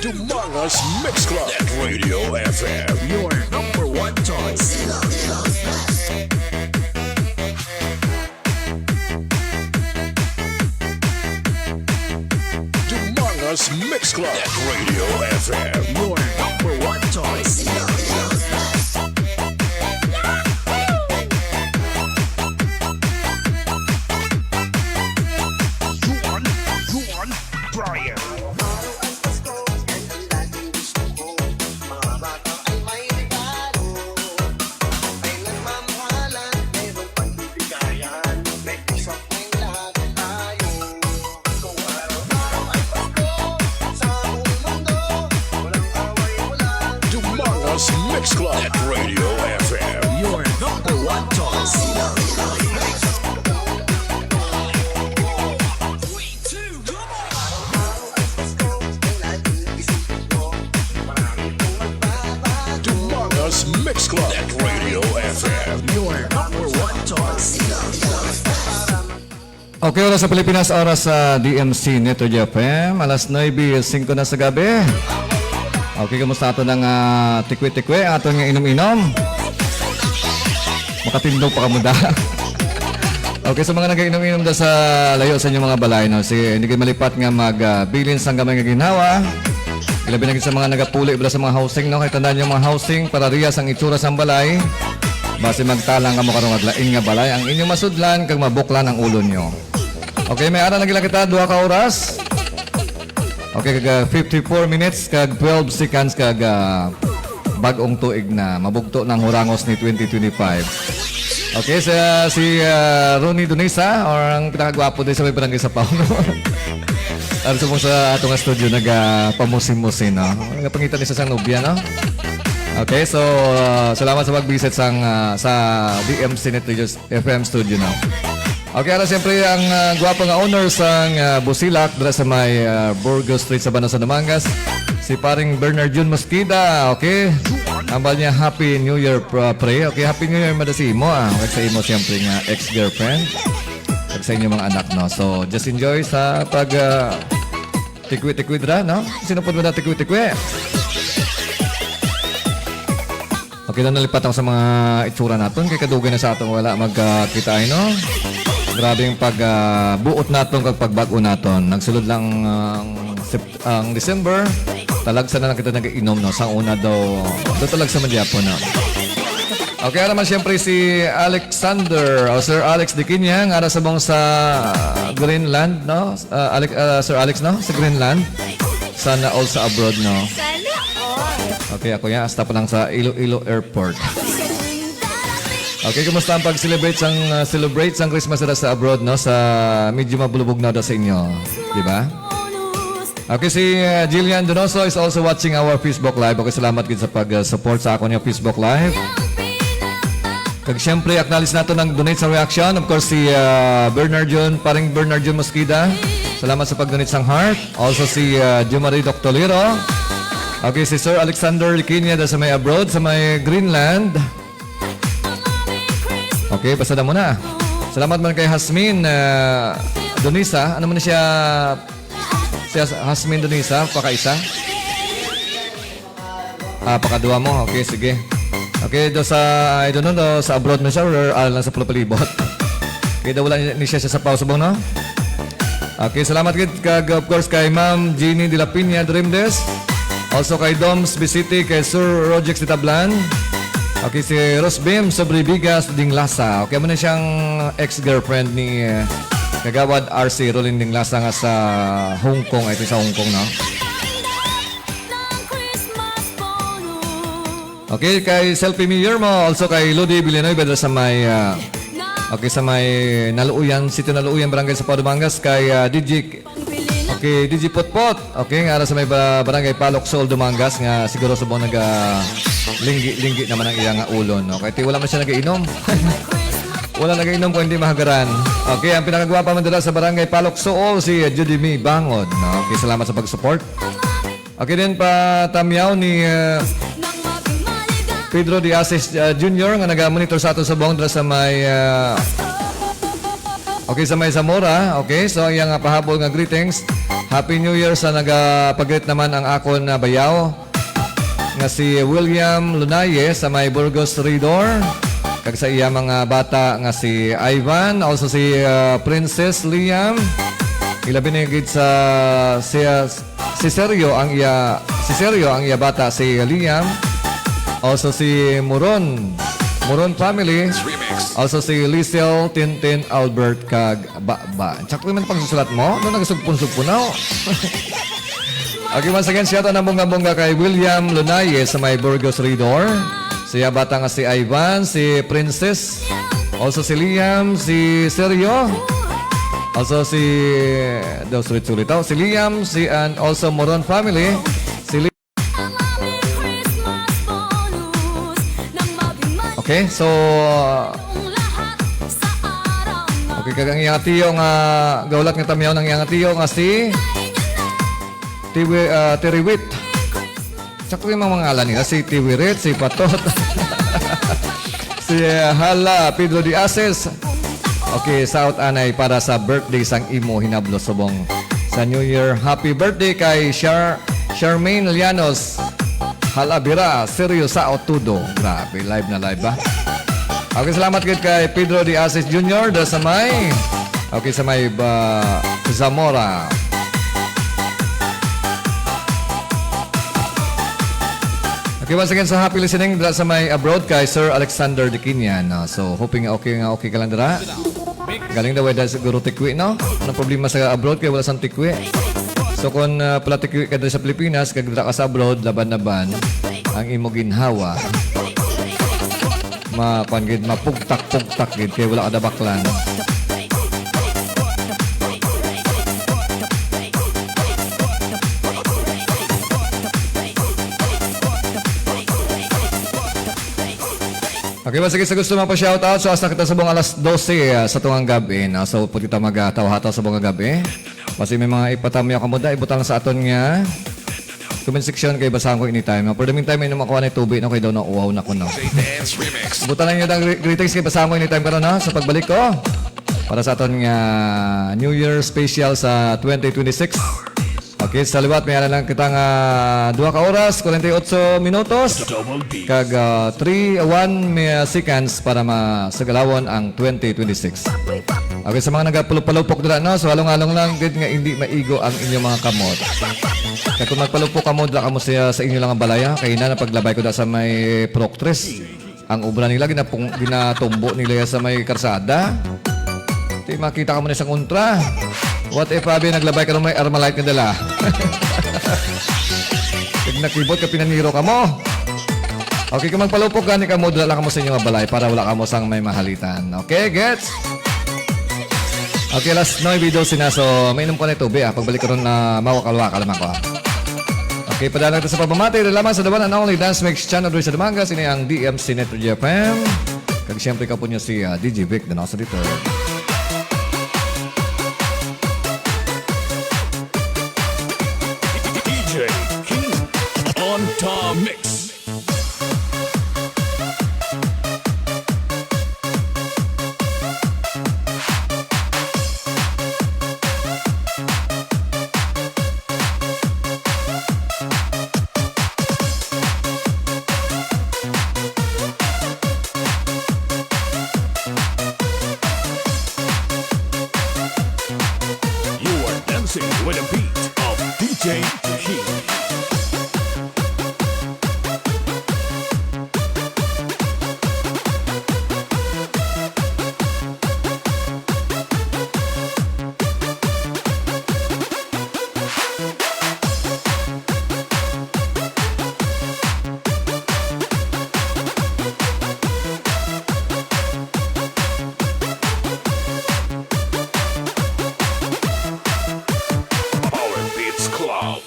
Dumangas Mix Club at Radio F M, your number one choice. Dumangas Mix Club at Radio F M, your number one choice. Juan, Juan, Brian. Dumangas Mix Club at Radio F M, your number one choice. Dumangas Mix Club at Radio F M, your number one choice. Okay, oras sa Pilipinas, oras sa D M C Net Radio F M, alas nuebe singko na sa gabi. Okay, kumusta ato ng ah, tikwi-tikwi, ato nga inom-inom? Makatindog pa kamo da. Okay, sa mga nagainom-inom da sa layo sa inyong mga balay, no? Si, hindi kayo malipat nga magbilin sang gamay nga ginhawa. Ilabi na gid sa mga nagapuli bala sa mga housing, no? Kay tandaan niyo, mga housing, para riya sang itsura sang balay. Basi magtalang kamo karon og lain nga balay ang inyong masudlan kag mabuklan ang ulo niyo. Okay, may ara na gila kita, duha ka oras. Okay, kag ah, fifty-four minutes kag twelve seconds kag ah, bag-ong tuig na. Mabugto na ang hurangos ni twenty twenty-five. Okay, sa, si ah, Ronnie Dunisa, or ang pinakagwapo din sa may barangay sa Pauno. Ano sa mo sa ato nga studio, nagapamusin-musin, no? Nagapangita ni sa sang nobya, no? Okay, so ah, salamat sa pag-visit sang, ah, sa D M C Net Radio F M studio, no? Okay, ano, siyempre, ang ah, gwapo nga owner sang ah, Busilak, dira sa may ah, Burgos Street sa Banasan, Dumangas, si paring Bernard Jun Mosqueda, okay? Ambal niya, Happy New Year, pre. Okay, Happy New Year, mada sa imo, ah. Kag sa imo, siyempre, nga ex-girlfriend. Kag sa inyo mga anak, no? So, just enjoy sa pag ah, tikwi-tikwi dira, no? Sino po ba na tikwi-tikwi? Okay lang, nalipat ako sa mga itsura naton. Kay kadugay na sa atong wala magkita, ay, no? Grabe ang pag, ah, buot naton kag pagbag-o naton. Nagsulod lang ang Sep-, ang December, talagsa na lang kita nag-inom, no? Sa una daw, daw talagsa man gyapon, no? Okay, ara man siyempre si Alexander, o Sir Alex Diquiña, nga ara sa mong sa Greenland, no? Ah, Alex, ah, Sir Alex, no? Sa Greenland. Sana all sa abroad, no? Sana all. Okay, ako yan. Hasta pa lang sa Iloilo Airport. Okay, kumusta ang pag-celebrate sang, ah, celebrate sang Christmas dira sa abroad, no? Sa medyo mabulubog na daw sa inyo, di ba? Okay, si, ah, Jillian Donoso is also watching our Facebook Live. Okay, salamat gid sa pag-support sa akon nga Facebook Live. Kag siyempre, acknowledge nato ang donate sa reaction. Of course, si, ah, Bernard John, paring Bernard John Mosqueda. Salamat sa pag-donate sang heart. Also si, ah, Jumari Doctoliro. Okay, si Sir Alexander Liquiña da sa may abroad, sa may Greenland. Okay, basta na muna. Salamat man kay Hasmin, ah, Donisa. Ano man siya? Si Has-, Hasmin Donisa, pakaisa? Ah, pakaduha mo. Okay, sige. Okay, do sa, I don't know, do sa abroad na siya or, ah, lang sa palibot. Okay, daw wala ni, ni siya sa Sapaw Subong, no? Okay, salamat gid kag, of course, kay Ma'am Jeannie de la Piña Dreamless. Also kay Doms Bisiti, kay Sir Rojex de Tablan. Okay, si Rosbim Sobribigas Dinglasa. Okay, mo na siyang ex-girlfriend ni, eh, Kagawad R C Rolin Dinglasa nga sa Hong Kong. Ay, ito sa Hong Kong, no? Okay, kay Selfie Mayor mo, also kay Lodi Villanueva dira sa may, ah, okay, sa may Naluuyan, Sitio Naluuyan, Barangay Sapaw, Dumangas, kay, ah, D J, okay, D J Potpot, okay, nga ara sa may ba-, Barangay Palok, Suol, Dumangas, nga siguro subong naga linggi-linggi naman ang iya nga ulo, no? Kay ti wala man siya nagainom. Wala nagainom kung hindi mahagaran. Okay, ang pinakagwapa man dira sa Barangay Palok, Suol, si Judy May Bangod, no? Okay, salamat sa pag-support. Okay din pa tamyaw ni, uh, Pedro de Asis, uh, Junior nga naga-monitor sa ato subong dira sa may, uh, okay, sa may Zamora. Okay, so ang iyang, uh, pahabol nga greetings. Happy New Year sa nagapagreet naman ang akon na bayaw nga si William Lunaye sa may Burgos Ridor, kag sa iya mga bata nga si Ivan, also si, uh, Princess Liam. Ilabi na gid sa siya Si Sergio ang iya, si Sergio ang iya bata, si Liam. Also si Moron, Moron family. Also si Lisel, Tintin, Albert, kag Baba. Tsaka man pagsusulat mo, no, nagasugpon-sugpon na, oh. Okay, once again, shout out na bongga-bongga kay William Lunaye sa may Burgos Ridor. Siya bata nga si Ivan, si Princess, also si Liam, si Sergio, also si, daw sulit-sulit, oh, si Liam, si, and also Moron family, si Li- Okay, so, okay, kag ang iyang tiyo nga, gaulat nga tamyaw ng iyang tiyo nga si Tiwi-, ah, Tiriwit. Tsaka yung mga ngalan nila, si Tiwirit, si Patot, si, eh, Hala, Pedro de Ases. Okay, saot anay para sa birthday sang imo hinablo subong sa New Year. Happy birthday kay Char-, Charmaine Llanos. Hala, bira, seryo sa o tudo. Grabe, live na live ba? Okay, salamat gid kay Pedro de Ases Junior da sa may, okay, sa may ba, Zamora. Okay, once again, so happy listening dira sa may abroad kay Sir Alexander Diquinia, no? So, hoping nga okay, nga okay ka lang dira. Galing daw, wala siguro tikwi, no? Ang problema sa abroad kay wala sang tikwi. So, kung, ah, pala tikwi ka dira sa Pilipinas, kag dira ka sa abroad, laban-laban ang imo ginhawa. Ma-, kuwan gid, mapugtak-pugtak gid, kay wala ka dabaklan. Okay, ba, sige, sa gusto mapa-shoutout, so hasta kita subong alas dose, ah, sa tungang gabi, no? So, pwede kita mag, ah, hataw-hataw subong nga gabi. Basi may mga ipatamyo ka mo da, ibutang sa aton nga comment section kay basahan ko anytime. For the meantime, inom ako anay tubig, no? Kay daw na uwaw na ko, no? Butang lang yun ang gre-, greetings kay basahan ko anytime karon, no? Sa pagbalik ko, para sa aton nga New Year special sa twenty twenty-six. Okay, sa liwat, may ara lang kita nga duha ka oras, forty-eight minutos, kag, ah, three, one mi-, seconds para masagalawon ang twenty twenty-six. Okay, sa mga nagapalupalupok dira, no? So, halong-halong lang gid nga hindi maigo ang inyong mga kamot. Kaya kung magpalupok kamo, dira kamo sa, sa inyo lang ang balay, ha? Kay na, napaglabay ko na sa may Proctres. Ang obra nila, ginapung-, ginatumbo nila yan sa may karsada. Di makita ka mo na sa kontra. What if, abi, naglabay ka na may Armalite nga dala? Pag nakibot ka, pinaniro ka mo. Okay, kung magpalupok gani ka mo, dala lang ka mo sa inyong balay para wala ka mo sang may mahalitan. Okay, gets? Okay, alas nuebe doce na. So, mainom ko na tubi, ah. Pagbalik ko ron na mawakal-wakal naman ko, ah. Okay, padala natin sa pamamati. Lamang sa the one and only Dance Mix Channel diri sa Dumangas. Ini ang D M C Net Radio F M. Kag siyempre ka po niya si, ah, D J Vic Denosa dito. D J King on the mix. You are dancing with the beat of D J King. Power Beats Club.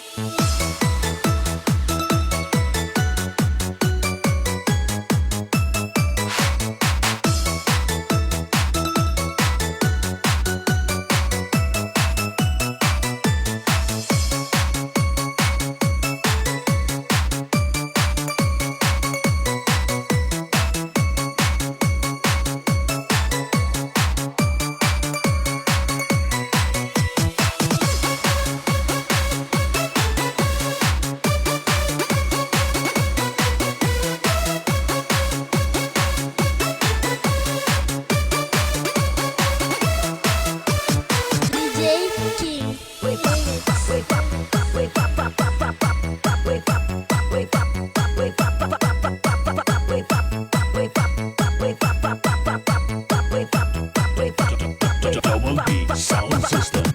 D J King. Double B sound system.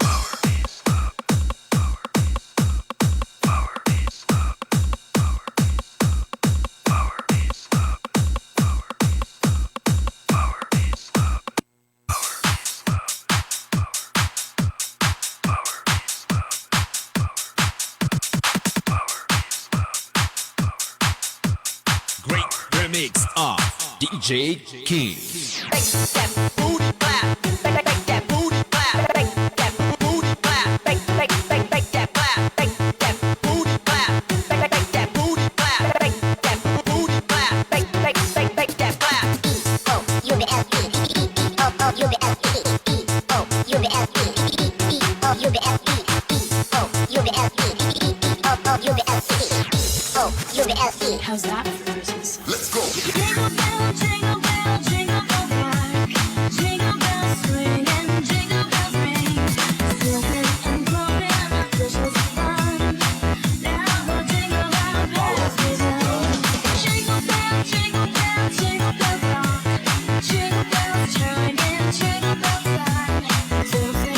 Great remix of D J King. How's that for verses? Let's go. Jingle bell, jingle bell, jingle bell rock. Jingle bells swing and jingle bells ring. Silver and golden are the bushels of fun. Now the jingle all bells we know. Jingle bell, jingle bell, jingle bell rock. Jingle bells chime and jingle bells fly. Silver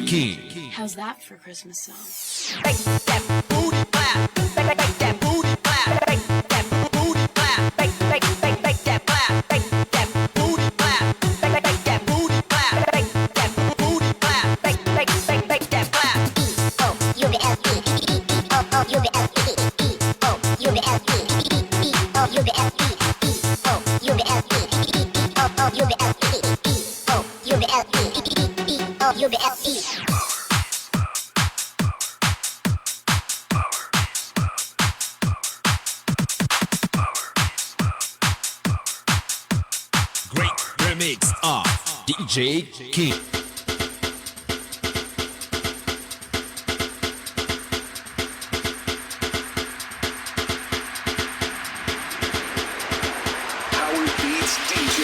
King. How's that for Christmas song? Great remix of D J King. Power Beats D J.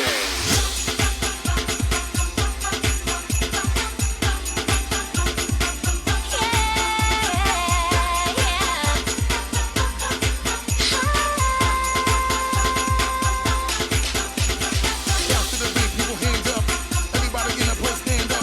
Bounce to the beat, people hands up. Everybody in the place stand up.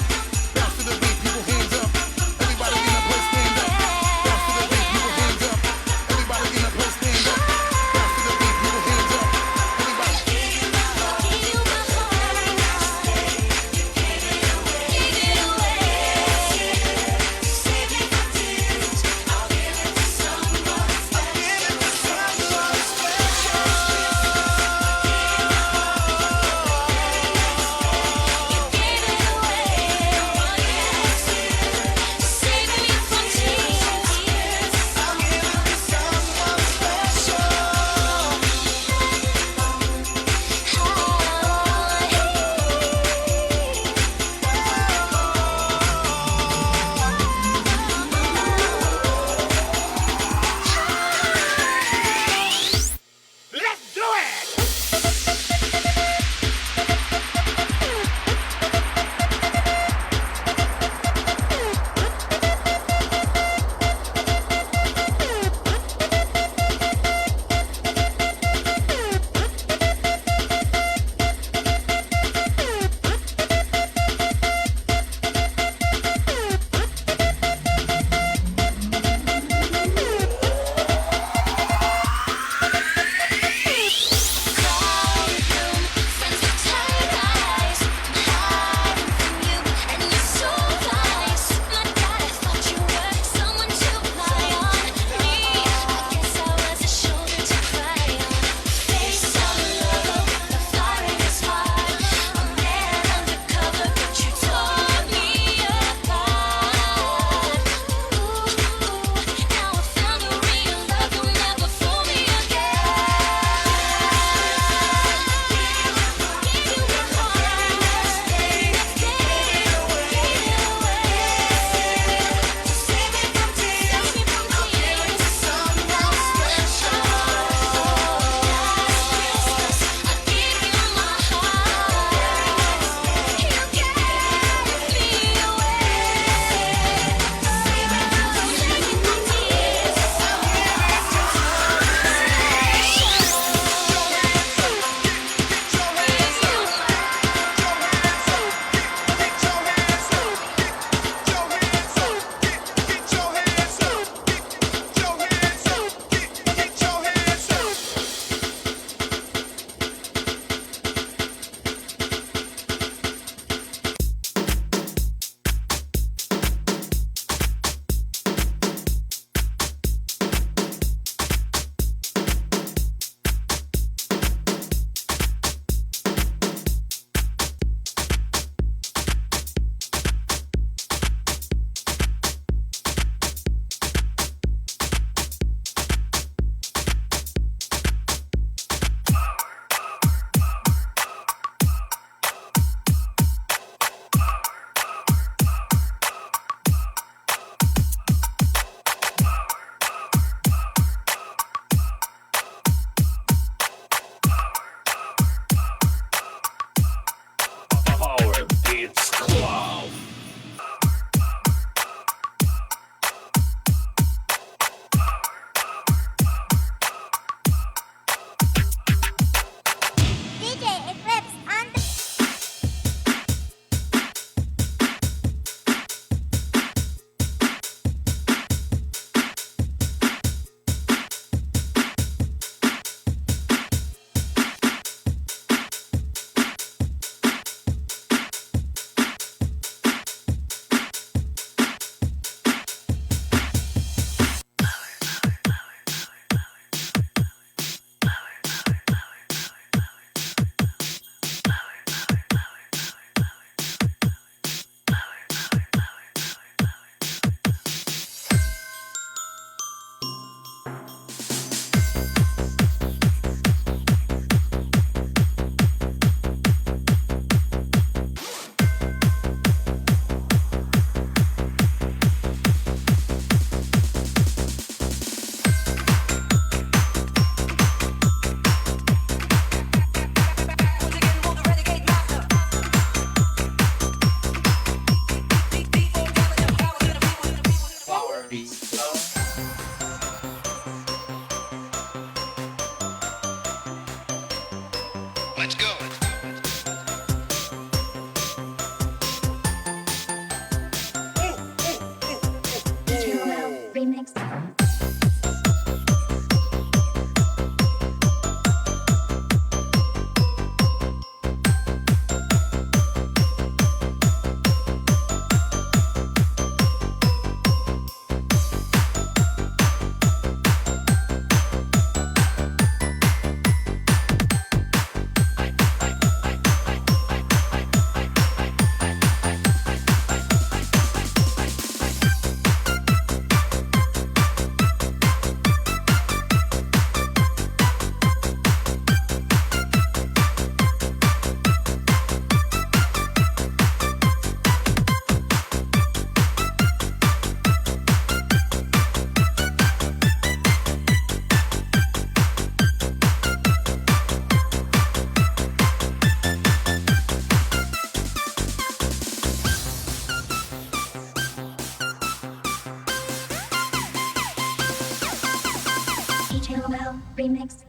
Remix.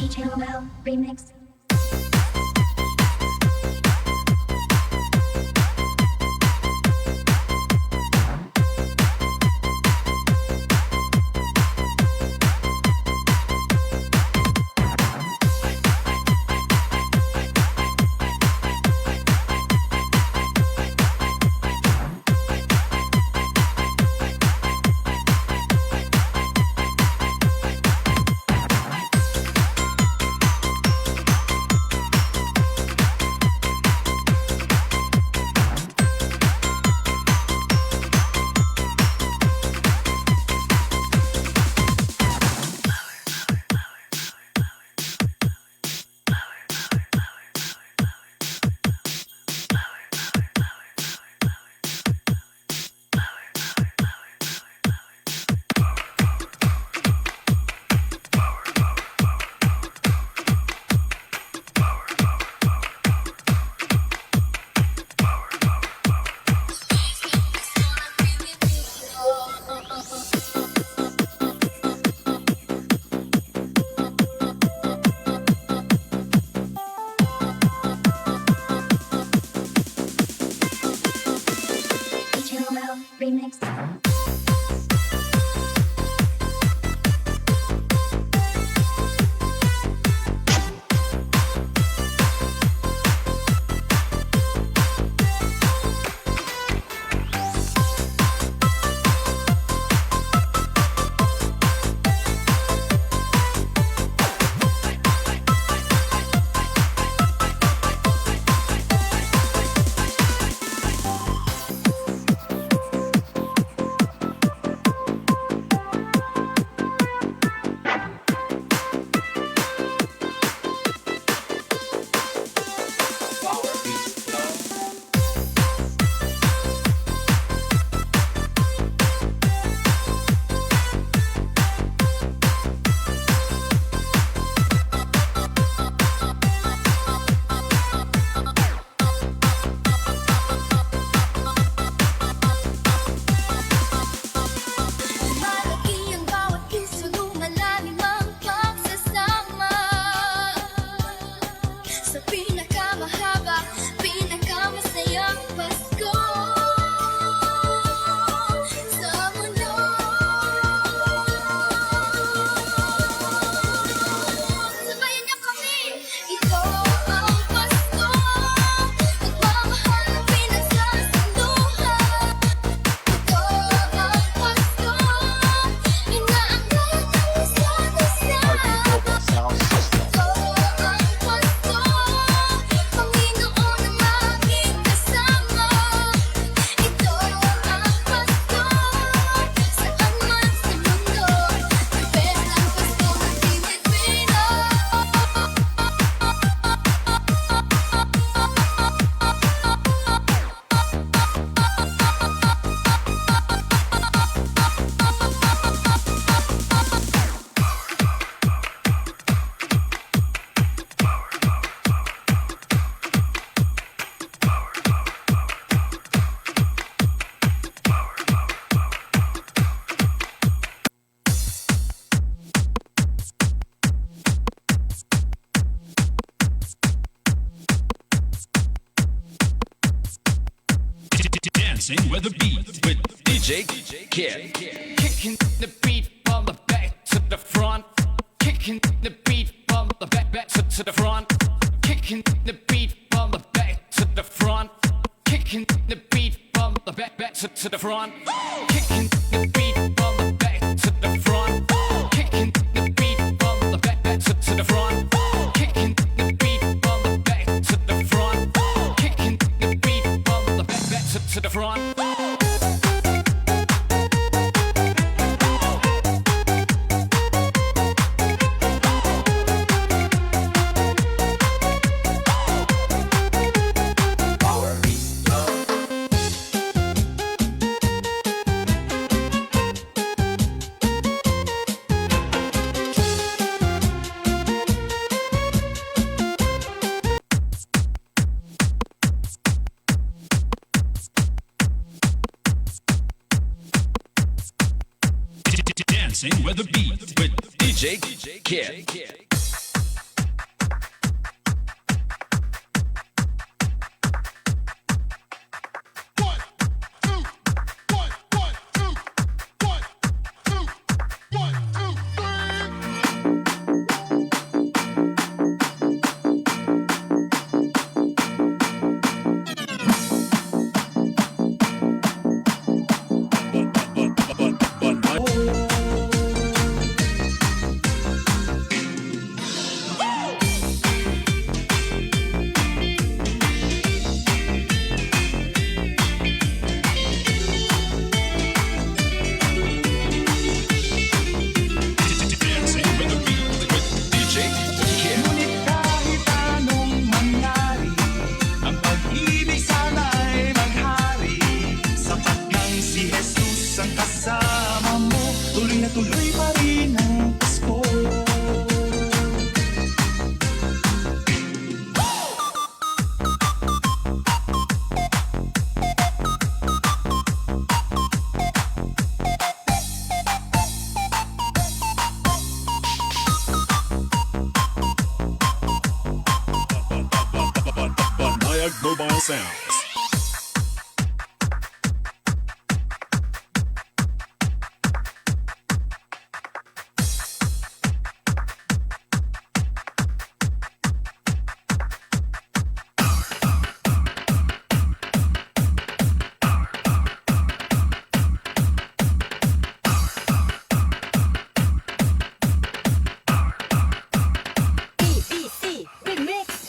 H L L Remix. H L L Remix. Dancing with the beat with D J Kid. Kicking the beat from the back to the front. Kicking the beat from the back, back to, to the front. Kicking the beat from the back to the front. Kicking the beat from the back, back to, to the front. Kicking the beat from the back to the front. Kicking the beat from the back, back to, to the front. Kicking the beat from the back to the front. Kicking the beat from the back, back to, to the front. Dancing with the beat with D J Kid. One, two, one, one, two, one, two, one, two, three. Dancing with the beat with D J Kid. Ngunit kahit anong mangyari, ang pag-ibig sana'y maghari. Sapat nang si Jesus ang kasama mo, tuloy na tuloy pa rin ang Pasko. Banayag Mobile Sounds. E P C Remix.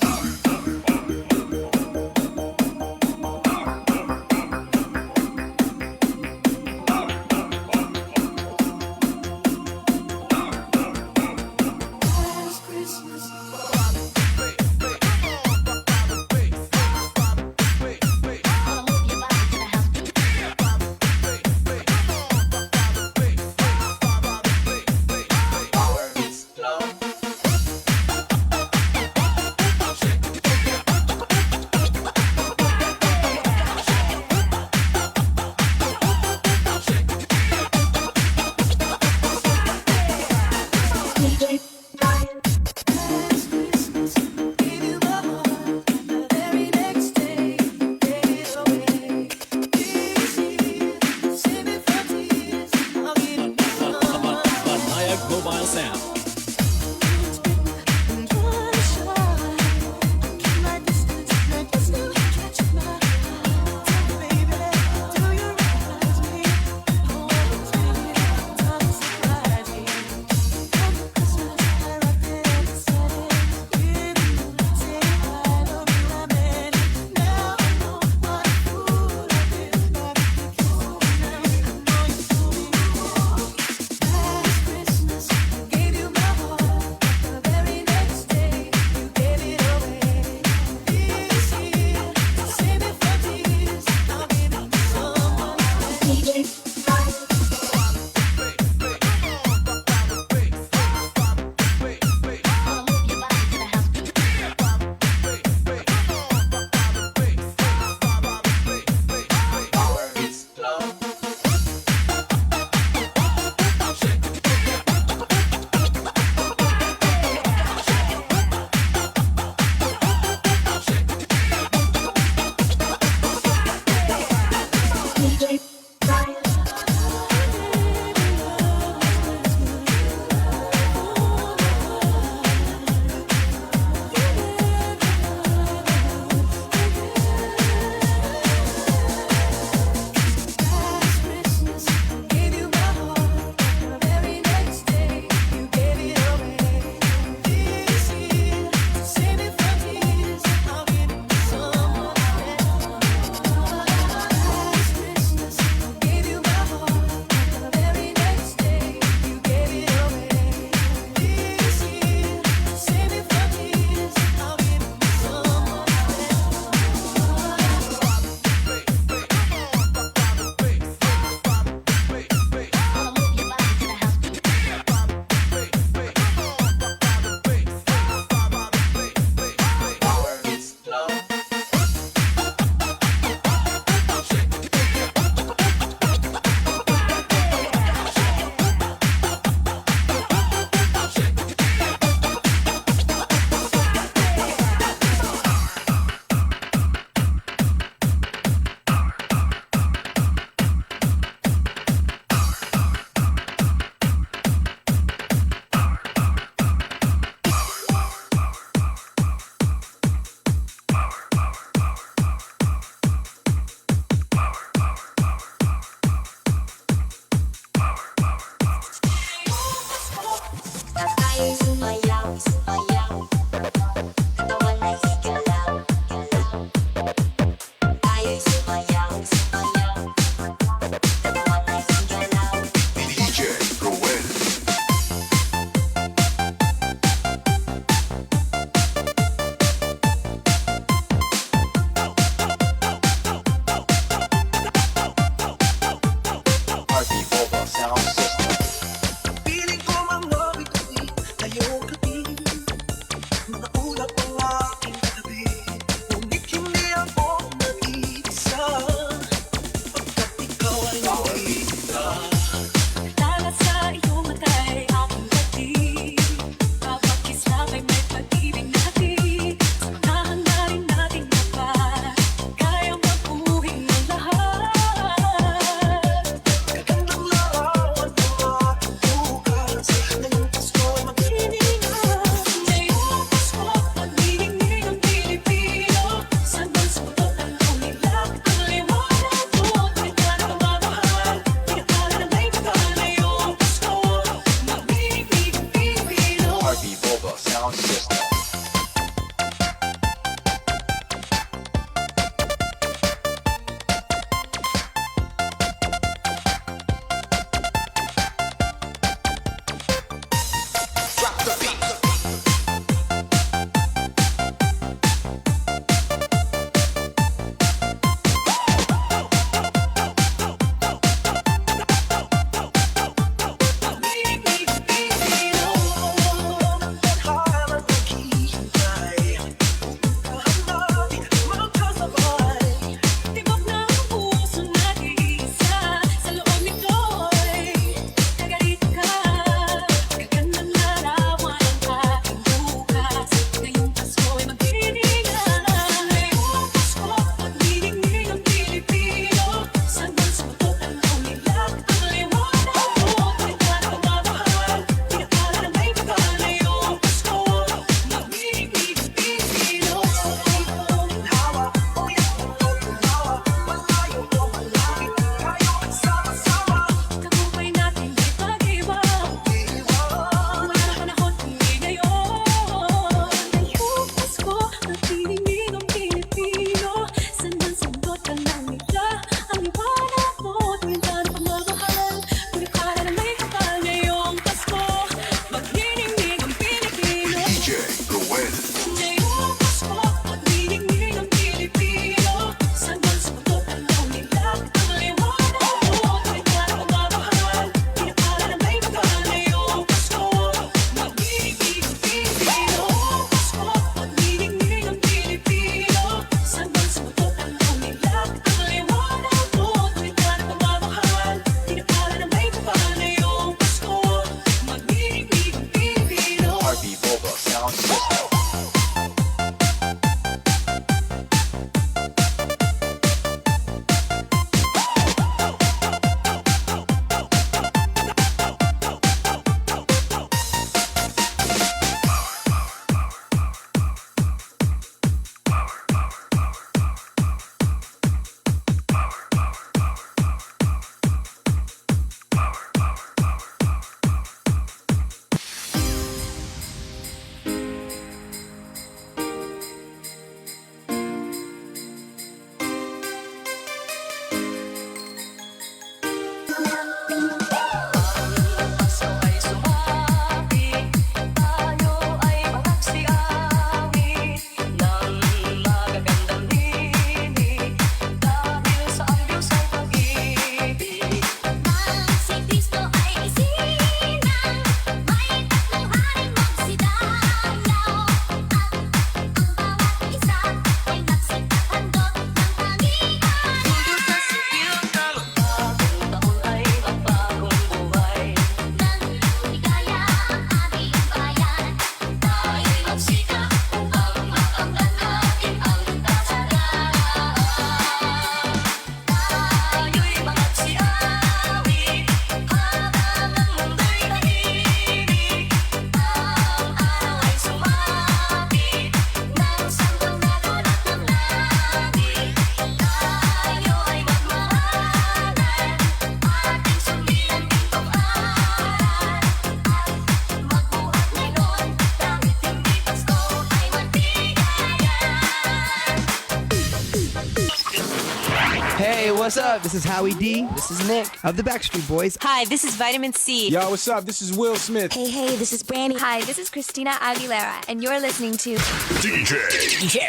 Hey, what's up? This is Howie D. This is Nick of the Backstreet Boys. Hi, this is Vitamin C. Yo, what's up? This is Will Smith. Hey, hey, this is Brandy. Hi, this is Christina Aguilera, and you're listening to D J,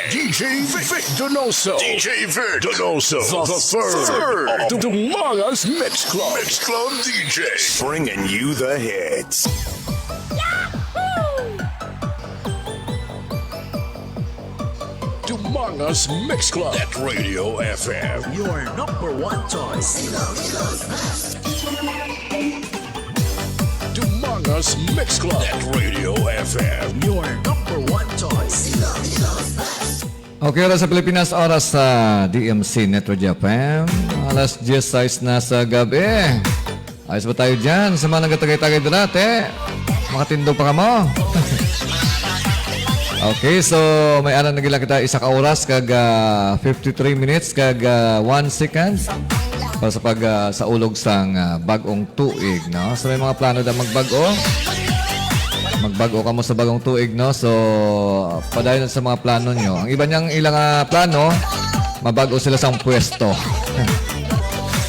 D J Vic, Vic Donoso. D J Vic Donoso the, the third of the Dumangas Mix Club. Mix Club D J. Bringing you the hits. Dumangas Mix Club at Radio F M. Your number one choice. Dumangas Mix Club at Radio F M. Your number one choice. Okay, oras sa Pilipinas, oras sa D M C Network F M. Alas diyes sais na sa gabi. Ayos ba tayo dyan? Sa mga nagatagay-tagay dira, te, makatindog pa kamo? Okay, so may aran na gila kita isa ka oras kag ah, fifty-three minutes kag ah, one second para sa pag ah, sa ulog sang ah, bag-ong tuig, no? So may mga plano da magbag-o. Magbag-o kamo sa bag-ong tuig, no? So padayon sa mga plano nyo. Ang iba niyang ilang ah, plano, mabag-o sila sang pwesto.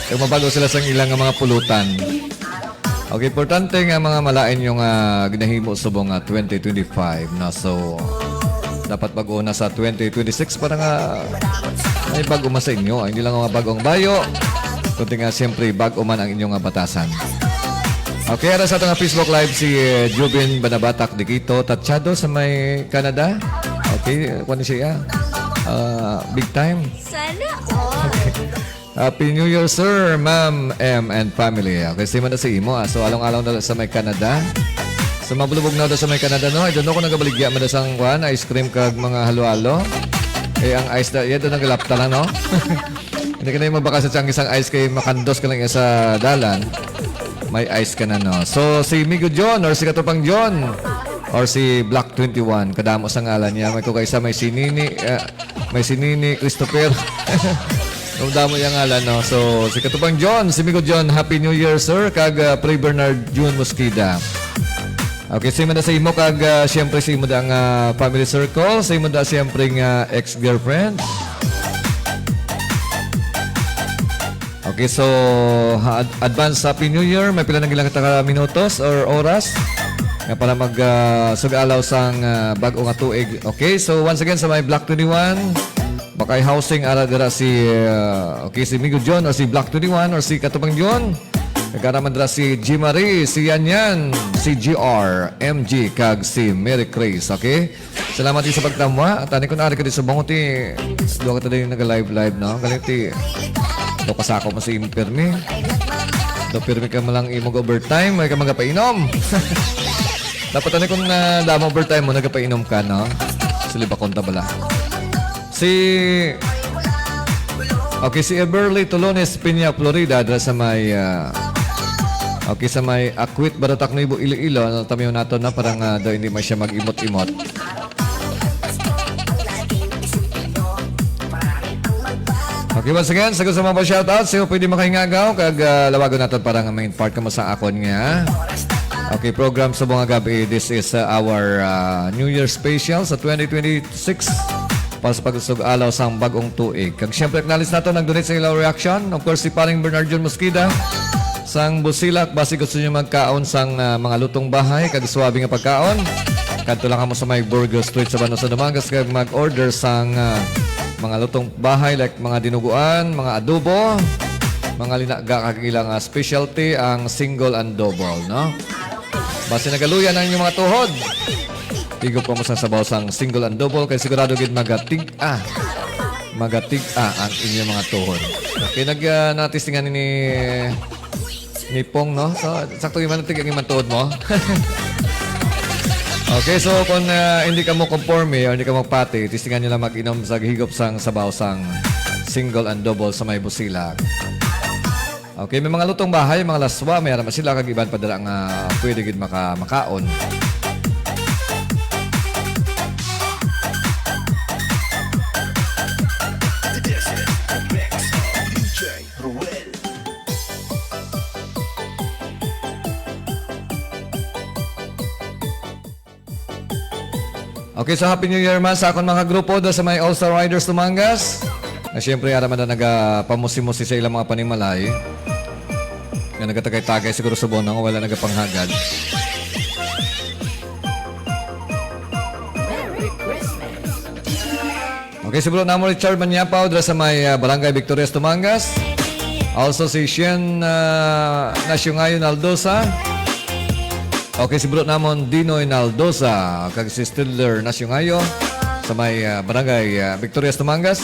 Kag mabag-o sila sang ilang nga mga pulutan. Okay, importante nga mga malain yung ah, ginahimo subong nga twenty twenty-five na. So, dapat bag-o na sa twenty twenty-six para nga may bag-o man sa inyo. Hindi lang mga bag-ong bayo, kundi nga siyempre bag-o man ang inyong ah, batasan. Okay, ara sa ato nga Facebook Live si eh, Jubin Banabatak Dikito, tatsado sa may Canada. Okay, kuwan siya. Ah, big time. Sana all. Happy New Year, sir, ma'am, M, and family. Okay, same na sa imo, ah. So, along-along na sa may Canada. Sa mabulubog na daw sa may Canada, no? I don't know kung nagabaligya man daw sang, kuan, ice cream kag mga halo-halo. Eh, ang ice na, yan daw nagalapta lang, no? Hindi ka na yung mabaka sa tiyang isang ice kay makandos ka lang sa dalan. May ice ka na, no? So, si Migo John or si Katupang John or si Black twenty-one, kadamo sa ngalan niya. May ko kaisa, may si Nini, ah, may si Nini Christopher. Ang damo yung ngalan, no? So, si Katupang John, si Migo John, Happy New Year, sir. Kag ah, Pre Bernard June Mosqueda. Okay, sa imo na sa imo, kag ah, siyempre sa imo da nga family circle, sa imo da siyempre nga ex-girlfriend. Okay, so ha, ad- advance Happy New Year. May pila na gila kita ka minutos or oras nga para mag ah, sug-alaw sang ah, bag-o nga tuig. Okay, so once again sa may Block twenty-one, Bakay Housing, ara dira si ah, okay, si Migo John or si Block twenty-one or si Katubang John. Nagkaraman dira si G Marie, si Yan Yan, si G R, M G, kag si Mary Grace. Okay? Salamat din sa pagtamwa. Tani ko na ari ka di sa bangot eh. Duha ka tayo yung nag-live-live, no? Galing ti. Do ka sa ako mo sa imo pirmi. Do pirmi ka malang imog overtime, may ka magapainom. Dapat tani kung uh, damo overtime mo, nagapainom ka, no? Silibakon ta bala. Si Okay, si Everly Tolones Peña, Florida, dira sa may ah, Okay, sa may Akwit, Baratak, Nuevo, Iloilo. Ano tamiyo nato na parang ah, daw hindi man siya mag-imot-imot. Okay, once again, sa gusto mo pa shoutout, sino pwede makahingagaw? Kag ah, lawagon natin para nga main part ka mo sa akon nga. Okay, program sa mga gabi. This is uh, our uh, New Year special sa twenty twenty-six para sa pagusog alaw sang bag-ong tuig. Kag siyempre, acknowledge nato nag-donate sa ilang reaction. Of course, si Paring Bernard John Mosqueda sang Busilak. Basi gusto niyo magkaon sang uh, mga lutong bahay kag suwabe nga pagkaon. Kadto lang kamo sa may Burgos Street sa Bano sa Dumangas kag mag-order sang uh, mga lutong bahay like mga dinuguan, mga adobo, mga linaga kag ilang uh, specialty ang single and double, no? Basi nagaluyan ang inyong mga tuhod. Higop pa mo sa sabaw sang single and double kay sigurado gid magatig ah. Magatig ah ang inyong mga tuhod. Okay, nag uh, natistingan ni ni Pong, no? So, sakto yung manantig ang imang tuhod mo. Okay, so kung uh, hindi ka mo conforme o hindi ka mo pati, tistingan nyo lang mag-inom sa higop sang sabaw sang single and double sa may Busilak. Okay, may mga lutong bahay, mga laswa, may arama sila kag iban pa dira nga pwede gid maka makaon. Okay, so Happy New Year man sa akon mga grupo do sa may All Star Riders Tumangas. Na siyempre, ara man na nagapamusi-musi sa ilang mga panimalay. Nga nagatagay-tagay siguro subong na nga wala nagapanghagad. Okay, si bro namo Richard Manyapaw, dira sa may, ah, Barangay Victorias, Dumangas. Also si Shen, ah, Nasyongayo Naldosa. Okay, si bro namon Dinoy Naldosa, kag si Stiller Nasyongayo sa may, ah, Barangay, ah, Victorias, Dumangas.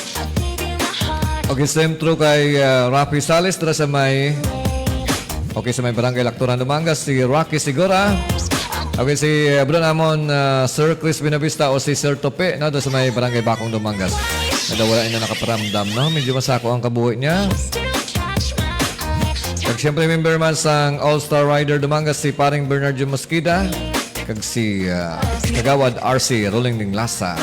Okay, same true kay, ah, Rafi Sales, dira sa may, okay, sa may Barangay Lactoran, Dumangas, si Rocky Sigora. Okay, si, ah, bro namon, ah, Sir Chris Buenavista o si Sir Tope, no, dira sa may Barangay Bakong, Dumangas. Nga daw wala na nakaparamdam, no? Medyo masako ang kabuhi niya. Kag siyempre, member man sang All Star Rider Dumangas, si Paring Bernardo Mosqueda, kag si, ah, Kagawad R C Rolling Ninglasa.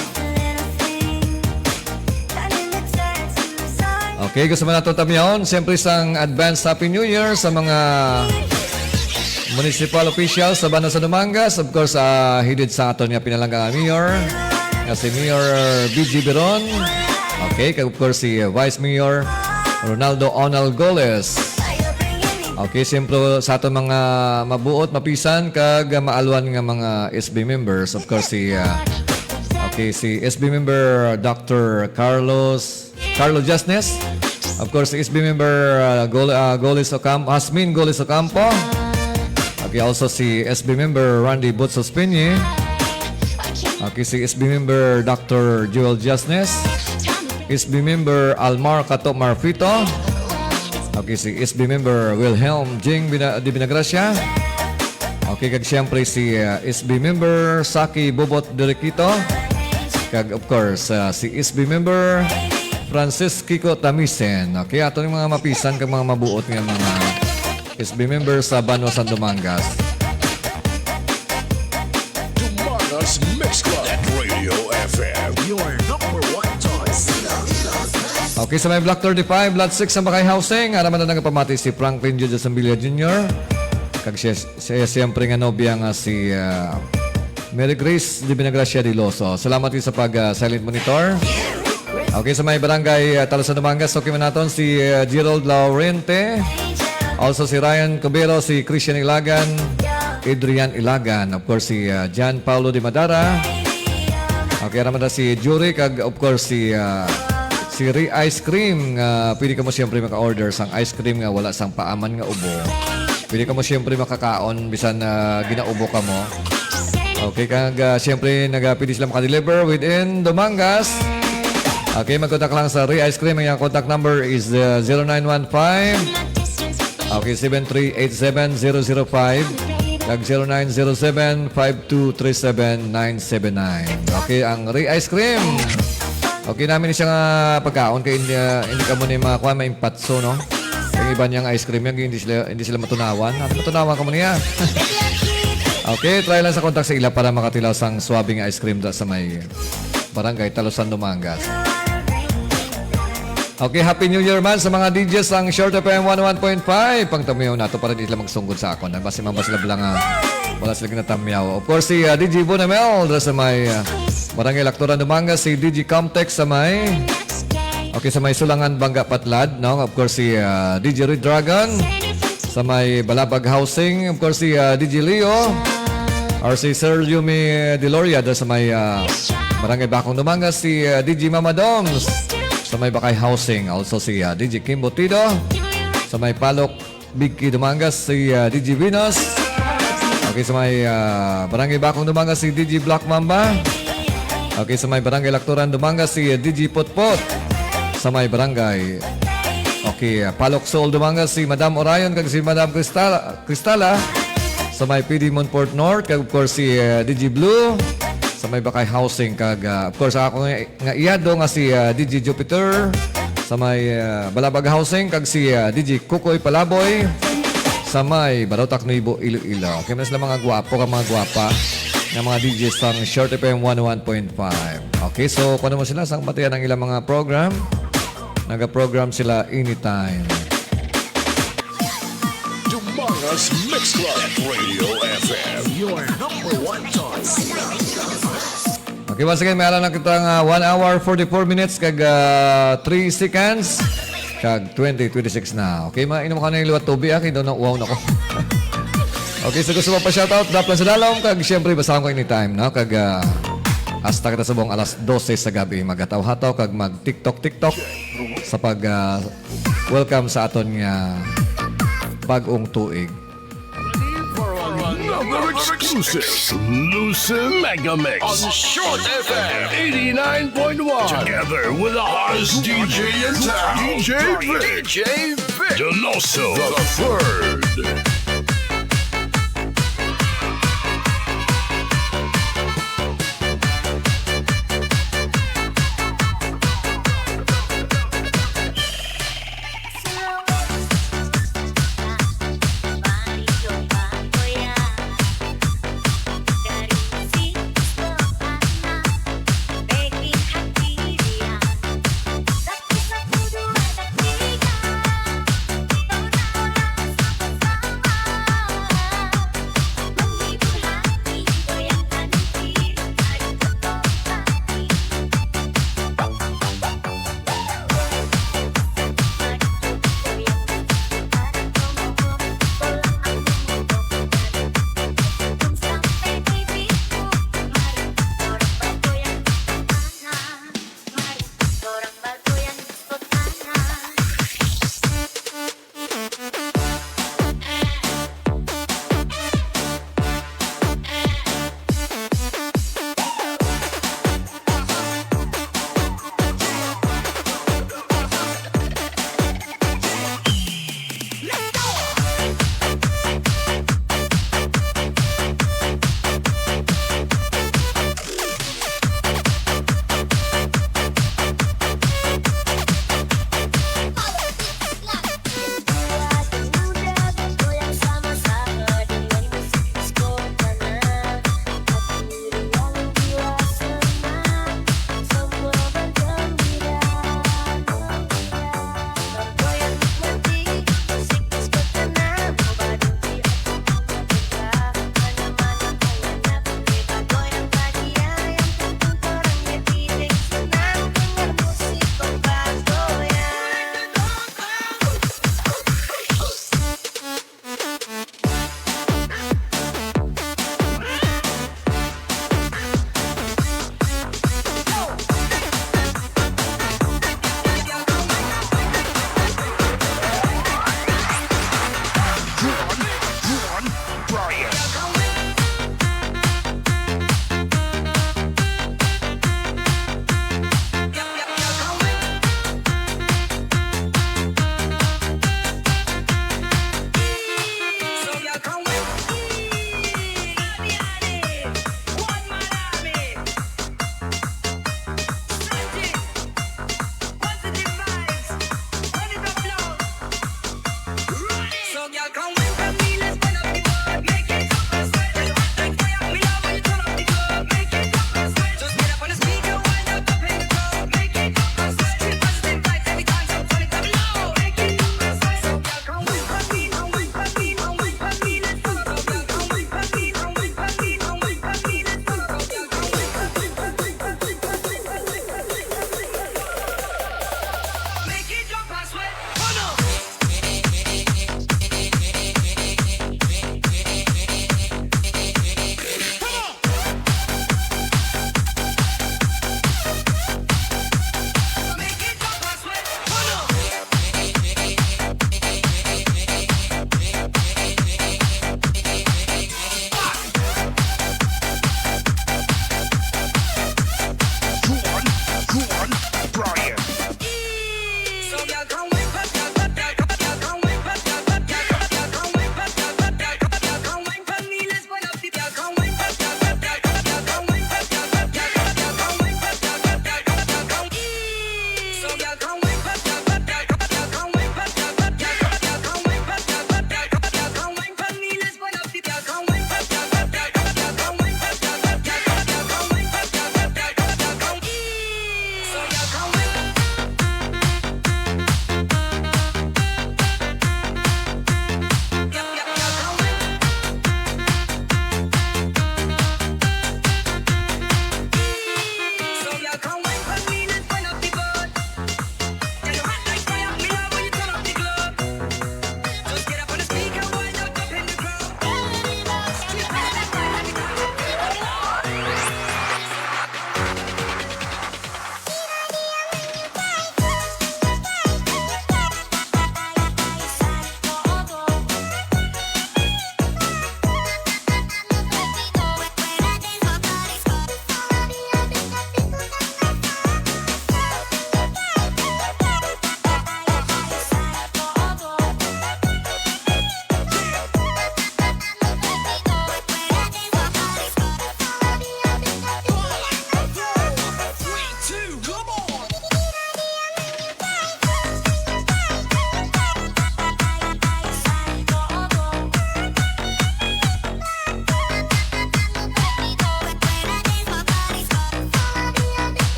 Okay, gusto man nato tamyahon, siyempre, sang advance Happy New Year sa mga municipal officials sa Banwa sa Dumangas. Of course, ah, headed sa aton nga pinalangga nga mayor, nga si Mayor B G Biron. Okay, kag of course, si Vice Mayor Ronaldo Onal Goles. Okay, siyempre sa aton mga mabuot, mapisan, kag maalwan nga mga S B members. Of course, si, ah, okay, si S B member Doctor Carlos, Carlo Jasnes. Of course, si S B member, ah, Gol-, ah, Goles Ocampo, Hasmin Goles Ocampo. Okay, also si S B member Randy Butsos Peñi. Okay, si S B member Doctor Joel Jasnes. S B member Almar Kato Marfito. Okay, si S B member Wilhelm Jing Bina-, de Binagracia. Okay, kag siyempre si, ah, S B member Saki Bobot Derikito. Kag of course, ah, si S B member Francis Kiko Tamisen. Okay, ato yung mga mapisan kag mga mabuot nga mga S B member sa Banwa San Dumangas. Dumangas Mix Club at Radio F M, your number one choice. Okay, sa may Block thirty-five, Lot six sa Bakay Housing, ara man na nagapamati si Franklin Judge Sambilia Junior. Kag siya, siya siyempre nga nobya nga si, ah, Mary Grace de Binagracia Diloso. Salamat kayo sa pag, ah, silent monitor. Okay, sa may barangay, ah, Talusan Dumangas, okay man naton si, ah, Gerald Laurente. Also si Ryan Cubero, si Christian Ilagan, Adrian Ilagan. Of course, si, ah, John Paulo de Madara. Okay, ara man na si Jury, kag of course si, ah, si Ray Ice Cream. Nga pwede ka mo siyempre maka-order sang ice cream nga wala sang paaman nga ubo. Pwede ka mo siyempre makakaon bisan, ah, ginaubo ka mo. Okay, kag, ah, siyempre, naga-, pwede sila maka-deliver within Dumangas. Okay, mag-contact lang sa Ray Ice Cream. Ang iyang contact number is, uh, zero nine one five, okay, seven three eight seven zero zero five, kag zero nine zero seven five two three seven nine seven nine. Okay, ang Ray Ice Cream. Okay, namin siya nga pagkaon kay hindi, ah, hindi ka mo ni mga kuwan, maimpatso, no? Ang iba niyang ice cream yan, hindi sila, hindi sila matunawan. Ano matunawan ka mo niya? Okay, try lang sa contact sa ila para makatilaw sang swabe nga ice cream da sa may barangay Talusan, Dumangas. Okay, Happy New Year man sa mga D Js sang Short F M one oh one point five. Pangtamiyaw nato para di sila magsunggod sa akon. Basi man ba sila bala nga wala sila ginatamyaw. Of course, si, ah, D J Bonamel, dira sa may, ah, Barangay Lactoran, Dumangas, si D J Comtex sa may, okay, sa may Sulangan, Bangga, Patlad, no? Of course, si, ah, D J Red Dragon sa may Balabag Housing. Of course, si, ah, D J Leo, or si Sir Yumi Deloria, dira sa may, ah, Barangay Bakong, Dumangas, si, ah, D J Mama Doms sa may Bakay Housing. Also si, ah, D J Kimbo Tido sa may Palok, Bigki, Dumangas, si, ah, D J Venus. Okay, sa may, ah, Barangay Bakong, Dumangas, si D J Black Mamba. Okay, sa may Barangay Lactoran, Dumangas, si, ah, D J Potpot. Sa may Barangay, okay, ah, Palok Soul, Dumangas, si Madam Orion kag si Madam Cristala, Cristala. Sa may P D Montfort North, kag of course si, ah, D J Blue. Sa may Bakay Housing, kag, ah, of course, ako nga nga iyado nga si, ah, D J Jupiter, sa may, ah, Balabag Housing, kag si, ah, D J Kukoy Palaboy sa may Barautak, Nuevo Iloilo. Okay man sila mga gwapo kag mga gwapa nga mga D J sang Short F M one oh one point five. Okay, so kuno mo sila sang batian ang ilang mga program. Naga-program sila anytime. Dumangas Mix Club at Radio F M, your number one choice. Okay, once again, may ara na kita nga one hour, forty-four minutes, kag ah, three seconds. Kag twenty twenty-six na. Okay, mainom ka na yung liwat tubig, ah, kay daw na, wow na ko. Okay, so gusto mo pa shoutout, daplan sa dalom, kag siyempre, basahon ko anytime, no? Kag ah, hasta kita subong alas dose sa gabi, maghataw-hataw, kag mag-TikTok, TikTok, sa pag ah, welcome sa aton nga bag-ong tuig. Another exclusive Lucy Mega Mix on Short F M eighty-nine point one. Together with the hottest D J in town, D J Vic. D J Vic Donoso the third.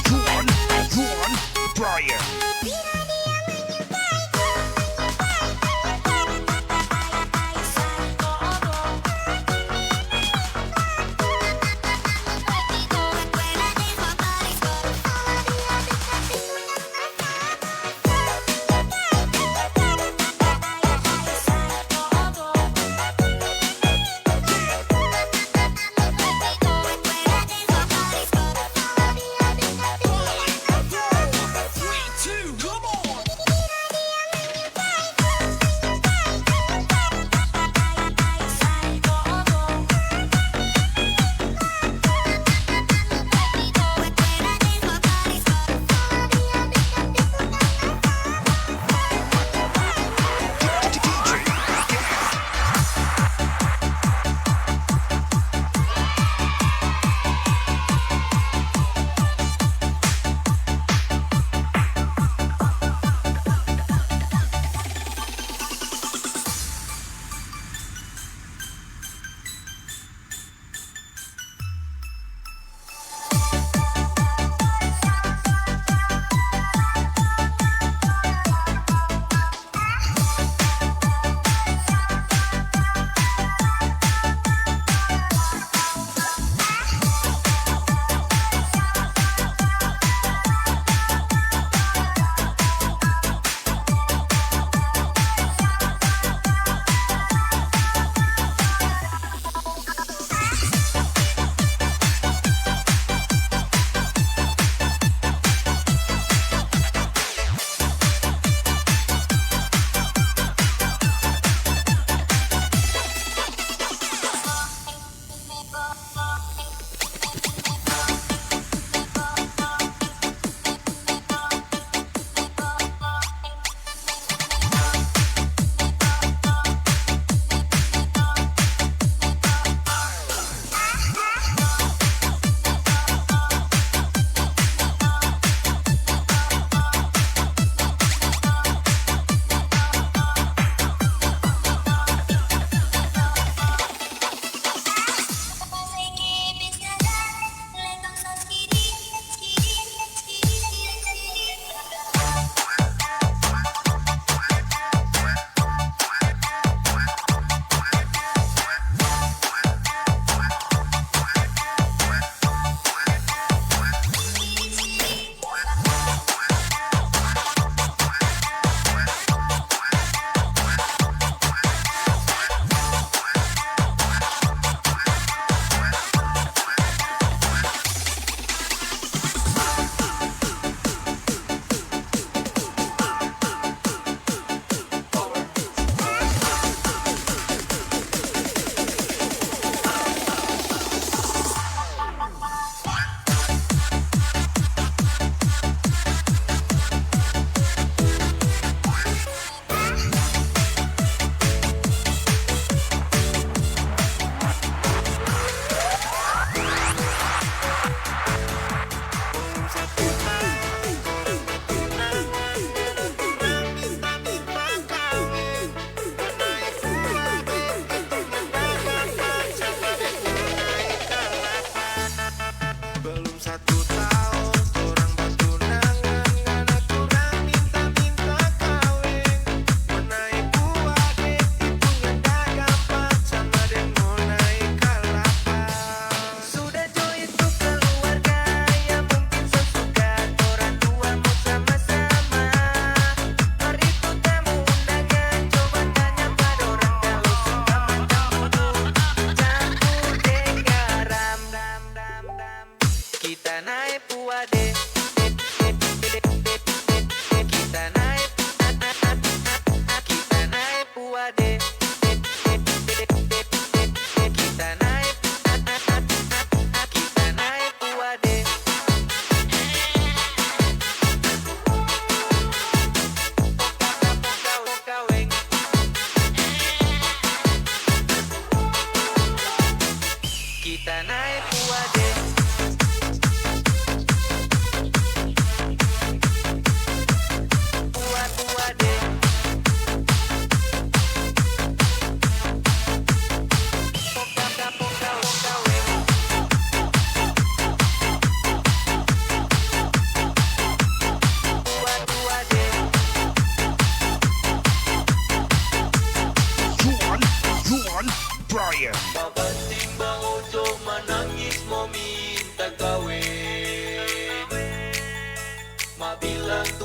Juan, Juan, Brian.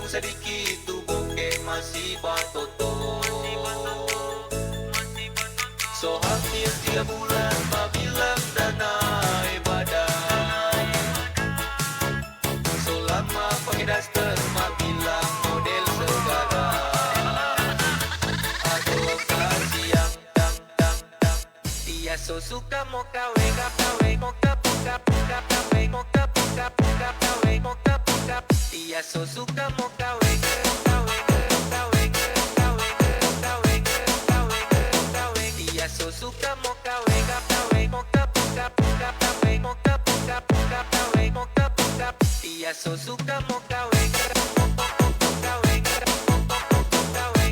Sadikit tubo kay masiba toto. So hangin tiga bulan mabilang danay baday. So lama pagdaster mabilang model segara. Ato kasiyang dang dang dang. Iya so suka mo kawe ka kawe mo ka po ka po ka kawe mo ka po ka po ka kawe mo ka po ka. Iya so suka mo kawe ka kawe ka kawe ka kawe ka kawe ka kawe ka kawe. Iya so suka mo kawe ka kawe mo ka po ka po ka kawe mo ka po ka po ka kawe mo ka po ka. Iya so suka mo kawe ka kawe ka kawe ka kawe ka kawe.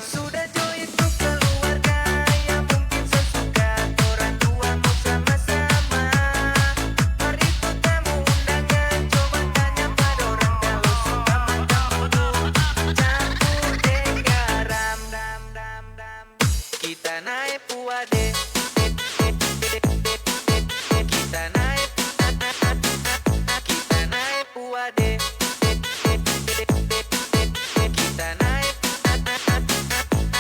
Sudah jo itu keluarga, ya mungkin sesuka orang tua mau sama-sama. Mari tu tamu undangan, coba tanya pa dorang kalau suka makan putu, campur deng garam. Kita nae puade. Kita nae, kita nae puade. Kita nae,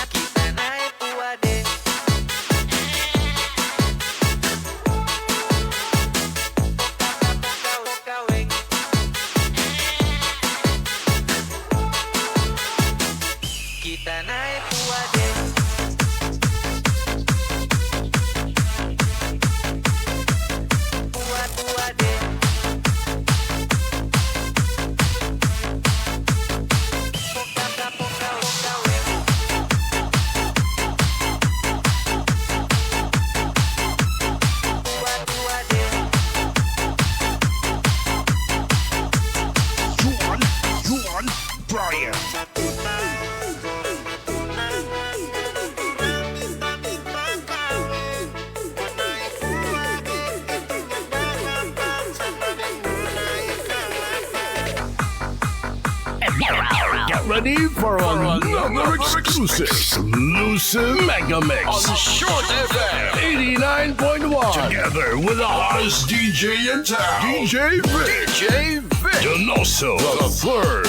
kita nae puade. Kita nae puade. Pua, puade. Poka, poka, poka, poka, we. Pua, puade. Juan, Juan, Brian. Get ready for another exclusive, exclusive Mega Mix on Short F M eighty-nine point one. Together with the hottest D J in town, D J Vic. D J Vic Donoso the third.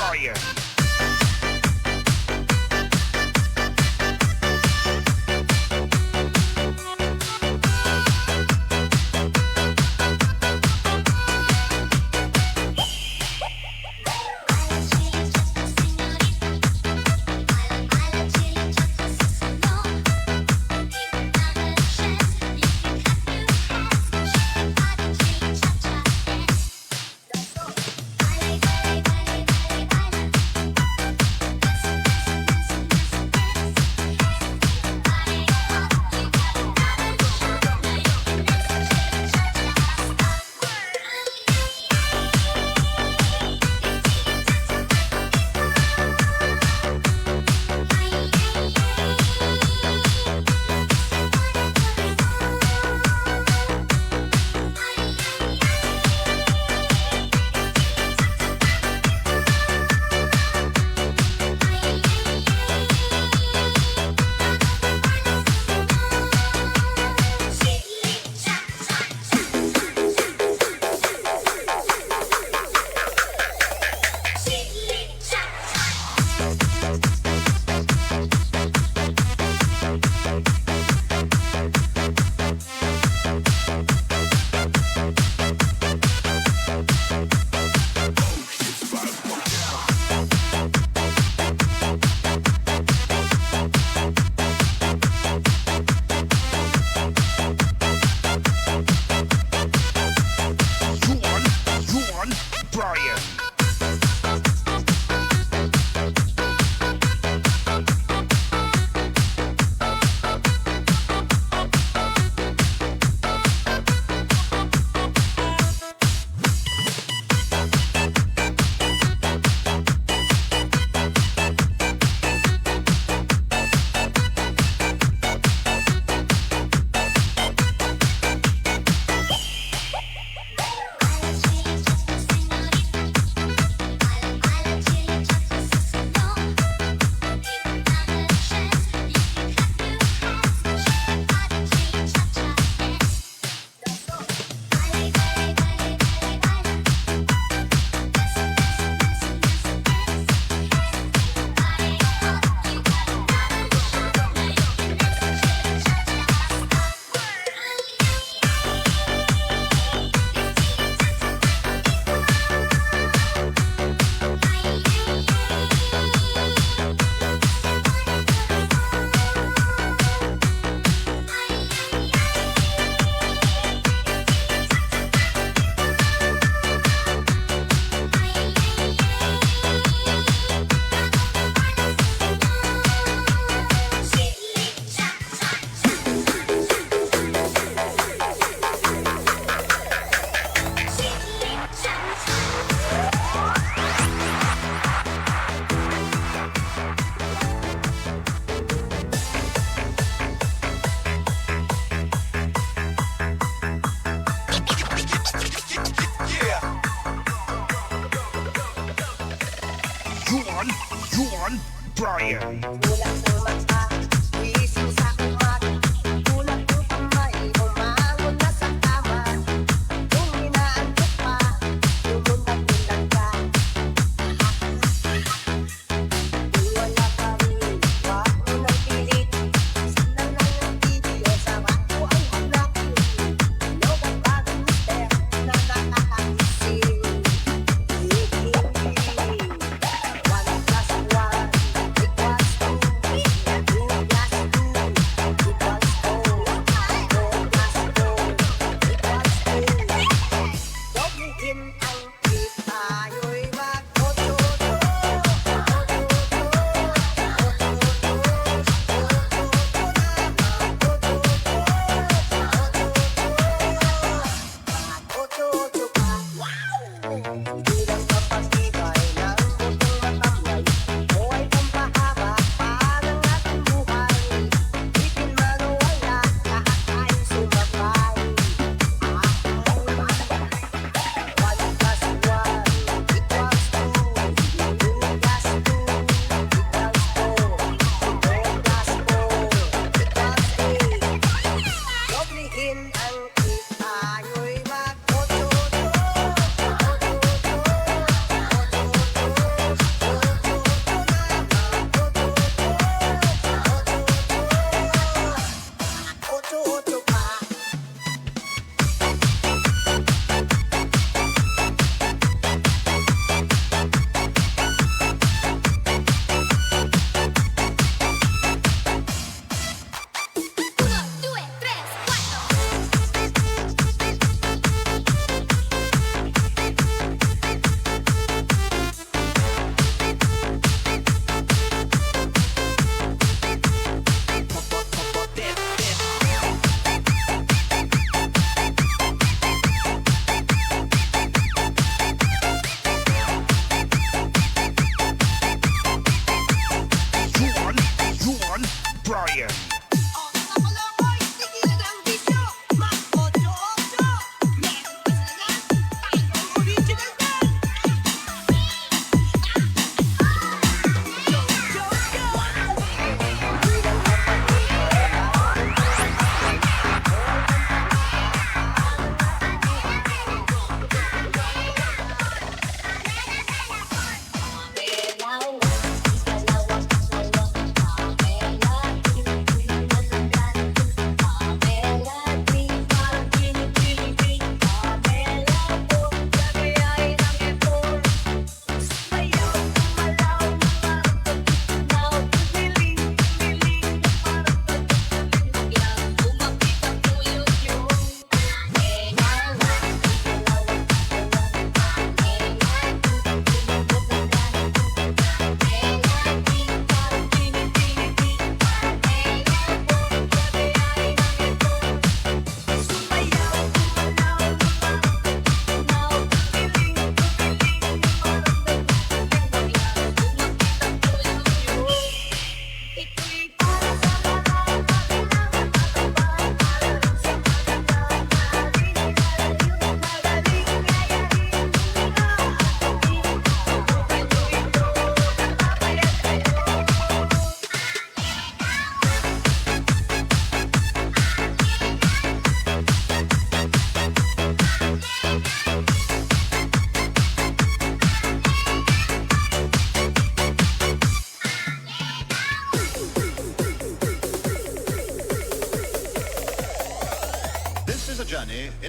Brian. Juan, Juan, Brian. Juan, Juan, Brian. Tulak sa mata, gising sa umaga. Tulak ko pa may umangon na sa kama. Kung inaantok pa, lumundag-lundag ka. Kung wala pa rin, wag mo nang pilit. Signal lang ng T V o sarap mo ang hanapin. Lobat bagong mister na nakakaisip. One plus one equals two. Two plus two equals four. Four plus four equals eight. Doblehin ang eight, tayo'y mag-otso-otso. Otso-otso. Otso-otso na, mag-otso-otso. Otso-otso. Mag-otso-otso ka. Wow! Bilang pampasibay ng gustong matamlay, o ay pampahaba pa ng ating buhay. Ipin man o wala, lahat ay sumabay. One plus one equals two. Two plus two equals four. Four plus four equals eight. Doblehin ang eight, tayo'y mag-otso-otso. Otso-otso.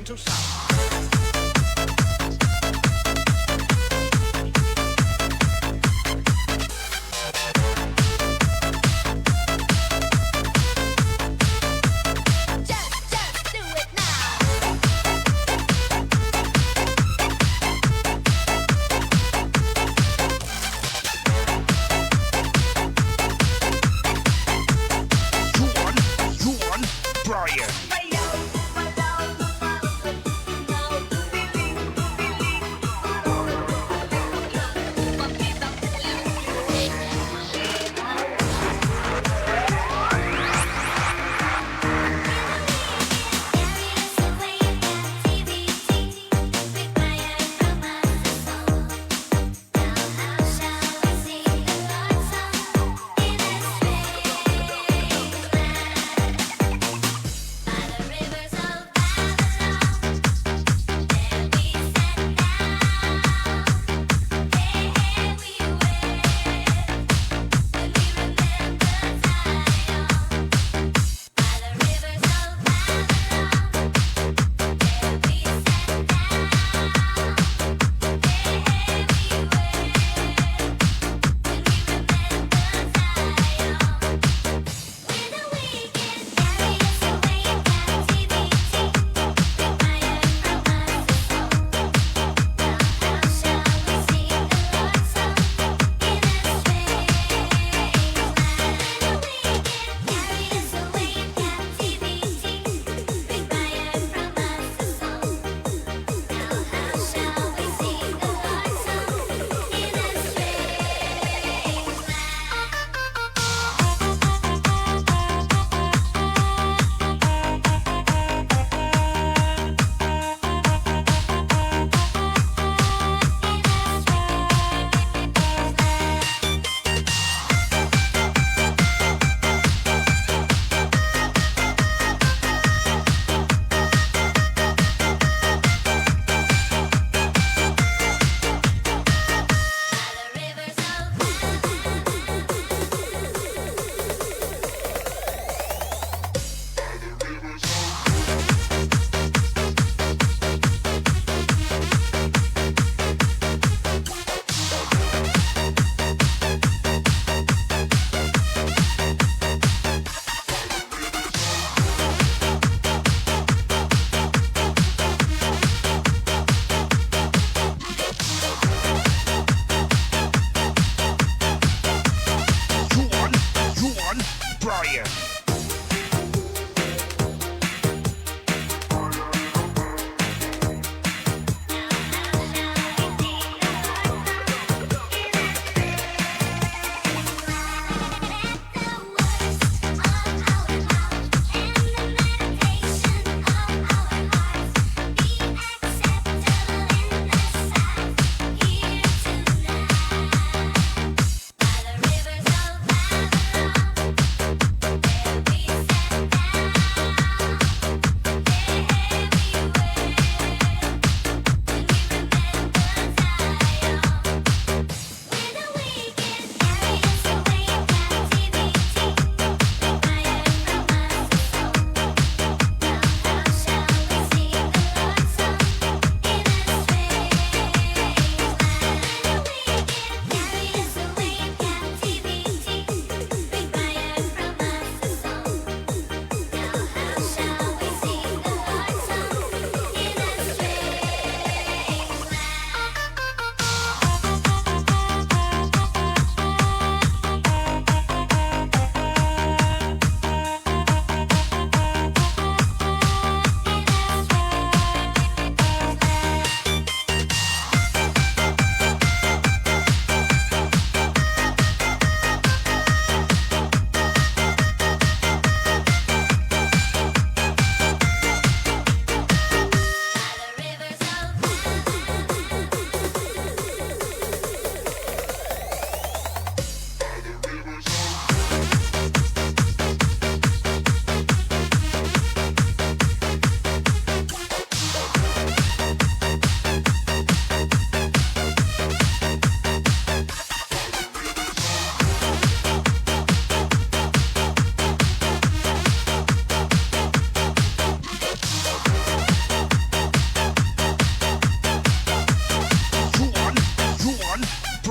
to sound. Just, just do it now. Yuan, Yuan, Brian. Bayaw, bayaw, bayaw.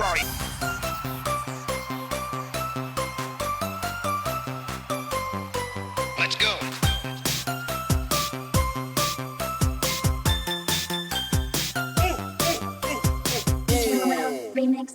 Let's go. Remix.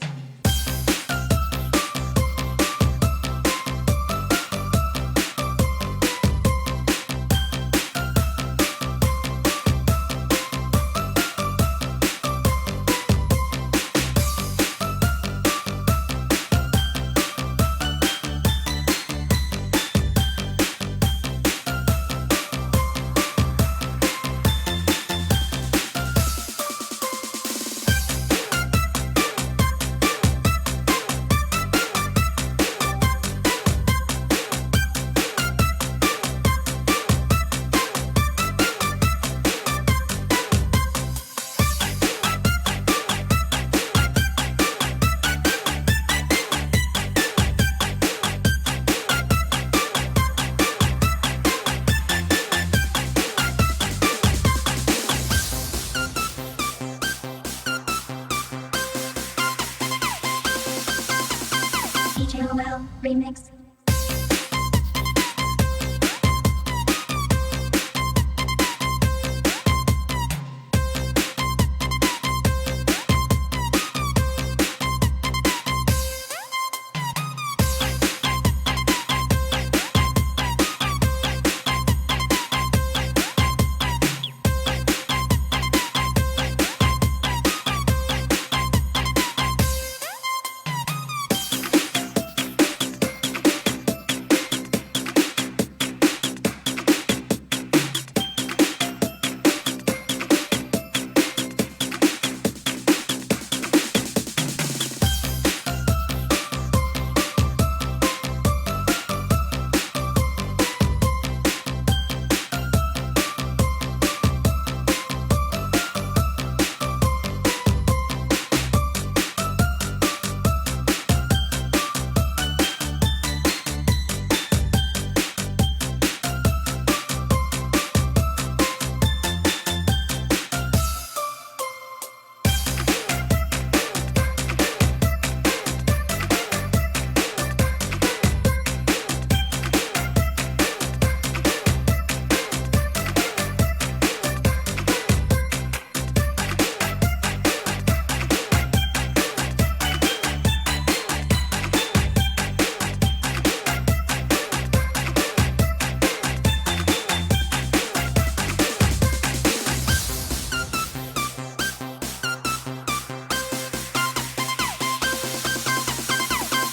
D J Noel Remix.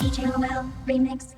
D J Noel Remix.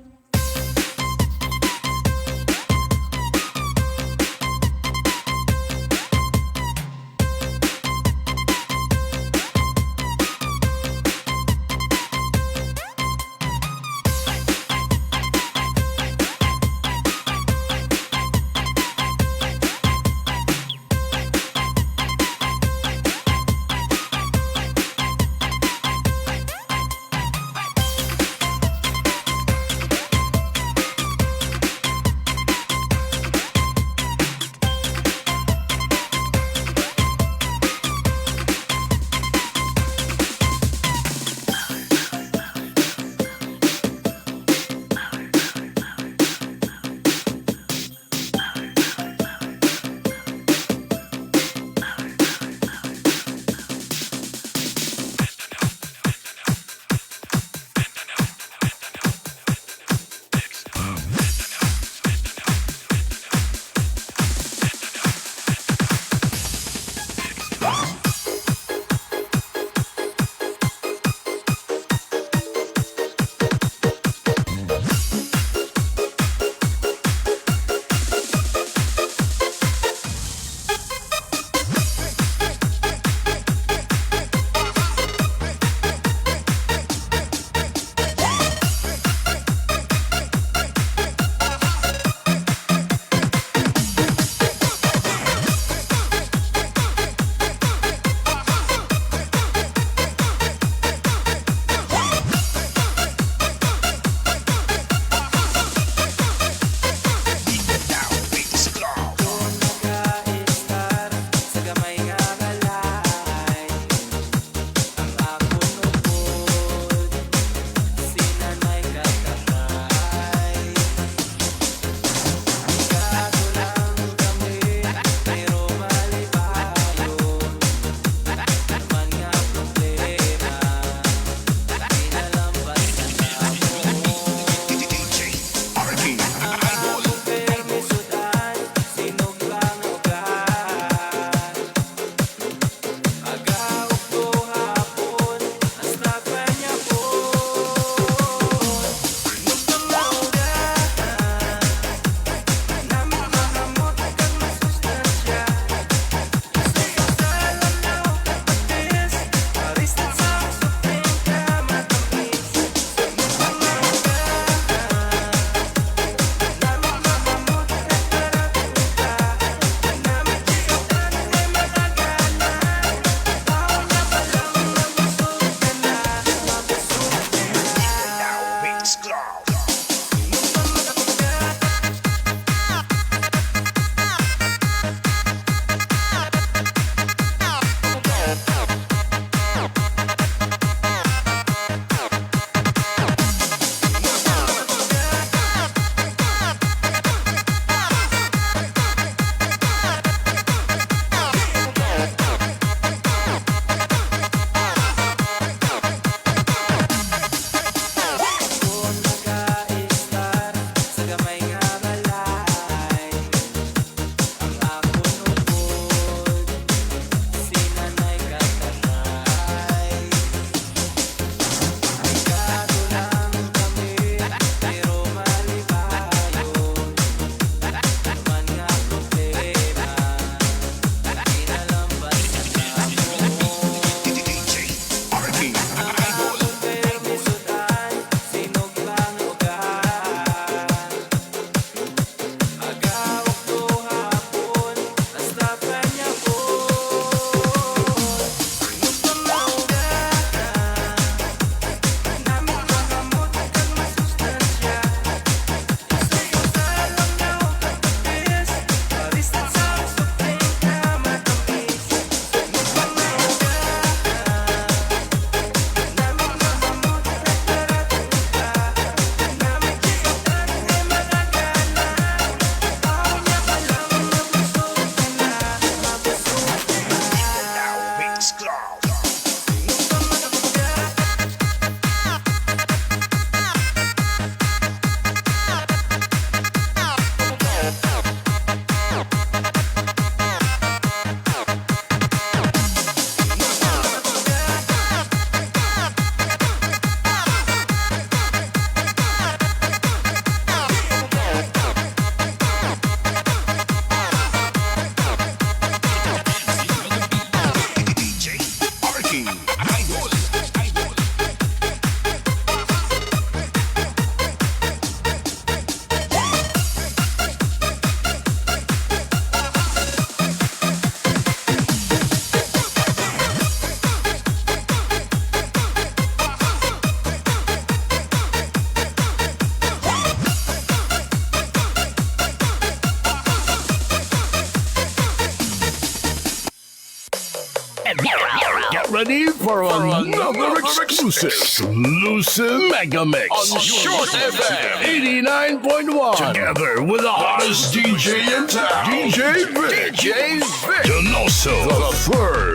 And now, get ready for another exclusive, exclusive Mega Mix on Short F M eighty-nine point one. Together with the hottest D J in town, D J Vic, D J Vic Donoso the third.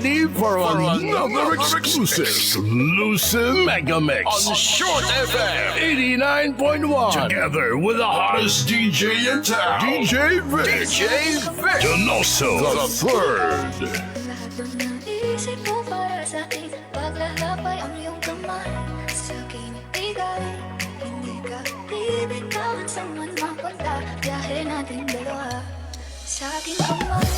Need for another exclusive, exclusive Mega Mix on Short F M eighty-nine point one. Together with the hottest D J in town, D J Vic. D J Vic Donoso the third. Lahat ng naisip mo para sa akin, paglalapay ang iyong kamay sa aking ibigay. Hindi ka bibitawan sa man mapunta, biyahe natin dalawa. Sa aking kamay,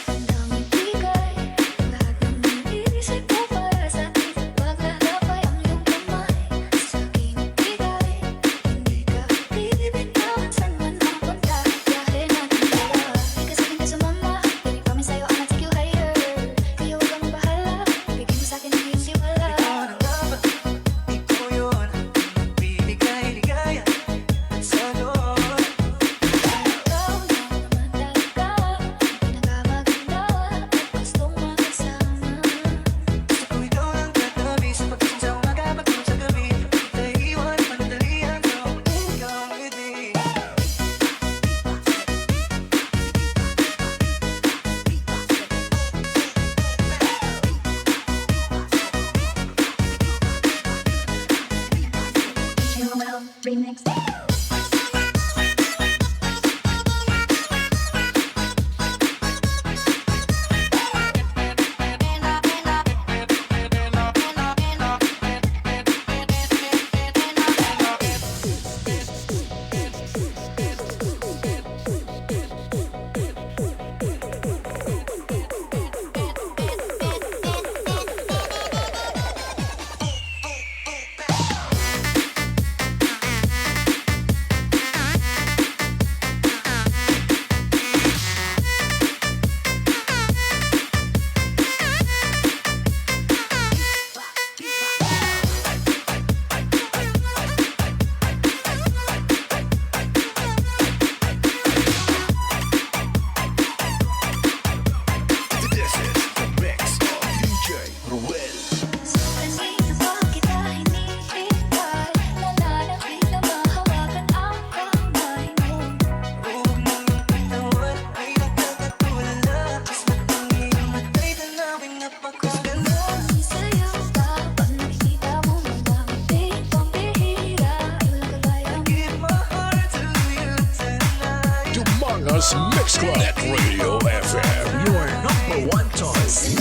handang ibigay ang lahat ng naisip ko para sa akin. Paglalapay ang iyong kamay sa aking ibigay. Hindi ka bibitawan sa man mapunta, biyahe natin dalawa. Di ka sa akin ka sumama, hindi kami sa'yo angat, sige higher. Kaya huwag kang bahala, ibigay mo sa akin ang iyong tiwala. Ikaw na nga ba? Ikaw yun, bibigay ligaya sa doon. Ikaw na naman talaga, pinakamaganda at gustong makasama. Gusto ko ikaw lang katabi sa paggising sa umaga, pagtulog sa gabi. Di kita iiwan, panandalian ko, ikaw ang ngiti. Remix. This is the mix of D J Ruel. Kanina pa kita hinihintay, nananabik na mahawakan ang kamay mo. Huwag mong bitawan, may nakakatulala. Mas matanging matay, tanawin na Dumangas Mix Club at Radio F M, your number one choice.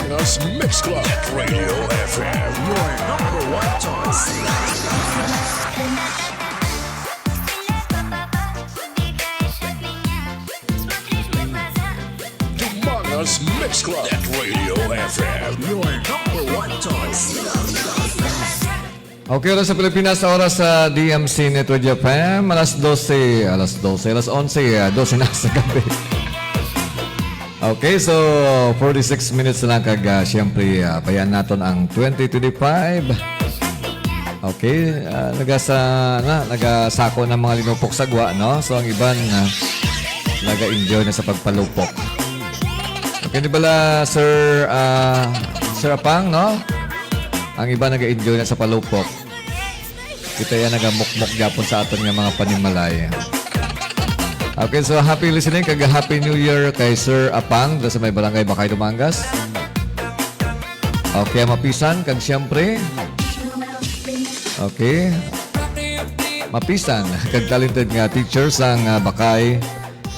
Dumangas Mix Club at Radio F M, your number one choice. Dumangas Mix Club at Radio F M, your number one choice. Okay, oras sa Pilipinas, oras sa D M C Network F M, alas dose, alas dose, alas onse, ah, dose na sa gabi. Okay, so forty-six minutes na lang kag, ah, siyempre, ah, bayaan naton ang twenty twenty-five. Okay, ah, nagasa-, na, nagasako ng mga linupok sa gwa, no? So, ang iban, ah, naga-enjoy na sa pagpalupok. Okay, di bala, Sir, ah, Sir Apang, no? Ang iba naga-enjoy na sa palupok. Kita yan nagamukmok gyapon sa aton nga mga panimalay. Okay, so happy listening kag Happy New Year kay Sir Apang, da sa may barangay Bakay, Dumangas. Okay, mapisan kag siyempre. Okay. Mapisan kag talented nga teacher sang, ah, Bakay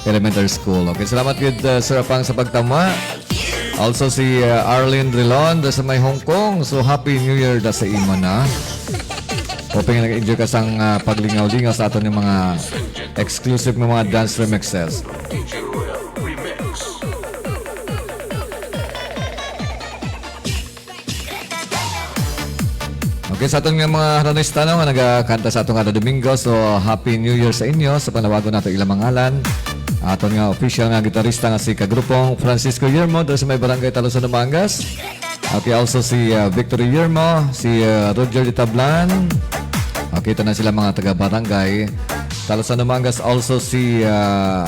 Elementary School. Okay, salamat gid, uh, Sir Apang, sa pagtama. Also si, uh, Arlene Rilon da sa may Hong Kong. So, Happy New Year da sa imo na. Hoping nag-enjoy ka sang, uh, paglingaw-lingaw sa aton nga mga exclusive nga mga dance remixes. Okay, sa aton nga mga haranistanon nga nagakanta sa aton kada Domingo, so, Happy New Year sa inyo. Sa panawagon nato ilang mga ngalan, aton nga official nga gitarista nga si Kagrupong Francisco Yermo, diri sa may barangay Talusan, Dumangas. Okay, also si, uh, Victory Yermo, si, uh, Roger de Tablan. Okay, tanan sila mga taga-barangay Talusan, Dumangas. Also si, uh,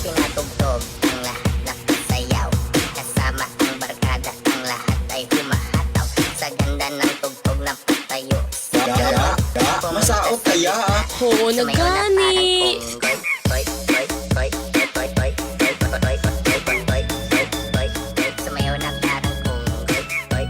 Pinatugtog ang lahat nakasayaw. Kasama ang barkada, ang lahat ay humahataw. Sa ganda ng tugtog, napatayo. Masaot kaya. Oo, nagani. Sumayaw na parang unggoy.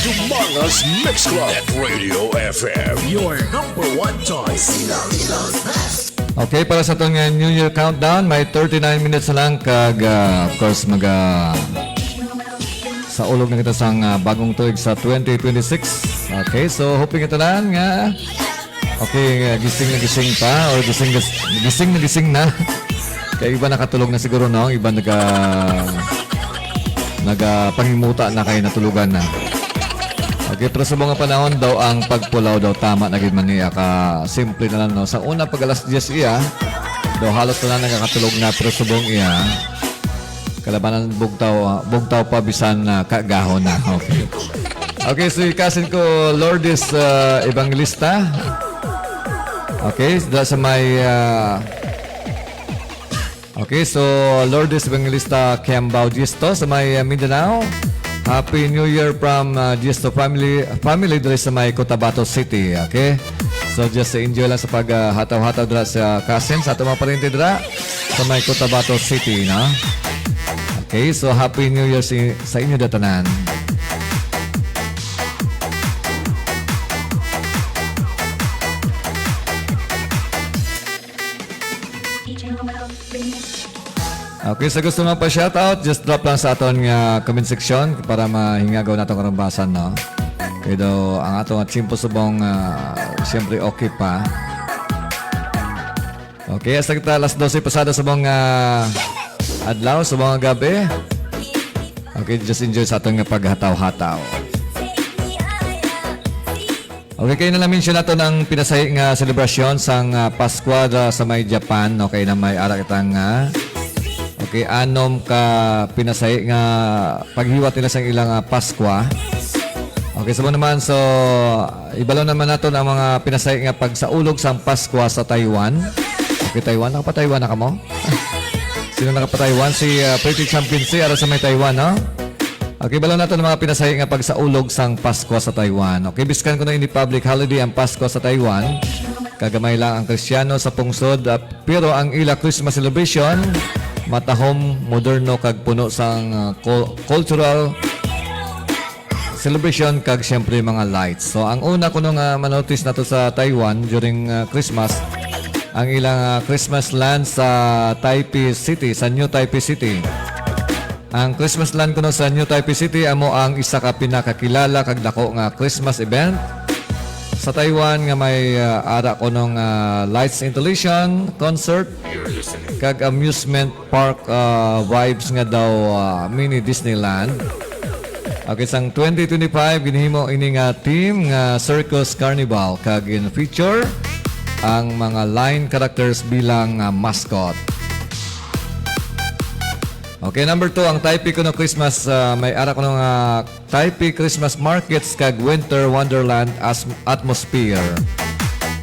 Dumangas Mix Club at Radio F M, your number one choice. Okay, para sa aton nga New Year countdown, may thirty-nine minutes na lang kag, ah, of course, maga sa ulog na kita sang, ah, bagong tuig sa twenty twenty-six. Okay, so hoping ito lang nga, okay, ah, gising na gising pa or gising gising na gising na. Kay iba nakatulog na siguro, no? Iba naga nagapangimuta na kay natulugan na. Okay, pero sa mga panahon daw ang pagpulaw daw tama na gid man niya ka simple na lang, no? Sa una pag alas diyes iya, daw halos na nagakatulog na pero subong iya kalabanan bugtaw, ah, bugtaw pa bisan na kagahon na. Okay. Okay, so ikasin ko Lourdes, ah, Evangelista. Okay, da sa may, ah, okay, so Lourdes Evangelista Kiambao Gisto sa may, ah, Mindanao. Happy New Year from, ah, Gisto family, family diri sa may Cotabato City. Okay? So just enjoy lang sa pag, ah, hataw-hataw dira sa kasin sa ato mga pariente dira sa may Cotabato City, no? Okay, so Happy New Year si, sa inyo datanan. Okay, sa gusto magpa-shoutout, just drop lang sa aton nga comment section para mahingagaw nato karong basan, no? Kay daw ang ato nga tiyempo subong, ah, siyempre okay pa. Okay, hasta kita alas dose pasado sa mga adlaw, sa mga gabi. Okay, just enjoy sa aton nga paghataw-hataw. Okay, kayo na lang mention nato ng pinasahi nga selebrasyon sang, ah, Paskwa da, sa may Japan. Okay, na may ara kita nga, okay, anom ka pinasahi nga paghiwat nila sang ilang, ah, Paskwa. Okay, subong naman, so, ibalo naman nato ang mga pinasahi nga pagsaulog sang Paskwa sa Taiwan. Okay, Taiwan, nakapa-Taiwan na kamo? Sino nakapa-Taiwan? Si, ah, Pretty Champion C, ara sa may Taiwan, no? Okay, balo nato ang mga pinasahi nga pagsaulog sang Paskwa sa Taiwan. Okay, biskan kuno ini public holiday ang Paskwa sa Taiwan, kagamay lang ang Kristiyano sa pungsod, ah, pero ang ila Christmas celebration matahom, moderno kag puno sang, ah, cul-, cultural celebration kag siyempre mga lights. So ang una kuno nga manotice nato sa Taiwan during, ah, Christmas, ang ilang, ah, Christmas land sa Taipei City, sa New Taipei City. Ang Christmas land kuno sa New Taipei City amo ang isa ka pinakakilala kag dako nga Christmas event sa Taiwan nga may, ah, ara kuno nga lights installation, concert, kag amusement park, ah, vibes nga daw, ah, mini Disneyland. Okay, sang twenty twenty-five, ginhimo ini nga theme nga Circus Carnival kag gin-feature ang mga line characters bilang, ah, mascot. Okay, number two, ang Taipei kuno Christmas, ah, may ara kuno nga Taipei Christmas markets kag winter wonderland as atmosphere.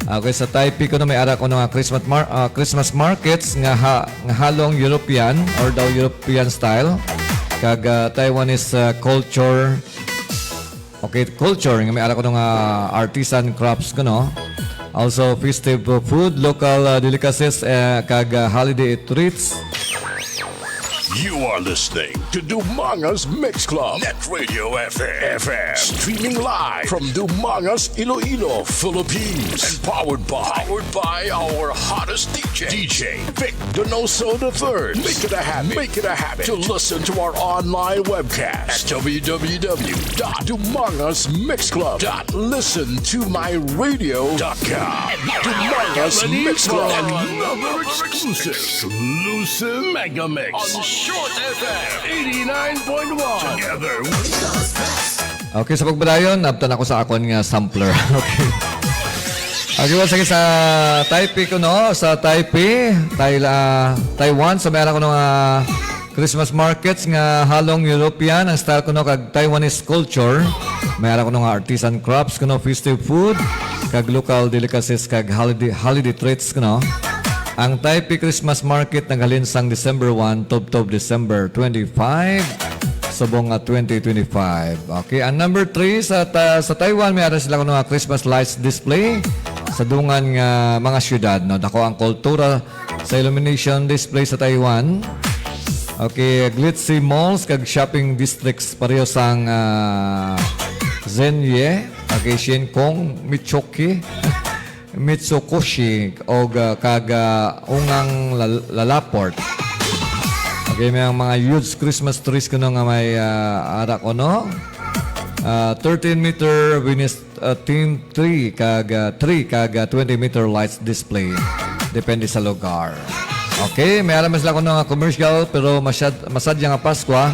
Okay, sa Taipei kuno may ara kuno nga Christmas mar-, ah, Christmas markets nga ha-, nga halong European or daw European style kag, ah, Taiwanese, ah, culture. Okay, culture nga may ara kuno nga artisan crafts kuno. Also festive food, local, ah, delicacies, eh, kag, ah, holiday treats. You are listening to Dumanga's Mix Club, Net Radio F M. F M. Streaming live from Dumanga's, Iloilo, Philippines. And powered by, powered by our hottest D J, D J Vic Donoso the third. Make it a habit. Make it a habit to listen to our online webcast at W W W dot dumangas mix club dot listen to my radio dot com. Dumanga's Mix Club. Another exclusive, exclusive mega mix on Short F M eighty-nine point one. Together. Okay, sa pagpadayon, abtan ako sa akon nga sampler. Okay. Okay, once again, sa Taipei ko, no? Sa Taipei, Thai-, ah, Taiwan, sa may ara ko, no, nga Christmas markets nga halong European ang style ko, no, kag Taiwanese culture. May ara ko, no, nga artisan crafts ko, no, festive food, kag local delicacies, kag holiday, holiday treats ko, no. Ang Taipei Christmas Market naghalin sang December one tubtob December twenty-five, subong nga twenty twenty-five. Okay, ang number three sa ta-, sa Taiwan, may ara sila kuno nga Christmas lights display sa dungan nga mga syudad, no? Dako ang kultura sa illumination display sa Taiwan. Okay, glitzy malls kag shopping districts pareho sang, ah, Zenye, okay, Shinkong, Michoki, Mitsukoshi, og, ah, kag, ah, Ungang Lal-, Lalaport. Okay, may ang mga huge Christmas trees kuno nga may, ah, ara kuno. Ah, thirteen meter Venus, ah, team tree kag, ah, three kag, ah, twenty meter lights display. Depende sa lugar. Okay, may ara man sila kuno nga commercial, pero masyad-, masadya nga Paskwa.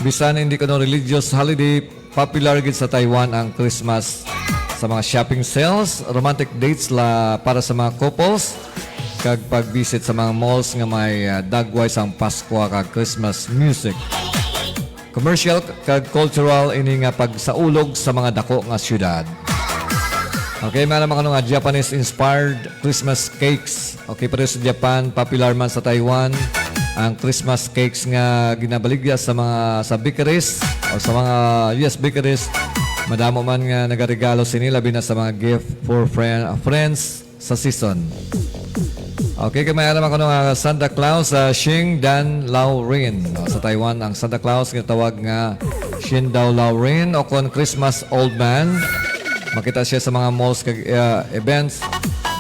Bisan hindi kuno religious holiday, popular gid sa Taiwan ang Christmas sa mga shopping sales, romantic dates la para sa mga couples, kag pag-visit sa mga malls nga may, ah, dagway sang Paskwa kag Christmas music. Commercial kag cultural ini nga pagsaulog sa mga dako nga syudad. Okay, may ara man kuno nga Japanese-inspired Christmas cakes. Okay, pareho sa Japan, popular man sa Taiwan ang Christmas cakes nga ginabaligya sa mga, sa bakeries o sa mga, yes, bakeries. Madamo man nga nagaregalo sini, labi na sa mga gift for friend, friends sa season. Okay, kay may ara man kuno nga Santa Claus sa Xing Dan Lao Rin. No, sa Taiwan, ang Santa Claus ginatawag nga Xing Dao Lao Rin o kon Christmas Old Man. Makita siya sa mga malls kag, uh, events,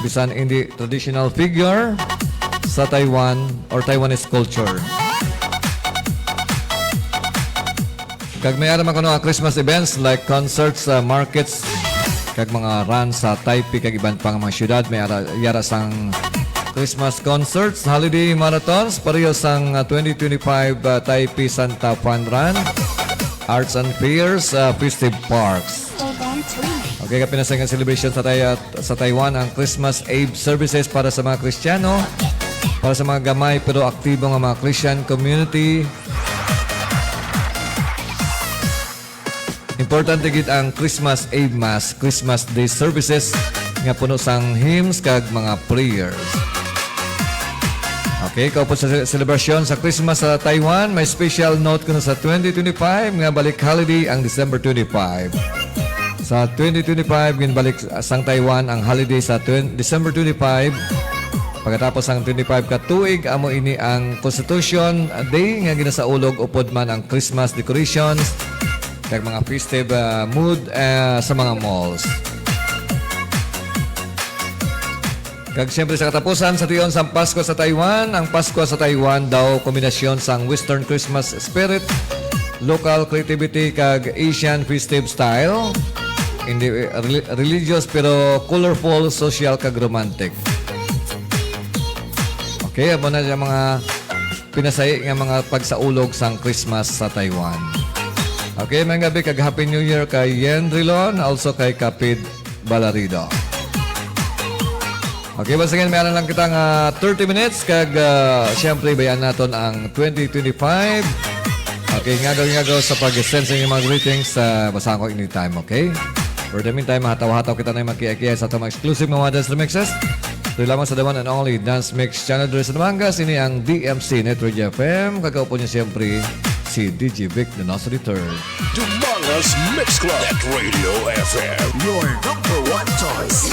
bisan hindi traditional figure sa Taiwan or Taiwanese culture. Kag may ara man kuno nga Christmas events like concerts, uh, markets, kag mga runs sa Taipei kag iban pang mga syudad. May ara, yara sang Christmas concerts, holiday marathons, pareho sang, uh, twenty twenty-five, uh, Taipei Santa Fun Run, arts and fairs, uh, festive parks. Okay, kapinasay nga celebration sa Tay-, sa Taiwan ang Christmas Eve services para sa mga Kristiyano, para sa mga gamay pero aktibo nga mga Christian community. Importante gid ang Christmas Eve Mass, Christmas Day services nga puno sang hymns kag mga prayers. Okay, kaupod sa se-, selebrasyon sa Christmas sa Taiwan, may special note kuno sa twenty twenty-five nga balik holiday ang December twenty-five. Sa twenty twenty-five, ginbalik sang Taiwan ang holiday sa twen-, December twenty-five. Pagkatapos sang twenty-five ka tuig, amo ini ang Constitution Day nga ginasaulog, upod man ang Christmas decorations kag mga festive, ah, mood, ah, sa mga malls. Kag siyempre, sa katapusan, sa tion sang Pasko sa Taiwan, ang Pasko sa Taiwan daw kombinasyon sang Western Christmas spirit, local creativity, kag Asian festive style. Hindi, eh, reli-, religious pero colorful, social, kag romantic. Okay, amo na siya mga pinasahi nga mga pagsaulog sang Christmas sa Taiwan. Okay, may gabi kag Happy New Year kay Yen Rilon, also kay Kapid Balarido. Okay, once again, meron lang kita nga thirty minutes kag, ah, siyempre, bayaan naton ang twenty twenty-five. Okay, ngagaw-ngagaw sa pag-send sa inyong mga greetings, ah, basahan ko anytime, okay? For the meantime, mahataw-hataw kita na yung magkiyay-kiyay sa atong mga exclusive mga dance remixes. Ito lamang sa the one and only Dance Mix Channel diri sa Dumangas. Ini ang D M C Net Radio F M. Kagaupo niya siyempre si D J Vic Donoso the third. Dumangas Mix Club at Radio F M, your number one choice.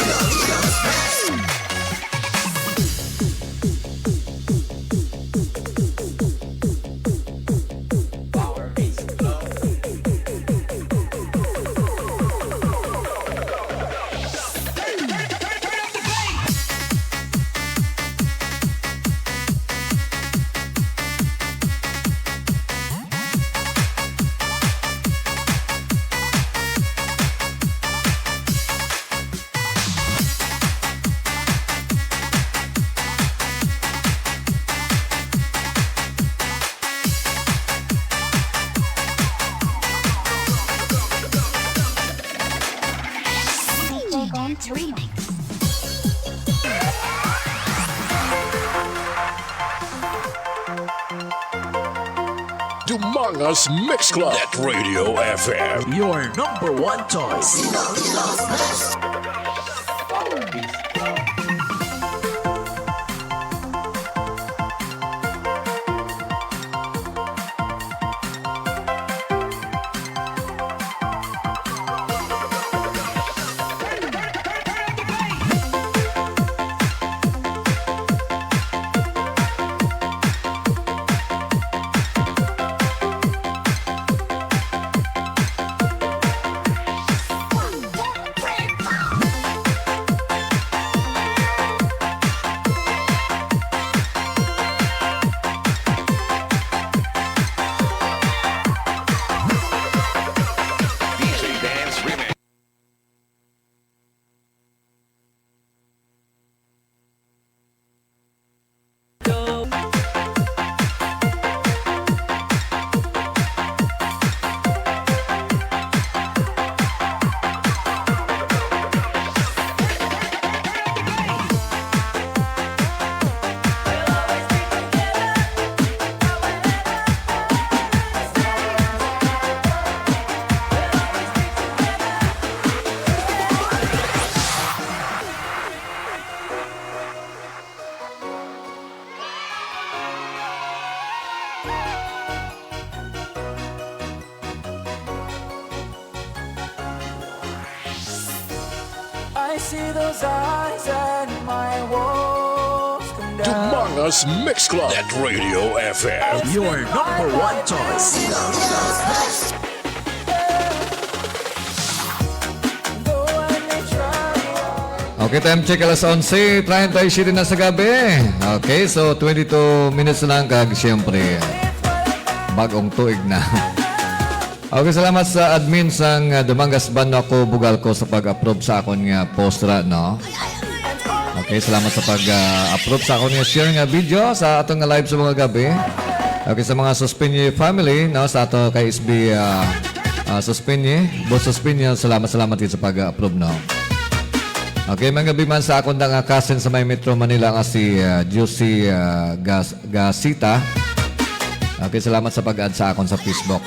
Mangas Mix Club. Net Radio F M. Your number one choice. I see those eyes and my walls come down. Dumangas Mix Club. Net Radio F M. Your number one choice. Okay, time check, alas onse treinta y siete na sa gabi. Okay, so twenty-two minutes lang kag siyempre, bag-ong tuig na. Okay, salamat sa admin sang, ah, Dumangas Bano Ako Bugal Ko sa pag-approve sa akon nga post ra, no? Okay, salamat sa pag-approve sa akon nga share nga video sa aton nga live sa mga gabi. Okay, sa mga Suspinye family, no, sa ato kay S B, ah, ah, Suspinye, Boss Suspinye, salamat, salamat gid sa pag-approve, no. Okay, mga gabi man sa akon da nga cousin sa may Metro Manila nga si, ah, Juicy, ah, Gas-, Gasita. Okay, salamat sa pag-add sa akon sa Facebook.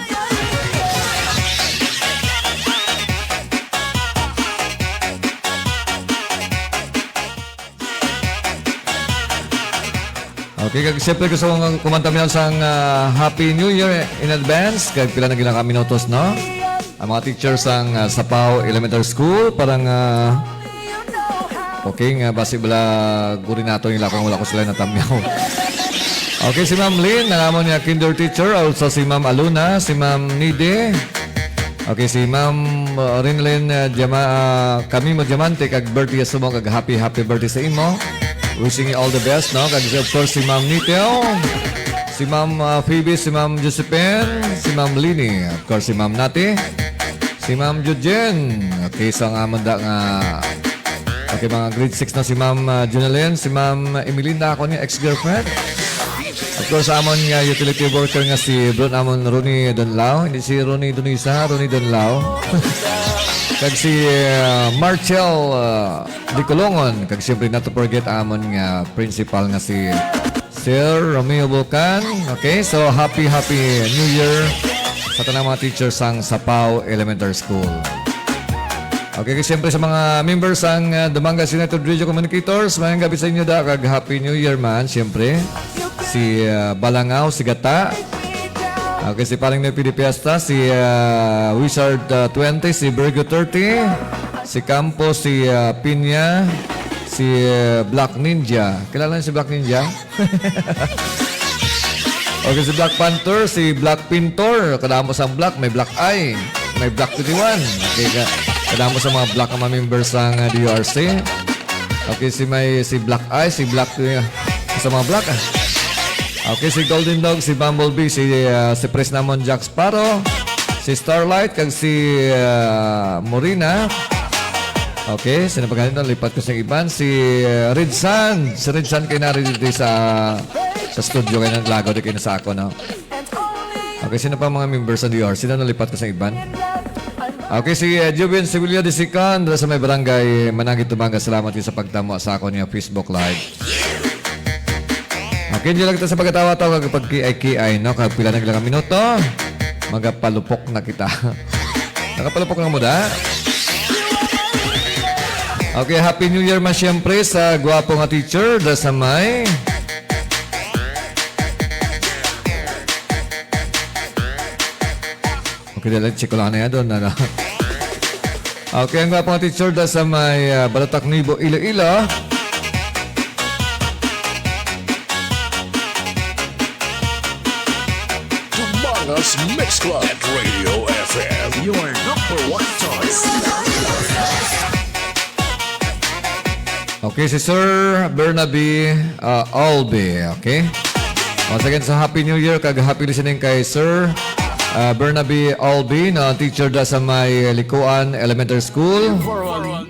Okay, kag siyempre gusto kong kumanta mi sang, ah, Happy New Year in advance. Kag pila na gila ka minutos, no? Ang mga teacher sang, ah, Sapao Elementary School, parang, ah, okay nga, basi bala guri nato nila kung wala ko sila natamyaw. Okay, si Ma'am Lynn, ang amon nga kinder teacher, also si Ma'am Aluna, si Ma'am Nide. Okay, si Ma'am, uh, Rinlin, uh, Diama-, uh, kami mo Diamante, kag birthday sa mo, kag happy, happy birthday sa imo. Wishing you all the best, no? Kag of course, si Ma'am Nitel, si Ma'am, uh, Phoebe, si Ma'am Josephine, si Ma'am Lini, of course, si Ma'am Nati, si Ma'am Jujin. Okay, so nga man da nga, okay, mga grade six na si Ma'am, uh, Junalyn, si Ma'am Emelinda, ako niya, ex-girlfriend. Of course, amon nga utility worker nga si bro namon Ronnie Donlao, hindi si Ronnie Donisa, Ronnie Donlao. Kag si, uh, Marcel, uh, Dicolongon, kag siyempre not to forget amon nga principal nga si Sir Romeo Bulcan. Okay, so happy, happy New Year sa tanang mga teachers sang Sapao Elementary School. Okay, kag siyempre sa mga members sang, uh, Dumangas United Radio Communicators, mayang gabi sa inyo da, kag Happy New Year man, siyempre. Si, uh, Balangaw, si Gata. Okay, si Paring Noy Pidi Fiesta, si, uh, Wizard, uh, twenty, si Virgo thirty, si Campo, si, uh, Piña, si, uh, Black Ninja. Kilala niyo si Black Ninja? Okay, si Black Panther, si Black Pintor, kadamo sang Black, may Black Eye, may Black twenty-one. Okay, ka-, kadamo sa mga Black nga mga members sang, uh, D U R C. Okay, si may, si Black Eye, si Black, uh, sa mga Black, ah. Okay, si Golden Dog, si Bumblebee, si, uh, si Pres namon Jack Sparrow, si Starlight, kag si, uh, Morina. Okay, sino pa ganito? Lipat ko sa iban. Si, uh, Red Sand. Si Red Sand kay nari dito sa, sa studio kay naglagaw di kay na sa ako, no? Okay, sino pa mga members sa D R? Sino nalipat ko sa iban? Okay, si, uh, Juven Sibilio the second, sa may barangay Managit, Tumaga. Salamat kayo sa pagtamo sa ako niya Facebook Live. Kinyo lang ta sa pagkatawa-tawa kag pagkiay-kiay, no? Kag pila na lang ang minuto, magapalupok na kita. Nakapalupok na mo da? Okay, Happy New Year, mas siyempre, sa gwapo nga teacher, da sa may. Okay, dali, check ko lang na yan doon, ano? Okay, ang gwapo nga teacher da sa may, ah, Balotak Nuevo, Iloilo. Dumangas Mix Club at Radio F M. Your number one choice. Okay, si Sir Bernabe, uh, Albi, okay? Once again, so Happy New Year kag happy listening kay Sir, uh, Bernabe Albi, na teacher da sa may Likuan Elementary School. For an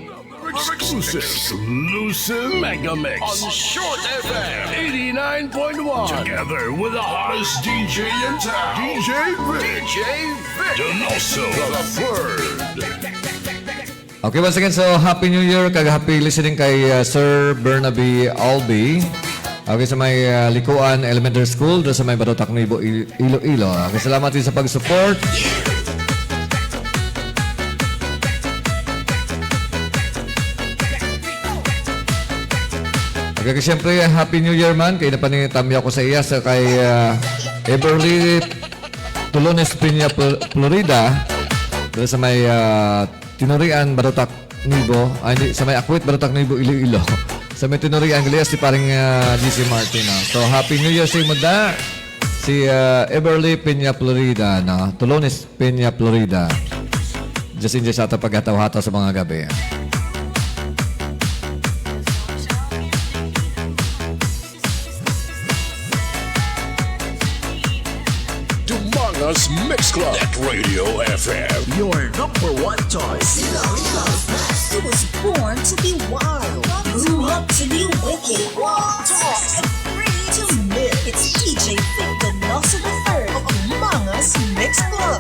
exclusive, exclusive Mega Mix on Short F M eighty-nine point one. Together with the hottest D J in town, D J Vic. D J Vic Donoso the third. Okay, once again, so Happy New Year kag happy listening kay, uh, Sir Bernabe Albi. Okay, sa may, uh, Likuan Elementary School, do sa may Balotak Nuevo, Il-, Iloilo. Okay, salamat din sa pag-support. Okay, kag siyempre, Happy New Year man. Kay napanitambyo ko sa iya sa kay, uh, Everly Tulones Peña, Fl-, Florida. Do sa may, uh, Tinurian, Balotak Nuevo. Ay, hindi. Sa may Akwit, Balotak Nuevo, Iloilo. Sa may Tinurian, gali si paring, ah, G C Martin, no? So, Happy New Year sa imo da. Si, ah, Everly Peña Florida, no? Tulones Peña Florida. Just enjoy sa ato paghataw-hataw sa mga gabi. Dumangas Mix Club at Radio F M. Your number one choice. He was born to be wild, grew up to be wicked. Talks free to live. It's D J Victor Nelson the third of Dumangas Mix Club.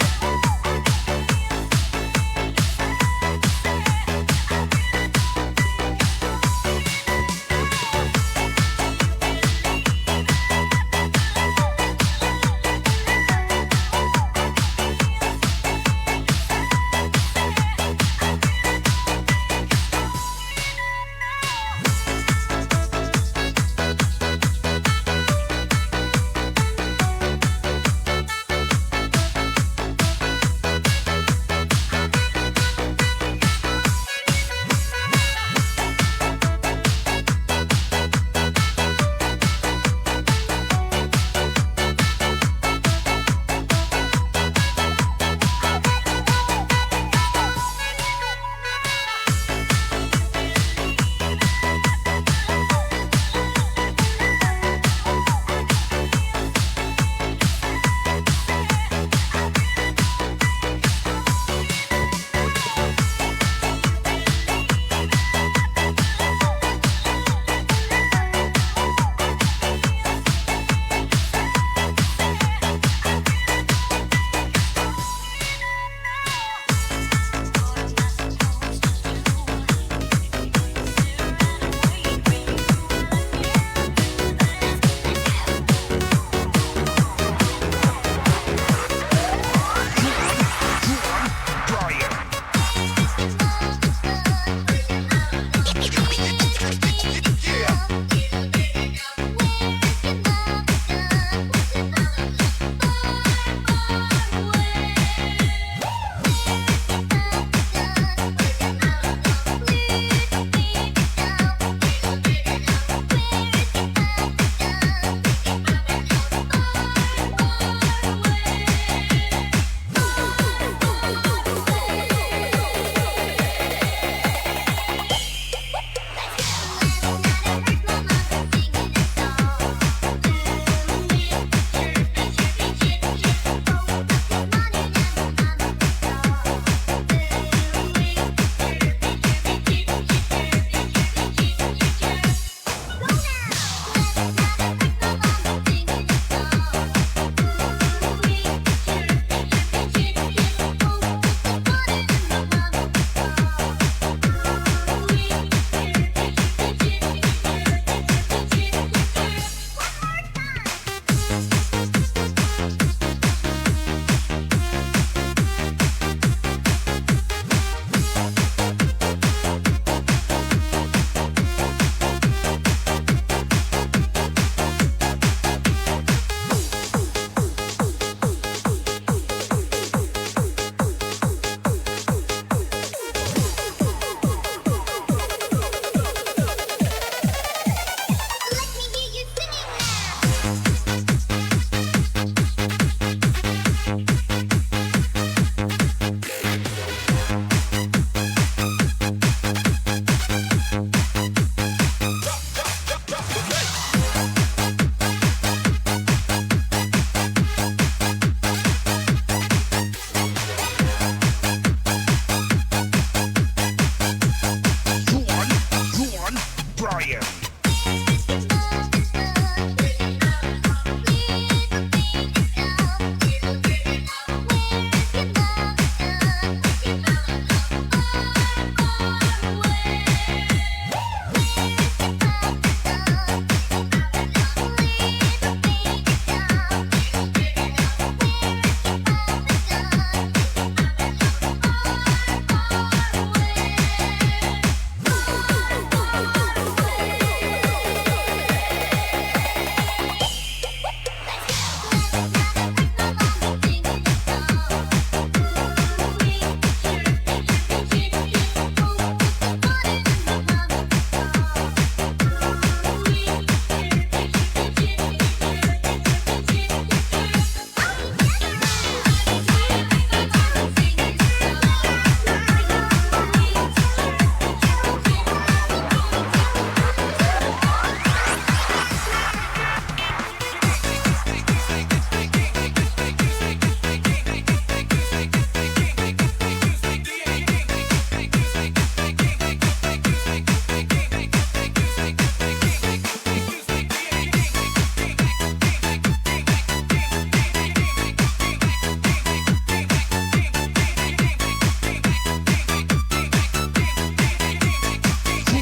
Brian.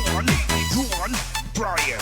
Juan, Juan, Brian.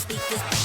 Because